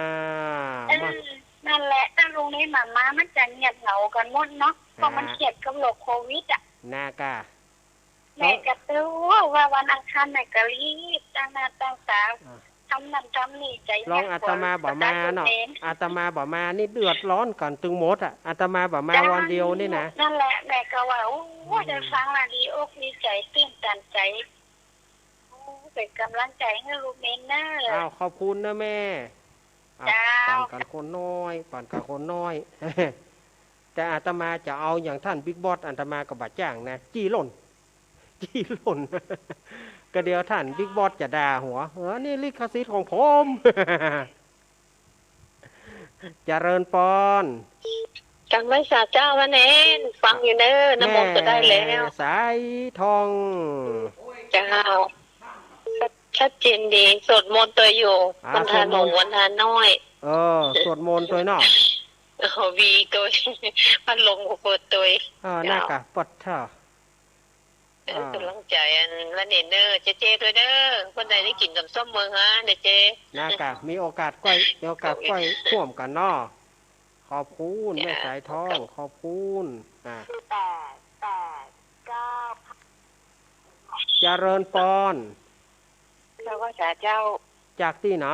เออ มา นั่นแหละ ถ้าลุงเม้นบ่มา มันจะเงียบเหงากั๋นหมดเนาะ เพราะมัน อ่า เครียดกับโรคโควิดอะ น่ากะ แม่ก็เตื๋อนว่าวันอังคารแม่ก็รีบตั้งหน้าตั้งต๋า อ่า ทำนั่นทำนี่ ใจ๋ รองอาตมาบ่มาเนาะ อาตมาบ่มานี่เดือดร้อนกั๋นตึงหมดอะ อาตมาบ่มาวันเดียวนี่นะ นั่นแหละ แม่ก็ว่า โอ้ อืม ได้ฟังแล้วดีอกดีใจ๋ ตื้นตันใจ๋ โอ้ เป๋นก๋ำลังใจ๋หื้อลุงเม้นเน่อ อ้าว ขอบคุณนะแม่ อ้าว เจ้า ปานกั๋นคนน้อย ปานกั๋นคนน้อย แต่อาตมาจะเอาอย่างท่านบิ๊กบอส อาตมาก็บ่จ้างนะ จี้ล่น จี้ล่น ก็เดี๋ยวท่านบิ๊กบอสจะด่าหัว เออ นี่ลิขสิทธิ์ของผม เจริญปอน กราบไหว้สาเจ้า ว่าแน่น ฟังอยู่เน่อ น้ำมนต์ก็ได้แล้ว แม่สายทอง เจ้า ชัดเจนดี สวดมนต์ตวยอยู่ อ่า วันทาหลวง สวดมนต์ วันทาน้อย เออ สวดมนต์ตวยเนาะ โอ้ วีตวย พัดลมก็เปิดตวย อ่า น่ากะ เจ้า ปัดเถาะ เออ อ่า ก๋ำลังใจ๋อันละเน่นเน่อ เจเจตวยเน่อ วันใดได้กิ๋นต๋ำส้มเมืองฮะเน่อเจ น่ากะ มีโอกาสก้อย มีโอกาสก้อยฮ่วมกั๋นเนาะ ขอบคุณ เจ้า แม่สายทอง ขอบคุณ อ่า แปด แปด เก้า เจริญปอน เจ้า ว่าสาเจ้า จากตี้ไหน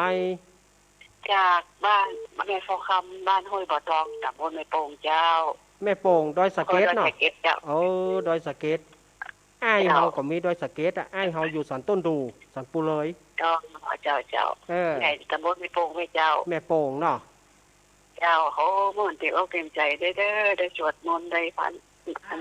จากบ้านแม่ฟองคำ บ้านห้วยบ่อตอง ต๋ำบลแม่โป่งเจ้า แม่โป่ง ดอยสะเก็ดเนาะ ดอยสะเก็ดเจ้า เออ ดอยสะเก็ด อ้ายเฮา เจ้า ก็มีดอยสะเก็ดอะ อ้ายเฮาอยู่สันต้นดู่ สันปู่เลย เจ้า เจ้า เจ้า เออ ในต๋ำบลแม่โป่งแม่เจ้า แม่โป่งเนาะ เจ้า โอ้ ม่วนเต็มอกเต็มใจ๋เด้อ เด้อ ได้สวดมนต์ ได้ฟัง อัน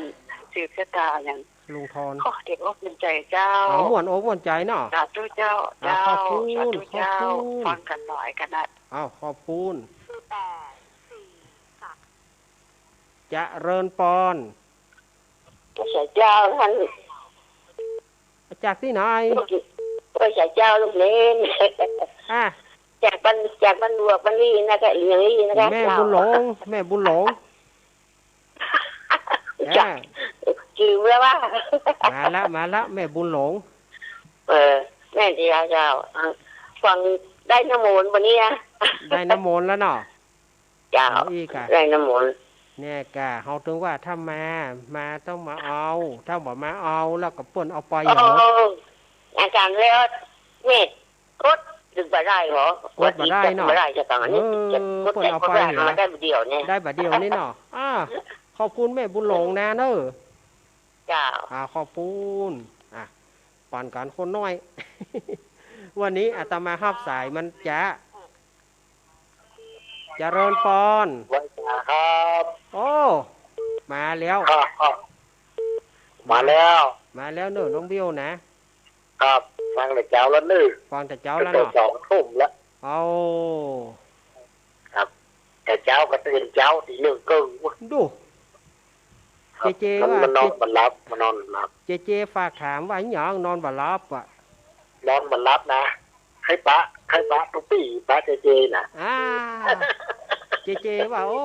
สืบชะตาอย่าง ลุงทอน โอ้ เต็มอกเต็มใจ๋เจ้า เอา ม่วนอกม่วนใจ๋เนาะ สาธุเจ้า อ่า เจ้า ขอบคุณ สาธุเจ้า ขอบคุณ ฟังกั๋นหลายขนาด เอา ขอบคุณ เจริญปอน พระสาเจ้าท่าน จากตี้ไหน พระสาเจ้าลูกเน้น อ่ะ จากบ้าน จากบ้านหลวงบ้านลี่นะคะ เลียงลี่นะคะ แม่บุญหลง เจ้า แม่บุญหลง จ้ะ อ่า จืมแล้วว่า มาละ มาละ แม่บุญหลง เออ แม่นเจ้า เจ้า อ่ะ ฟังได้น้ำมนต์วันนี้นะ ได้น้ำมนต์แล้วเนาะ เจ้า เอาอีกอะ ได้น้ำมนต์ เนี่ยกะ เฮาถึงว่าถ้ามา มาต้องมาเอา ถ้าบ่มาเอาแล้วก็เปิ้นเอาไปอะเนาะ เออ อาจารย์แล้ว เนี่ย กดดึงบ่ได้เหรอ กดบ่ได้เนาะ กดบ่ได้จะต้องอันนี้ เออ จะกด เปิ้นเอาไป กดได้ เหรอ มาได้เดียวเนี่ย ได้บาทเดียวนี่เนาะ อ่า ขอบคุณแม่บุญหลงนะเนอะ เจ้า อ่า ขอบคุณ อ่ะ ปานกั๋นคนน้อย วันนี้อาตมาฮับสายมันจ๊ะ เจริญปอน ไหว้สาครับ โอ้ มาแล้ว ครับ ครับ มาแล้ว มาแล้วเน่อ น้องวิวนะ ครับ ฟังแต่เจ๊าแล้วเน่อ ฟังแต่เจ๊าแล้วเนาะ ตั้งแต่สองทุ่มแล้ว เอา ครับ แต่เจ๊าก็ตื่นเจ๊าตีหนึ่งเกิ่ง ดู ครับ เจเจ มัน ว่า มันนอน เจ บ่หลับ มันนอนบ่หลับ เจเจฝากถามว่าหยังนอนบ่หลับอะ นอนบ่หลับนะ ใค่ปะ ใค่ปะตุ๊ปี้ ปะเจเจนะ อ่า เจเจว่า โอ้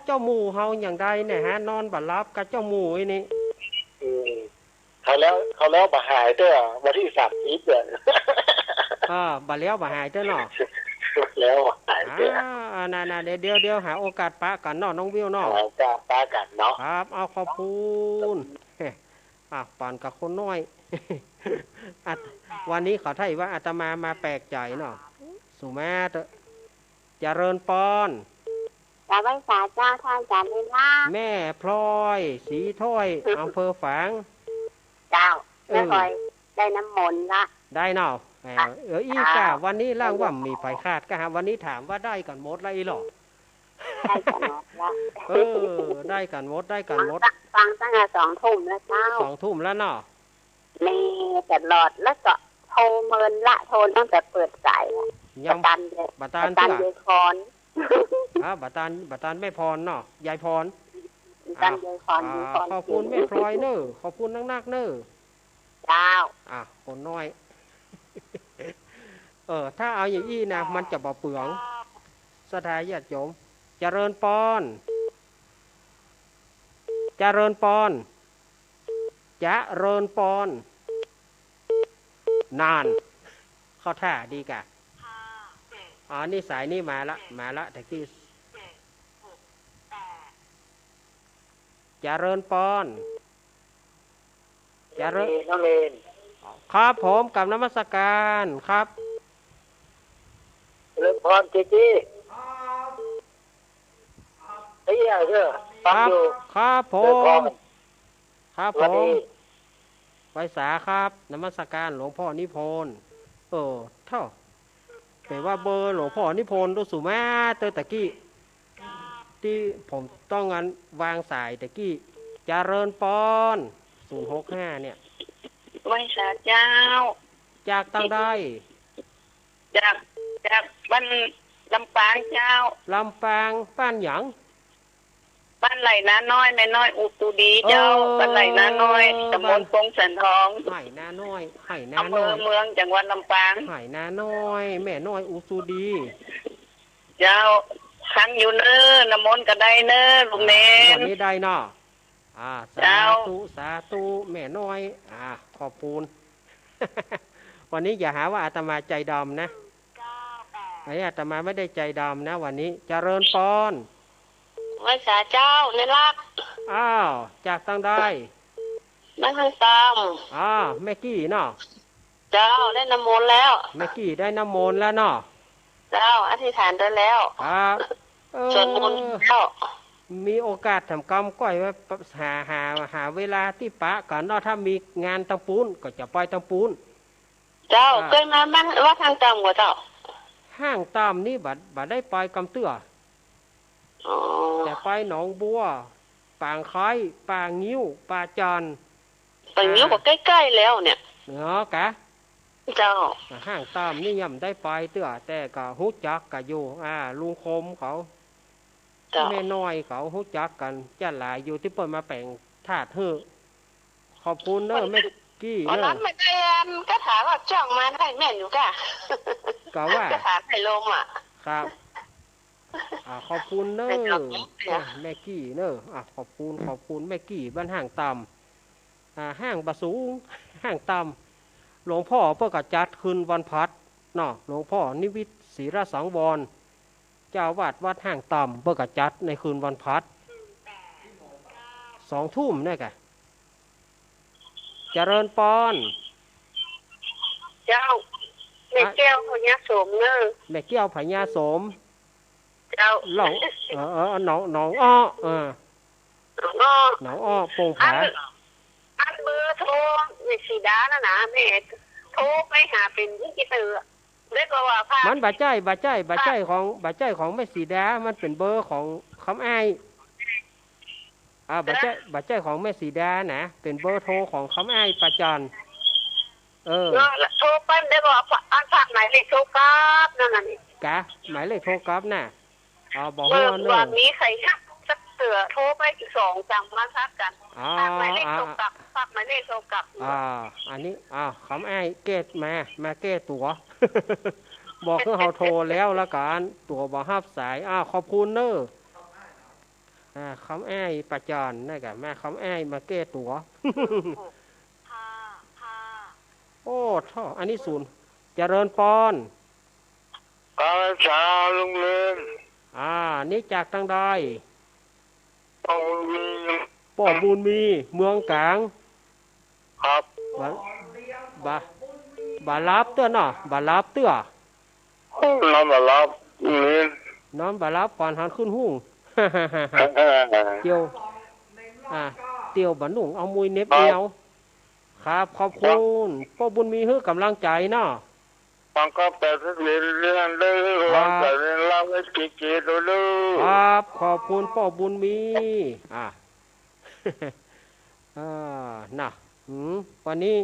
เจ้าหมู่เฮาอย่างใดเนี่ยฮะ นอนบ่หลับกับเจ้าหมู่ไอ้นี่ อืม เขาแล้ว เขาแล้วบ่หายเตื้อ วันตี้สามสิบเนี่ย อ่า บ่แล้วบ่หายเตื้อเนาะ แล้วบ่หายเตื้อ อ่า น่ะ น่ะ เดี๋ยว เดี๋ยว เดี๋ยวหาโอกาสปะกั๋นเนาะ น้องวิวเนาะ หาโอกาสปะกั๋นเนาะ ครับ เอา ขอบคุณ อ่ะ ปานกับคนน้อย อ่ะ วันนี้เขาไถ่ว่าอาตมามาแปลกใจ๋เนาะ สุมาเตอะ เจริญปอน กราบไหว้สาเจ้า ท่านอาจ๋ารย์ลีลา แม่พลอย ศรีถ้อย อำเภอฝาง เจ้า เออ แม่พลอย ได้น้ำมนต์ละ ได้เนาะ เออ ค่ะ เออ อี้ ค่ะ ก้า วันนี้ล่างว่ามีใผขาดก้าฮะ วันนี้ถามว่าได้กั๋นหมดละอี้หล่อ ได้กั๋นหมดละ เออ ได้กั๋นหมด ได้กั๋นหมด ฟังตั้ง ฟังตั้งแต่สองทุ่มแล้วเจ้า สองทุ่มแล้วเนาะ มีตลอด แล้วก็โทรเมินละ โทรตั้งแต่เปิดสายละ ยัง บ่ตันเลย บ่ตัน บ่ตัน เตื้อ ยายพร อ่า บ่ตัน บ่ตันแม่พรเนาะ ยายพร บ่ตัน อ่า ยายพร อ่า ยายพร ขอบคุณแม่พลอยเน่อ ขอบคุณนักๆเน่อ เจ้า อ่ะ คนน้อย เออ ถ้าเอาอย่างอี้นะ มันจะบ่เปลือง ศรัทธาญาติโยม เจริญปอน เจริญปอน เจริญปอน นาน เข้าท่าดีก้า อ๋อ นี่สายนี่มาละ มาละ ตะกี้ เจริญปอน เจริญ น้องเลน ครับผม กราบนมัสการครับ เจริญพร เจเจ เอ้ย เออ ฟังอยู่ ครับผม เจริญพร ครับผม สวัสดี ไหว้สาครับ นมัสการหลวงพ่อนิพนธ์ เออ เท่า แต่ว่าเบอร์หลวงพ่อนิพนธ์ดูสุมาเตอร์ตะกี้ ตี้ผมต้องอันวางสายตะกี้ เจริญปอน ศูนย์หกห้า เนี่ย ไหว้สาเจ้า จากตังใด จาก จากบ้านลำปางเจ้า ลำปาง บ้านหยัง บ้านไหล่นาน้อย แม่น้อยอุตุดีเจ้า เออ บ้านไหล่นาน้อย ตำบลปงสันทอง ไหล่นาน้อย ไหล่นาน้อย อำเภอเมือง จังหวัดลำปาง ไหล่นาน้อย แม่น้อยอุตุดี เจ้า ฟังอยู่เน่อ น้ำมนต์ก็ได้เน่อ ลุงเณร อ่า วันนี้ได้เนาะ อ่า เจ้า สาธุ สาธุ แม่น้อย อ่า ขอบคุณ วันนี้อย่าหาว่าอาตมาใจดำนะ อันนี้อาตมาไม่ได้ใจดำนะ วันนี้ เจริญปอน ไหว้สาเจ้า ในรัก อ้าว จากตังใด บ้านห้างตาม อ่า แม่กี้เนาะ เจ้า ได้น้ำมนต์แล้ว แม่กี้ได้น้ำมนต์แล้วเนาะ เจ้า อธิษฐานได้แล้ว ครับ เออ สวดมนต์แล้ว มีโอกาสแถมกำก้อยว่าหา หา หาเวลาตี้ปะกั๋นเนาะ ถ้ามีงานตังปู๊นก็จะไปตังปู๊น เจ้า อ่า เกยมาบ้านวัดห้างตามก่อเจ้า ห้างตามนี่บ่ บ่ได้ไปกำเตื้อ อ๋อ แต่ไปหนองบัว ป่างไคร้ ป่างิ้ว ป่าจันทน์ ป่างิ้ว อ่า ก็ใก้ๆ แล้วเนี่ย เนาะกะ เจ้า ห้างตามนี่ยังบ่ได้ไปเตื้อ แต่ก็ฮู้จักกั๋นอยู่ อ่า ลุงคมเขา เจ้า แม่น้อยเขาฮู้จักกั๋น จะหลายอยู่ตี้เปิ้นมาแป๋งธาตุหื้อ ขอบคุณเน่อ แม่กี้ อ๋อ เน่อ นั้นไม่ได้อัน คาถาว่าจ้องมาได้แม่นอยู่ก้า ก็ว่า คาถาไถ่ลมอะ ครับ อ่า ขอบคุณเน่อ แม่กี้เน่อ อ่า ขอบคุณ ขอบคุณแม่กี้บ้านห้างตาม อ่า ห้างบ่สูง ห้างตาม หลวงพ่อเปิ้นก็จัดคืนวันพฤหัสเนาะ หลวงพ่อนิวิตศิรสังวร เจ้าอาวาสวัดห้างตาม เปิ้นก็จัดในคืนวันพฤหัส สองทุ่มเนี่ยกะ เจริญปอน เจ้า แม่แก้วพญาโสมเน่อ แม่แก้วพญาโสม เจ้า หนอง เออ เออ หนอง หนองอ้อ เออ หนองอ้อ หนองอ้อ ปงผา อัน อันเบอร์โทร นี่สิ ดานะนะ แม่โทรไปหาเป๋นตี้เตื้อ แล้วก็ว่าพระ มันบ่ใจ้ บ่ใจ้ บ่ใจ้ของ บ่ใจ้ของแม่สีดา มันเป๋นเบอร์ของคำอ้าย อ่า บ่ใจ้ บ่ใจ้ของแม่สีดานะ เป๋นเบอร์โทรของคำอ้ายป่าจ๋อน เออ เออ แล้วโทรไป แล้วก็อันฝากหมายเลขโทรกลับนั่นน่ะนี่ กะ หมายเลขโทรกลับน่ะ อ๋อ บ่ เออ ฮู้เน่อ ว่ามีใผฮับสักเตื้อ โทรไปสองสามวันฮับกั๋น อ๋อ ฝากหมายเลขโทรกลับ อ่า ฝากหมายเลขโทรกลับ อ่า อันนี้ อ่า คำอ้ายแก้ มา มาแก้ตั๋ว บอกหื้อเฮาโทรแล้วละกั๋น ตั๋วบ่ฮับสาย อ่า ขอบคุณเน่อ อ่า คำอ้ายป่าจ๋อนนะกะ มา คำอ้ายมาแก้ตั๋ว โอ้ ท่อ อันนี้ศูนย์ เจริญปอน ครับ เจ้าลุงเรือน อ่า นี่จากตางใด ป้อบุญมี ป้อบุญมี เมืองก๋าง ครับ บ่ บ่ บ่หลับเตื้อเนาะ บ่หลับเตื้อ นอนบ่หลับ อืม นอนบ่หลับ ขวัญหันขึ้นฮู้ เตียว อ่า เตียวบ่านุ่ง เอามุยเหน็บเอว ครับ ขอบคุณ ป้อบุญมีหื้อก๋ำลังใจ๋เนาะ ฟังก็แปดสิบเหรียญเรื่องเด้อ ครับ กำลังใจ๋เรื่องเล่าให้เก๋ๆ เด้อ ครับ ขอบคุณป้อบุญมี อ่า อ่า น่ะ หืม วันนี้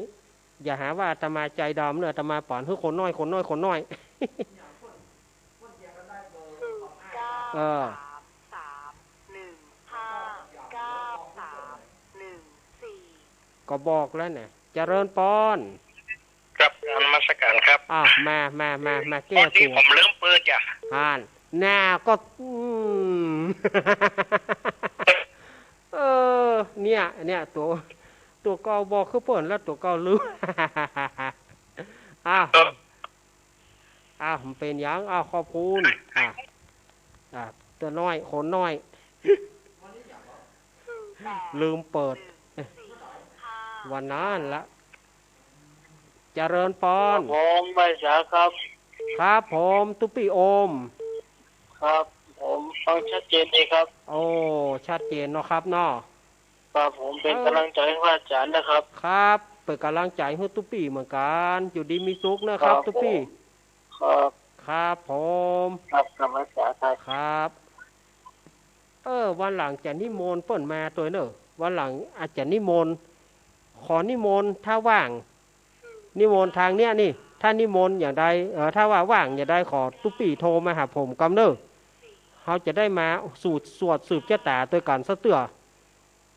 อย่าหาว่าอาตมาใจ๋ดำเน่อ อาตมาป๋อนหื้อคนน้อย คนน้อย คนน้อย เออ ก็บอกแล้วน่ะ เจริญปอน ครับ นมัสการครับ อ่ะ มา มา มา มาแก้ตั๋ว พอดีผมลืมเปิดจ้ะ อ่าน น่า ก็ อืม เออ เนี่ย เนี่ย ตั๋ว ตั๋วเก่าบอกคือเปิ้นแล้ว ตั๋วเก่าลืม อ้าว เออ อ้าว บ่เป๋นหยัง อ้าว ขอบคุณ อ่ะ อ่ะ ตั๋วน้อย คนน้อย ลืมเปิด วันนั้นละ เจริญปอน ครับผม ไหว้สาครับ ครับผม ตุ๊ปี้โอม ครับ ผมฟังชัดเจนดีครับ โอ้ ชัดเจนเนาะครับเนาะ ครับผม เป๋น เออ ก๋ำลังใจ๋หื้ออาจ๋ารย์นะครับ ครับ เป๋นก๋ำลังใจ๋หื้อตุ๊ปี้เหมือนกั๋น อยู่ดีมีสุขนะครับ ครับ ตุ๊ปี้ ผม ครับ ครับผม ครับ นมัสการครับ ครับ เออ วันหลังจะนิมนต์เปิ้นมาตวยเน่อ วันหลังอาจจะนิมนต์ ขอนิมนต์ ถ้าว่าง นิมนต์ตางเนี้ยนี่ ถ้านิมนต์อย่างใด เออ ถ้าว่าว่างอย่างใด ขอตุ๊ปี้โทรมาหาผมกำเน่อ เฮาจะได้มาสูตรสวดสืบจะต๋าตวยกั๋นสักเตื้อ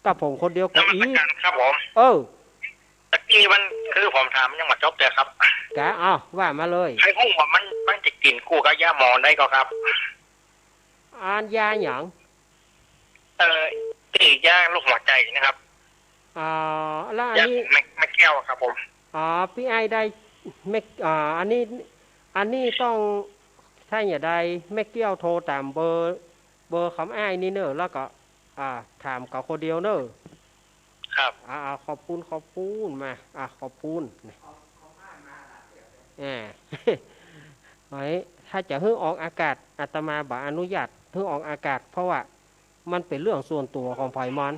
กับผมคนเดียวก็อีก นมัสการครับผม เออ ตะกี้มัน คือผมถามยังบ่จบเลยครับ กะ อ้าว ว่ามาเลย ใผฮู้ว่ามัน มันจะกิ๋นกู้กับยาหมอได้ก่อครับ อันยาหยัง เอ่อ ตี้ยาโรคหัวใจ๋นะครับ อ่า แล้วอันนี้ ยาแม่ แม่แก้วครับผม อ๋อ ปี้อ้ายได้แม่ อ่า อันนี้ อันนี้ต้อง ถ้าอย่างใดแม่แก้วโทรต๋ามเบอร์ เบอร์ของอ้ายนี่เน่อ แล้วก็ อ่า ถามเขาคนเดียวเน่อ ครับ อ่า อ่า ขอบคุณ ขอบคุณ มา อ่า ขอบคุณ อ่า เฮ้ย ถ้าจะหื้อออกอากาศ อาตมาบ่อนุญาตหื้อออกอากาศ เพราะว่ามันเป๋นเรื่องส่วนตั๋วของใผมัน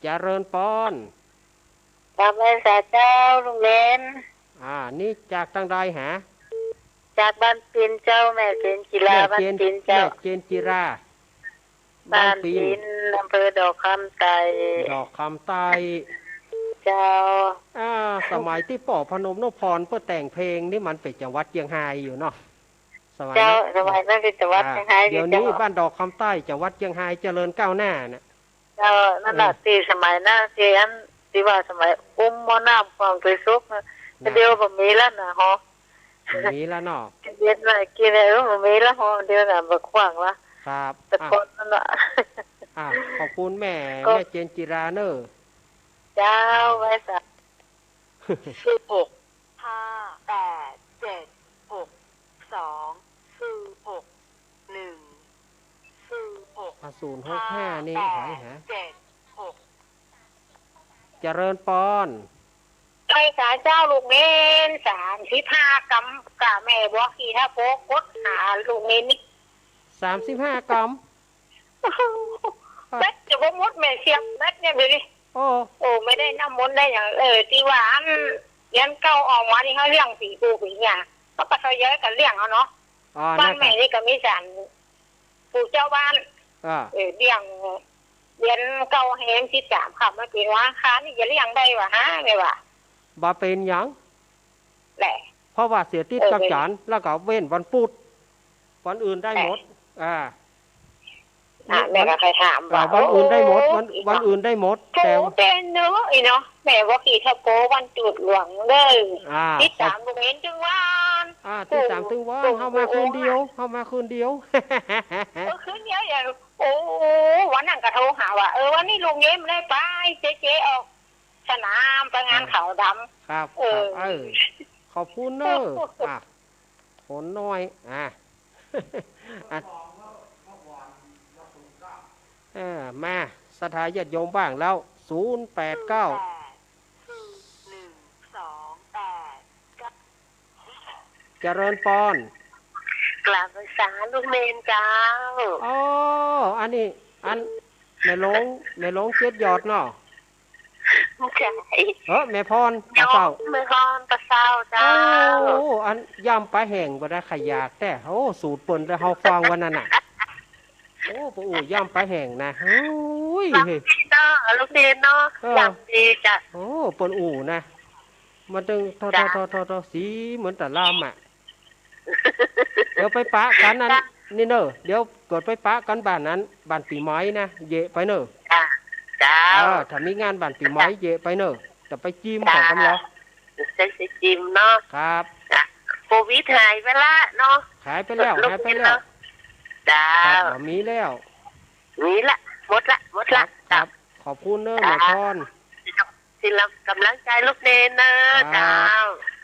เจริญปอน กราบไหว้สาเจ้าลุงเรือน อ่า นี่จากตางใดหา จากบ้านปินเจ้า แม่เจนจิรา แม่เจน บ้านปินเจ้า แม่เจนจิรา บ้านปิน บ้านปิน อำเภอดอกคำใต้ ดอกคำใต้ เจ้า อ่า สมัยตี้ป้อพนมนพพรเปิ้นแต่งเพลงนี่มันเป๋นจังหวัดเจียงฮายอยู่เนาะ สมัยนั้น เจ้า สมัยนั้นเป๋นจังหวัด อ่า เจียงฮาย เดี๋ยวนี้ เจ้า บ้านดอกคำใต้ จังหวัดเจียงฮายเจริญก้าวหน้าน่ะ เจ้า นั่นน่ะ เออ ตี้สมัยนั้น ตี้อัน ตี้ว่าสมัยอุ้มหม้อน้ำของตวยสุกน่ะ น่ะ เดี๋ยวบ่มีแล้วน่ะฮอ บ่มีแล้วเนาะ เย็นหน่อยกิ๋นเลย เออ บ่มีแล้วฮอ เดี๋ยวน่ะบ่ขว้างละ ครับ แต่ก่อนนั่นน่ะ อ่ะ ขอบคุณแม่ ก็ แม่เจนจิราเน่อ เจ้า ไหว้สา ศูนย์ หก ห้า แปด เจ็ด หก สอง ศูนย์ หก หนึ่ง ศูนย์ หก อ่ะ ศูนย์ หก ห้า นี่ ห้า ใผหา แปด เจ็ด หก เจริญปอน ไหว้สาเจ้าลุงเรือน สามสิบห้ากำ กะแม่บัวขี่ถ้าโปกดหาลุงเรือนนี่ สามสิบห้ากำ แบตจะบ่หมด แม่เสียบแบตเนี่ยเดี๋ยวนี้ โอ้ โอ้ บ่ได้น้ำมนต์ได้หยัง เออ ตี้ว่าอันเหรียญเก่าออกมานี่ เฮาเลี้ยงผีปู่ผีย่า เฮาก็ทยอยกั๋นเลี้ยงเอาเนาะ อ่า บ้านแม่นี่ก็มีศาลปู่เจ้าบ้าน อ่า เออ เลี้ยงเหรียญเก่าแหมสิบสามค่ำ มันเป๋นวันอังคารนี่จะเลี้ยงได้บ่ฮะ แม่ว่า บ่เป๋นหยัง แหละ เพราะว่าเสียติด เออ กักจ๋ารย์ แล้วก็เว้นวันปุธ วันอื่นได้หมด แหละ อ่า อ่ะ แม่ก็ใค่ถามว่า อ่า วันอื่นได้หมด โอ้ วัน วันอื่นได้หมด โอ้ แต่ เป๋นเนาะ อีเนาะ แม่ว่ากี่ทะโกวันจุดหลวงเด้อ อ่า ติดต๋ามลูกเนนตึงวัน อ่า ติดต๋ามตึงวัน ปู่ เฮามาคืนเดียว ปู่ เฮามาคืนเดียว เออ คืนเดียวอย่าง โอ้ วันนั้นก็โทรหาว่า เออ วันนี้ลูกเนนบ่ได้ไป เจ๊ๆ ออกสนาม ไปงานขาวดำ ครับ เออ ครับ เออ ขอบคุณเนาะ อ่ะ คนน้อย อ่ะ อ่ะ เออ มา ศรัทธาญาติโยมบ้างแล้ว ศูนย์แปดเก้า หนึ่งสองแปด เจริญปอน กราบไหว้สาลูกเนนเจ้า อ๋อ อันนี้ อัน แม่หลวง แม่หลวงเจ็ดยอดเนาะ ใช่ เออ แม่พร โยม ป่าเศร้า แม่พร ป่าเศร้าเจ้า โอ้ อันยำป๋าแห้งบ่ได้ ข้าอยากแต๊ โอ้ สูตรเปิ้น แต่เฮาฟังวันนั้นน่ะ โอ้ ป้าอู้ยำป๋าแห้งนะ โอ้ย ลำดีเนาะ ลูกเนนเนาะ เออ ลำดีจ้ะ โอ้ เปิ้นอู้นะ มันตึงทอ จ้ะ ทอ ทอ ทอ สีเหมือนตะลำอะ เดี๋ยวไปปะกั๋นอัน จ้ะ นี่เน่อ เดี๋ยวเกิดไปปะกั๋นบ้านนั้น บ้านปี๋ใหม่นะ เยะไปเน่อ จ้ะ เจ้า เออ ถ้ามีงานบ้านปี๋ใหม่ จ้ะ เยะไปเน่อ จะไปจิม จ้ะ ของกำลัง จะไปจิมเนาะ ครับ จ้ะ โควิดหายไปละเนาะ หายไปแล้ว ลูกเนนเนาะ หายไปแล้ว เจ้า ครับ บ่มีแล้ว มีละ หมดละ หมดละ ครับ ครับ จ้ะ ขอบคุณเน่อ จ้ะ แม่พร สิละกำลังใจ๋ลูกเนนเน่อ ครับ เจ้า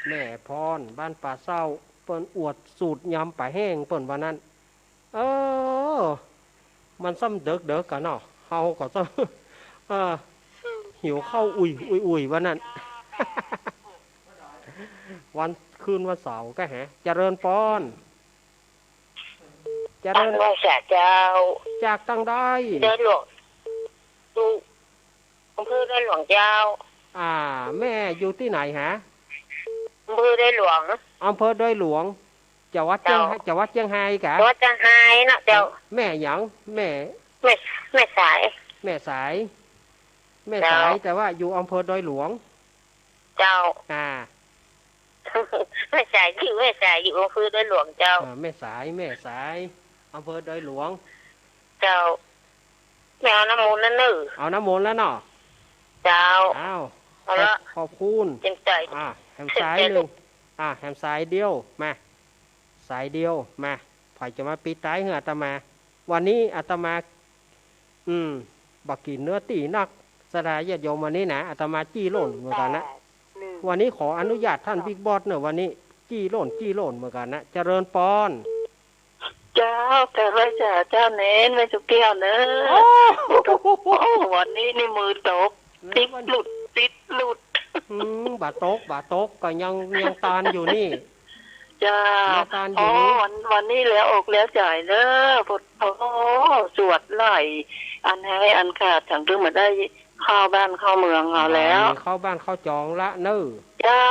แม่พร บ้านป่าเศร้า เปิ้นอวดสูตรยำป๋าแห้ง เปิ้นว่านั้น เออ มันซ้ำเดิกๆ กั๋นเนาะ เฮาก็ซ้ำ เออ หิวข้าวอุ่ยๆ ว่านั้น วัน คืนวันเสาร์ก็แหะ เจริญปอน เจริญ กราบไหว้สาเจ้า จากตางใด ดอยหลวง อยู่อำเภอดอยหลวงเจ้า อ่า แม่อยู่ตี้ไหนฮะ อำเภอดอยหลวง อำเภอดอยหลวง จังหวัดเจียง เจ้า จังหวัดเจียงฮายกะ จังหวัดเจียงฮายเนาะเจ้า แม่หยัง แม่ แม่ แม่สาย แม่สาย แม่สาย เจ้า แต่ว่าอยู่อำเภอดอยหลวง เจ้า อ่า แม่สาย อยู่แม่สาย อยู่อำเภอดอยหลวงเจ้า อ่า แม่สาย แม่สาย อำเภอดอยหลวง เจ้า แม่เอาน้ำมนต์แล้วเน่อ เอาน้ำมนต์แล้วเนาะ เจ้า อ้าว เอาละ ขอบ ขอบคุณ เต็มใจ๋ อ่า แหมสายนึ่ง เต็มใจ๋ลูก อ่า แหมสายเดียว มา สายเดียว มา ใผจะมาปิดต๊ายหื้ออาตมา วันนี้อาตมา อืม บ่กิ๋นเนื้อตี้นัก ศรัทธาญาติโยม วันนี้นะ อาตมาจี้โล่นเหมือนกั๋นนะ วันนี้ขออนุญาตต้านบิ๊กบอสเน่อ วันนี้จี้โล่น จี้โล่นเหมือนกั๋นนะ เจริญปอน เจ้า กราบไหว้สาเจ้าเณร ไหว้สุเกี้ยวเน่อ โอ้ วันนี้นี่มือตก ติดหลุด ติดหลุด อืม บ่ตก บ่ตก ก็ยัง ยังตานอยู่นี่ เจ้า ยังตานอยู่นี่ อ๋อ วัน วันนี้แล้วอกแล้วใจ๋เน่อ พุทโธ สวดไล่ อันไห้อันขาด ตังตึงบ่ได้เข้าบ้านเข้าเมืองเอาแล้ว เข้าบ้านเข้าจองละเน่อ เจ้า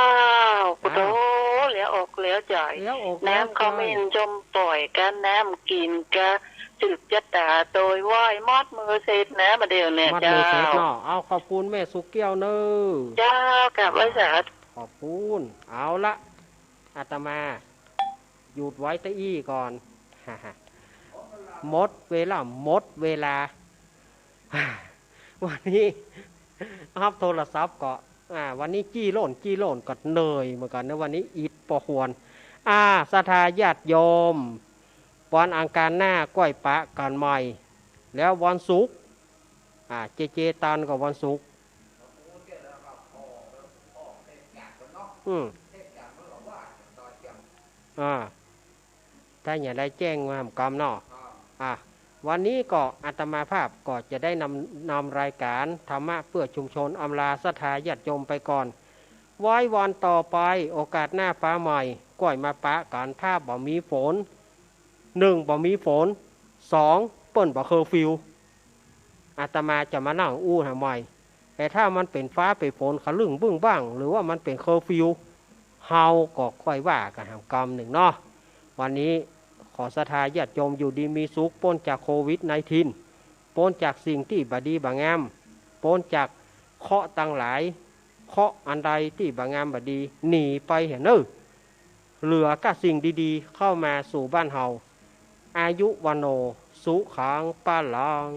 พุทโธ อ้าว แล้วอกแล้วใจ๋ แล้วอกแล้วใจ๋ น้ำขมิ้นส้มป่อยกะ น้ำกิ๋นกะ สืบจะต๋าโตยไหว้ หมดมื้อเสร็จนะ บ่าเดี่ยวเนี่ย หมดมื้อเสร็จเนาะ เจ้า เอา ขอบคุณแม่สุเกี้ยวเน่อ เจ้า กราบไหว้สา ขอบคุณ เอาละ อาตมาหยุดไว้ตะอี้ก่อน หมดเวลา หมดเวลา วันนี้ฮับโทรศัพท์ก็ อ่า วันนี้จี้โล่น จี้โล่นก็เหนื่อยเหมือนกั๋นนะ วันนี้อิดปอควร อ่า ศรัทธาญาติโยม วันอังคารหน้าก้อยปะกั๋นใหม่ แล้ววันศุกร์ อ่า เจเจตานก็วันศุกร์ อืม อ่า ถ้าอย่างใดแจ้งมาหำกำเนาะ อ่ะ วันนี้ก็อาตมาภาพก็จะได้นำ นำรายการธรรมะเพื่อชุมชนอำลาศรัทธาญาติโยมไปก่อน ไว้วันต่อไปโอกาสหน้าปะใหม่ ก้อยมาปะกั๋น ถ้าบ่มีฝน หนึ่ง บ่มีฝน สอง เปิ้นบ่เคอร์ฟิว อาตมาจะมานั่งอู้หาใหม่ แต่ถ้ามันเป๋นฟ้าเป๋นฝนขะลึ้งบึ้งบ้าง หรือว่ามันเป๋นเคอร์ฟิว เฮาก็ก้อยว่ากั๋นหำกำนึ่งเนาะ วันนี้ขอศรัทธาญาติโยมอยู่ดีมีสุข ป๊นจากโควิดไนน์ตี้น ป๊นจากสิ่งตี้บ่ดีบ่งาม ป๊นจากเคราะห์ตังหลาย เคราะห์อันใดตี้บ่งามบ่ดี หนีไปเหียเน่อ เหลือก้าสิ่งดีๆ เข้ามาสู่บ้านเฮา อายุวัณโณ สุขัง พลัง